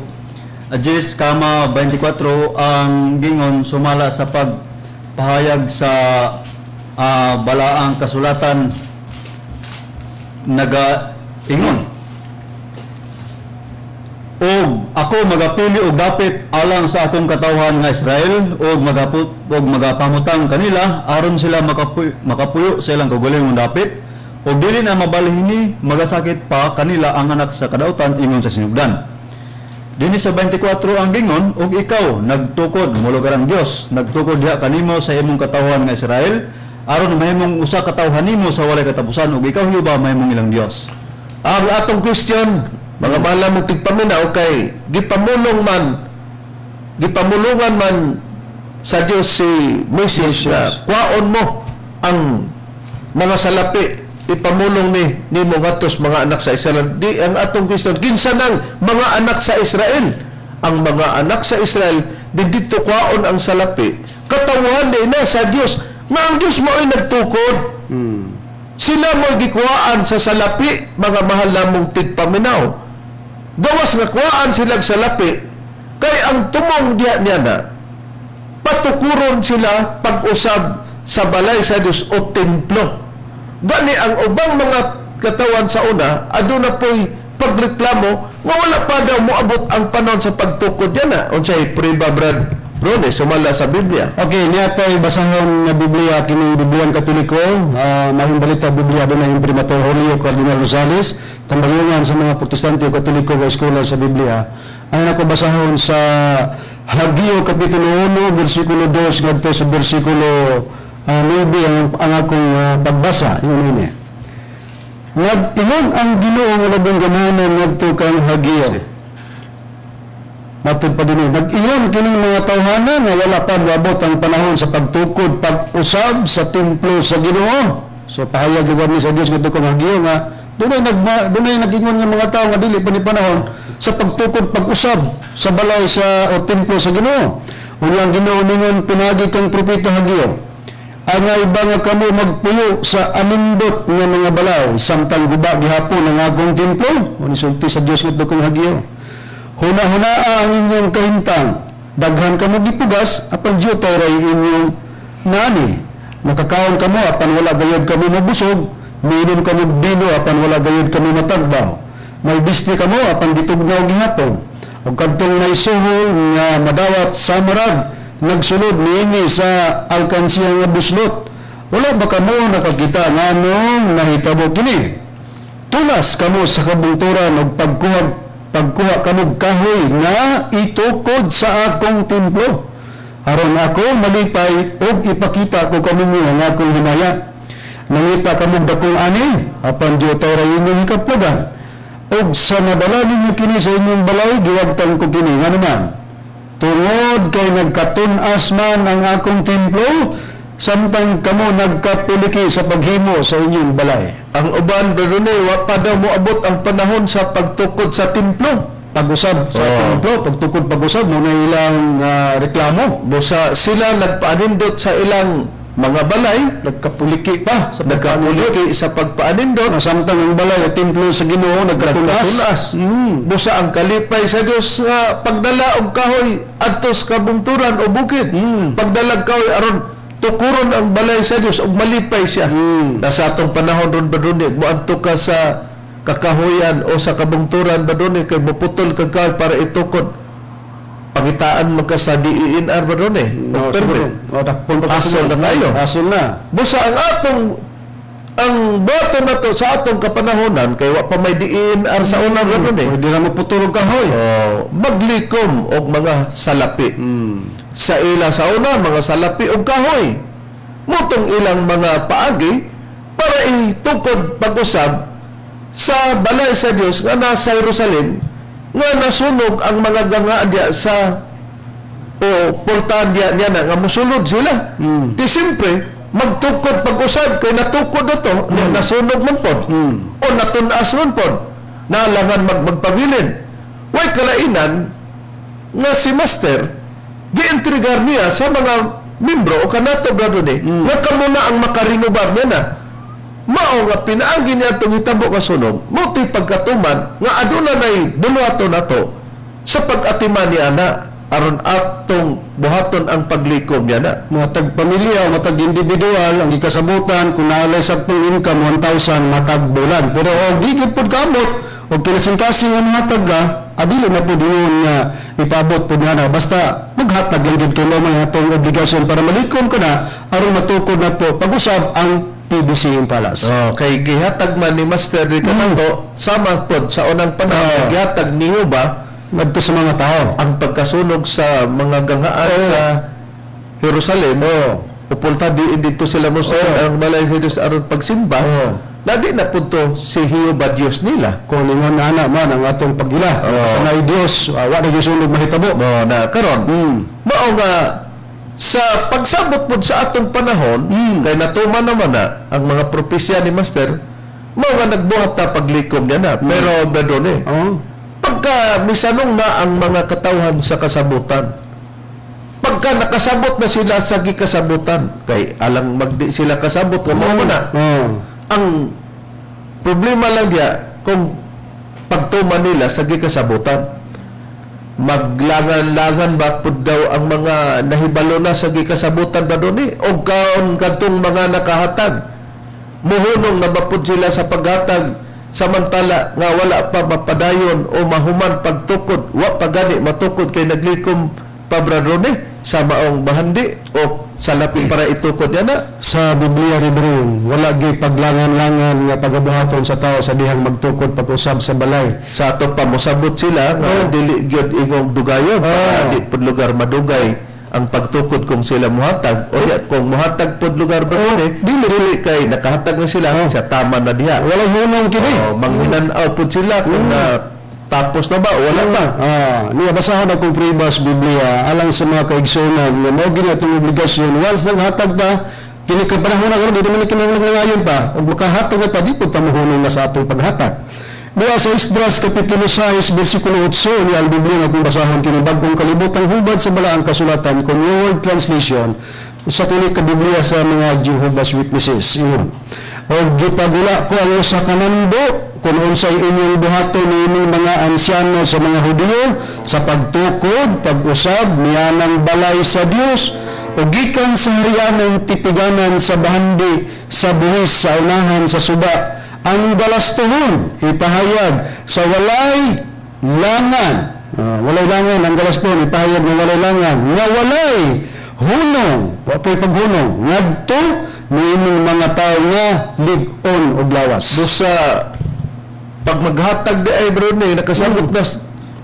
10 kama 24 ang gingon sumala sa pagpahayag sa balaang kasulatan nagaingon, "Og ako magapili og dapit alang sa akong katawhan nga Israel ug magapamutang kanila aron sila makapuyo sa ilang kaugalingong dapit ug dili na mabalhin magasakit pa kanila ang anak sa kadautan," ingon sa sinugdan. Dinhi sa 24 ang gingon, "Ug ikaw nagtukod molugar ang Dios nagtukod diha kanimo sa imong katawhan nga Israel aron mahimong usa ka tawhan nimo sa walay katapusan ug ikaw, Jehova, mahimong ilang Dios." Ang atong question, mga mahal mong tigpaminaw, kay gipamulong man, gipamulungan man sa Dios si Moises na kwaon mo ang mga salapi, ipamulong ni nimo ngadto sa mga anak sa Israel. Di ang atong question, kinsa nang mga anak sa Israel? Ang mga anak sa Israel di didto kwaon ang salapi, katawhan ni na sa Dios nga ang Dios mo ay nagtukod. Sila mo gikuhaan sa salapi, mga mahal namong tigpaminaw. Gawas nga kuhaan sila salapi, kay ang tumong diya niya na, patukuron sila pag-usab sa balay sa Dios o templo. Gani ang ubang mga katawan sa una, aduna po'y pagreklamo nga wala pa daw moabot ang panahon sa pagtukod niya na. Unsay priba, Brad Rone, sumala sa Biblia? Okay, niya tayo basahon nga Biblia kining Bibliang Katoliko, Maayong Balita Biblia, adunay imprimatur Julio Cardinal Rosales, tambayungan sa mga Protestante o Katoliko o scholar sa Biblia. Ang nako basahon sa Hageo kapitulo 1 bersikulo 2 ngadto sa bersikulo 9 ang akong pagbasa ingon ini. Nag-ingon ang Ginoo nga labing gamhanan ngadto kang Hageo. Matud pa dinhi, nag-ingon kining mga tawhana nga wala pa moabot ang panahon sa pagtukod pag-usab sa templo sa Ginoo. So pahayag lugar ni sa Dios ngadto kang Hageo nga dunay nag-ingon nga mga tao nga dili pa ni panahon sa pagtukod pag-usab sa balay sa o templo sa Ginoo. Unya ang Ginoo ningon pinagi kang propeta Hageo, "Angay ba nga kamo magpuyo sa anindot nga mga balay samtang guba gihapon ang akong templo?" O nisulti sa Dios ngadto kang Hageo. "Huna-hunaa ang inyong kahimtang. Daghan kamo gipugas, apan diutay ray inyong nani. Makakaon kamo, apan wala gayod kamo mabusog. Miinom kamo og bino, apan wala gayod kamo matagbaw. May bisni kamo, apan gitugnaw gihapon. Ug kadtong may suhol nga madawat sa marag nagsulod niini sa alkansiya nga buslot. Wala ba kamo nakakita nganong nahitabo kini? Tulas kamo sa kabungturan og pagkuha pagkuha kamo kahoy nga itukod sa akong templo." Aron ako malipay ug ipakita ko kaninyo ang akong himaya. Nangita kamog dakong ani, apan diutay ra inyong hikaplagan. Ug sa nadala ninyo kini sa inyong balay, giwagtan ko kini. Ngano man? Tungod kay nagkatun-as man ang akong templo, samtang kamo nagkapuliki sa paghimo sa inyong balay. Ang uban, Brother Rene, wa pa daw moabot ang panahon sa pagtukod sa templo. Pag-usab sa templo, pagtukod pag-usab, mao na ilang reklamo. Busa sila nagpaanindot sa ilang mga balay, Nagkapuliki pa sa nagkapuliki sa pagpaanindot, pagpaanindot. Samtang ang balay at templo sa Ginoo nagkatunas. Nagkatunas. Busa ang kalipay sa Dios nga pagdala og kahoy adto sa kabungturan o bukid. Pagdala og kahoy aron tukuron ang balay sa Dios ug malipay siya. Nasa atong panahon ron baduni, moadto ka sa kakahuyan o sa kabungturan baduni kay moputol ka kahoy para itukod. Pangitaan man ka sa DENR baduni. No, Permit. siguro. Oh, dakpon pa Asol na kayo. Asol na. Busa ang atong ang boto na to sa atong kapanahonan kay wa pa may DENR sa unang mm. eh. Pwede na maputol og kahoy. Oh, maglikom og mga salapi. Sa ila sa una mga salapi og kahoy. Motong ilang mga paagi para itukod pag-usab sa balay sa Dios nga nasa Jerusalem nga nasunog ang mga ganga diya sa o portahan diya niya na nga musulod sila. Di siyempre, magtukod pag-usab kay natukod na to, nasunog man pod. O natunas man pod. Nalangan magpabilin. Way kalainan nga si Master giintrigar niya sa mga membro o kanato, Brother ni, nga kamo na ang makarinobar niya na mao nga pinaagi niya itong hitabo nga sunog, mao to'y pagkatuman nga aduna nay buluhaton nato sa pag-atiman niya na aron atong buhaton ang paglikom niya na. Matag pamilya o matag individual ang gikasabutan kung naalay saktong income 1,000 matag bulan. Pero og di gyud pud kaabot og kinasing-kasing ang hatag ka, adili na pud ingon nga ipaabot pud nga na. Basta maghatag lang gyud kay mao may atong obligasyon para malikom ka na aron matukod nato pag-usab ang PBCM Palace. Oh, kay gihatag man ni Master ni kanato sama pod sa unang panahon, gihatag niyo ba Ngadto sa mga tao. Ang pagkasunog sa mga gangaan sa Jerusalem, pupulta diin dito sila mo sa ang balay sa Diyos aron pagsimba, lagi na pud to si Jehovah Diyos nila. Kung ingon na ana man ang atong pagila sa naay Dios, wa na gyud sunog mahitabo. Mo na karon, mao nga sa pagsabot pod sa atong panahon, kay natuman naman na ang mga propesya ni Master, mao nga nagbuhat ta paglikom niya na. Pero Bedone, pagka misanong na ang mga katawhan sa kasabutan, pagka nakasabot na sila sa gikasabutan, kay alang magdi sila kasabot nga mao na ang problema lang diya kung pagtuman nila sa gikasabutan, maglangan-langan ba pud daw ang mga nahibalo na sa gikasabutan ba doon eh? O kaon kadtong mga nakahatag, muhunong na ba pud sila sa paghatag samantala nga wala pa mapadayon o mahuman pagtukod, wa pa gani matukod kay naglikom pa, bradone, sa maong bahandi o salapi para itukod niya na? Sa Biblia, Reverend, wala gyud paglangan-langan nga pagabuhaton sa tao sa dihang magtukod pag-usab sa balay. Sa ato pa mosabot sila nga dili gyud ingong dugayon para di pud lugar madugay ang pagtukod kung sila muhatag o di kung muhatag pud lugar ba dili dili kay nakahatag na sila sa tama na diha. Walay hunong kini. Oh, manghinan-aw pud sila kung na tapos na ba o wala pa. Niya basahon akong pribas Biblia alang sa mga kaigsuonan nga mao gini atong obligasyon once naghatag ta kini ka panahon na karon, di naman ni kinahanglan ngayon pa ug makahatag na ta, di pud ta mohunong na sa atong paghatag. Diya sa Esdras Kapitulo 6, versikulo 8, niya ang Biblia nga kung basahon kini Bagong Kalibotang Hubad sa Balaang Kasulatan kung New World Translation sa kini ka Biblia sa mga Jehovah's Witnesses. Ingon, "Og gipagula ko ang usa ka nando kung unsay inyong buhaton niining mga ansyano sa mga Hudiyo sa pagtukod pag-usab nianang balay sa Dios ug gikan sa harianang tipiganan sa bahandi sa buhis sa unahan sa suba, ang galastuhon ipahayag sa walay langan." Walay langan ang galastuhon, ipahayag nga walay langan, nga walay hunong, wa po'y paghunong ngadto niining mga tawo nga lig-on og lawas. Busa pag maghatag di ay bro ni nakasabot na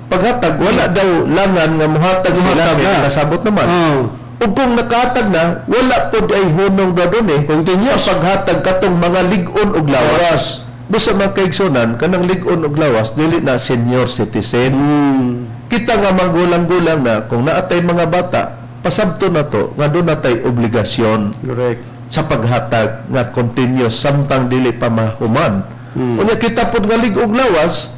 paghatag, wala daw langan nga muhatag sila Muhatag kay na. nakasabot naman. Ug kung nakahatag na, wala pod ay hunong, brother, eh, Continuous. sa paghatag katong mga lig-on og lawas. Lawas. Busa, mga kaigsunan, kanang lig-on og lawas dili na senior citizen. Kita nga magulang-gulang na, kung naatay mga bata, pasabto na to nga doon natay obligasyon sa paghatag nga continuous samtang dili pa mahuman. Unya kita pod nga lig-og lawas,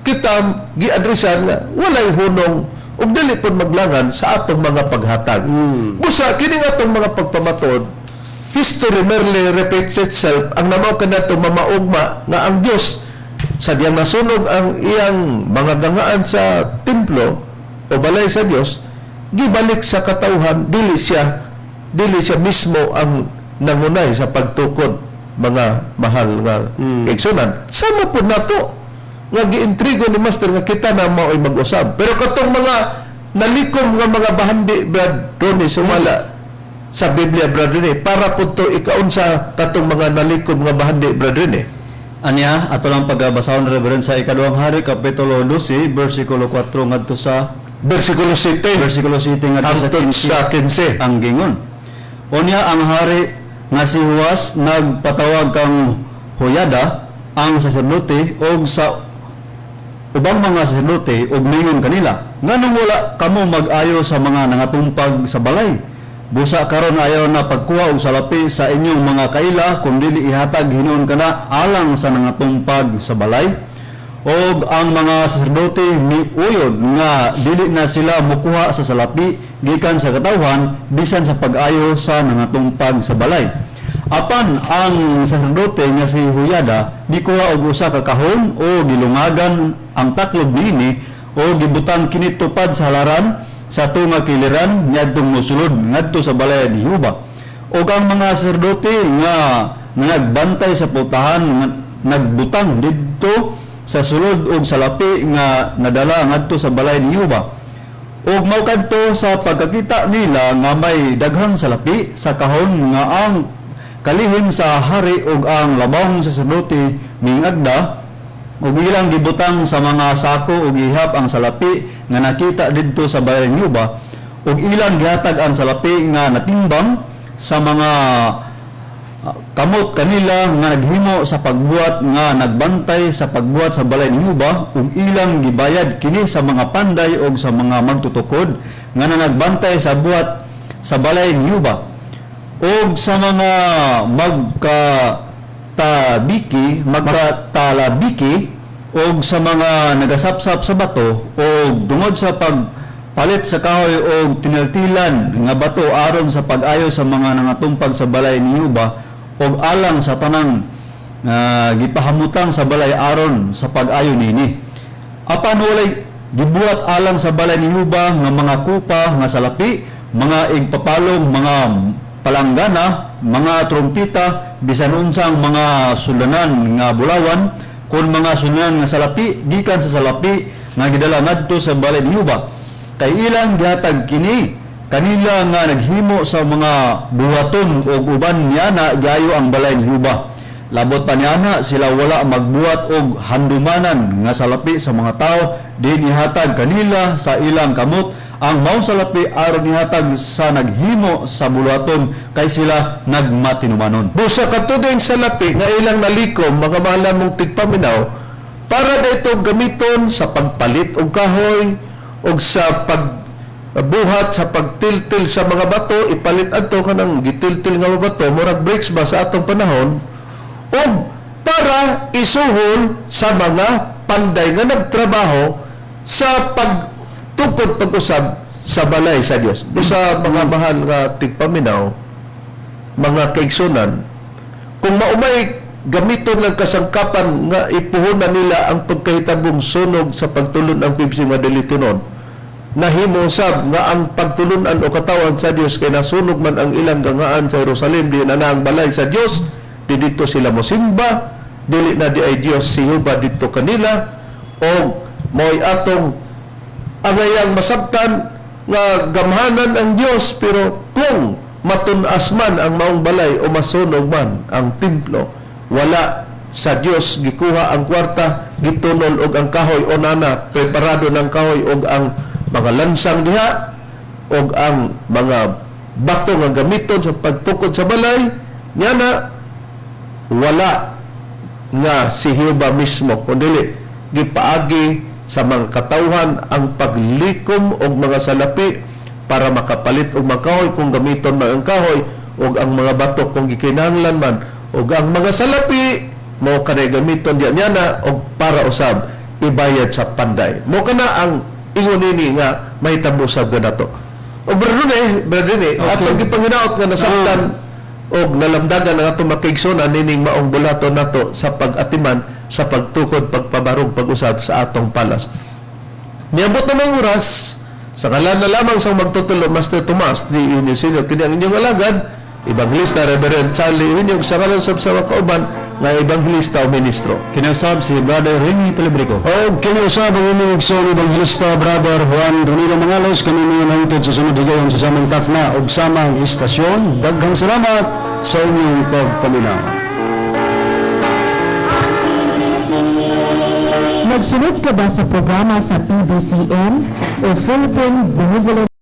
kita giadresan nga walay hunong ug dili pod maglangan sa atong mga paghatag. Busa kini nga atong mga pagpamatuod, history merely repeats itself. Ang namaw kanato mamaugma nga ang Dios sa diyang nasunog ang iyang mga gangaan sa templo o balay sa Dios, gibalik sa katawhan, dili siya mismo ang nangunay sa pagtukod, mga mahal nga kaigsunan. Sama po nato nga giintrigo ni Master nga kita na mao'y mag-usab. Pero katong mga nalikom nga mga bahandi, Brad Tony, sumala sa Biblia, Brad Rene, para po to ikaunsa katong mga nalikom nga bahandi, Brad Rene? Anya, ato lang pagabasahon, Reverend, sa Ikaduhang Hari kapitulo 12 bersikulo 4 ngadto sa versikulo 7 bersikulo 7 ngadto sa hangtod 15. sa 15. Ang gingon. Unya ang hari nga si Huwas nagpatawag kang Hoyada ang saserdote og sa ubang mga saserdote og ningon kanila, "Nganong wala kamo mag-ayo sa mga nangatumpag sa balay? Busa karon ayaw na pagkuha og salapi sa inyong mga kaila kung dili ihatag hinuon kana alang sa nangatumpag sa balay." Og ang mga saserdote miuyod nga dili na sila mukuha sa salapi gikan sa katawhan bisan sa pag-ayo sa nangatumpag sa balay. Apan ang saserdote nga si Huyada gikuha og usa ka kahon o gilungagan ang taklob niini o gibutang kini tupad sa halaran sa tunga kiliran niadtong mosulod ngadto sa balay ni Huba. Og ang mga saserdote nga nagbantay sa pultahan nga nagbutang didto sa sulod og salapi nga nadala ngadto sa balay ni Huba. Ug mao kadto sa pagkakita nila nga may daghang salapi sa kahon nga ang kalihim sa hari ug ang labawng saserdote mingagda ug ilang gibutang sa mga sako ug gihap ang salapi nga nakita didto sa balay ni Huba ug ilang gihatag ang salapi nga natimbang sa mga kamot kanila nga naghimo sa pagbuhat nga nagbantay sa pagbuhat sa balay ni Huba ug ilang gibayad kini sa mga panday ug sa mga magtutukod nga nagbantay sa buhat sa balay ni Huba ug sa mga magkatabiki, magkatalabiki ug sa mga nagasapsap sa bato ug tungod sa pagpalit sa kahoy og tinaltilan nga bato aron sa pag-ayo sa mga nangatumpag sa balay ni Huba ug alang sa tanang gipahamutang sa balay aron sa pag-ayo nini. Apan walay gibuhat alang sa balay ni Huba nga mga kupa nga salapi, mga igpapalong, mga palanggana, mga trompita, bisan unsang mga sulanan nga bulawan, kon mga sulanan nga salapi gikan sa salapi nga gidala ngadto sa balay ni Huba. Kay ilang gihatag kini kanila nga naghimo sa mga buhaton og uban niana giayo ang balay ni Huba. Labot pa niana, sila wala magbuhat og handumanan nga salapi sa mga tao, din ihatag kanila sa ilang kamot ang mao salapi aron ihatag sa naghimo sa buluhaton kay sila nagmatinumanon. Busa kato din sa lapi nga ilang nalikom, mga mahal mong tigpaminaw, para na ito gamiton sa pagpalit og kahoy og sa pagbuhat sa pagtiltil sa mga bato, ipalit adto kanang gitiltil nga mga bato, murag bricks ba sa atong panahon, og para isuhol sa mga panday nga nagtrabaho sa pagtukod pag-usab sa balay sa Dios. Sa mga mahal nga tigpaminaw, mga kaigsunan, kung maumay gamiton lang kasangkapan nga ipuhunan nila ang pagkahitabong sunog sa pagtulon ang PBC nga dili tinuod, nahimo sab nga ang pagtulunan o katawan sa Dios kay nasunog man ang ilang gangaan sa Jerusalem, di na na ang balay sa Dios, di dito sila mosimba, dili na di ay Dios si Huba dito kanila, o mo'y atong angayang masabtan nga gamhanan ang Dios, pero kung matunas man ang maong balay o masunog man ang templo, wala sa Dios gikuha ang kwarta, gitunol og ang kahoy o nana preparado ng kahoy og ang mga lansang diha. og ang mga bato nga gamiton sa pagtukod sa balay niya na wala nga si Jehova mismo, kundi gipaagi sa mga katawhan ang paglikom og mga salapi para makapalit og mga kahoy kung gamiton man ang kahoy og ang mga bato kung gikinahanglan man, og ang mga salapi mao kanay gamiton diya niya na og para usab ibayad sa panday. Mao kana ang ingon nini nga mahitabo usab ganato. O brother Rene, atong gipanginaot nga nasaktan og nalamdagan ang atong makaigsoon nining maong bulaton nato sa pag-atiman sa pagtukod, pagpabarog, pag-usab sa atong palas. Niabot na mga oras, sa ngalan na lamang sa magtutulo, Master Tomas D. Inyo Senior, kini ang inyong alagad, Evangelista Reverend Charlie Inyong, sa ngalan sa mga kauban nga evangelista o ministro. Kinausab si Brother Rene Telebrico. O kinausab ang inyong igsoon Evangelista Brother Juan Ronilo Mangalos, kami mga hangtod sa sunod higayon sa samang takna ug samang istasyon. Daghang salamat sa inyong pagpaminaw. Nagsunod ka ba sa programa sa PBCM o Philippine Benevolent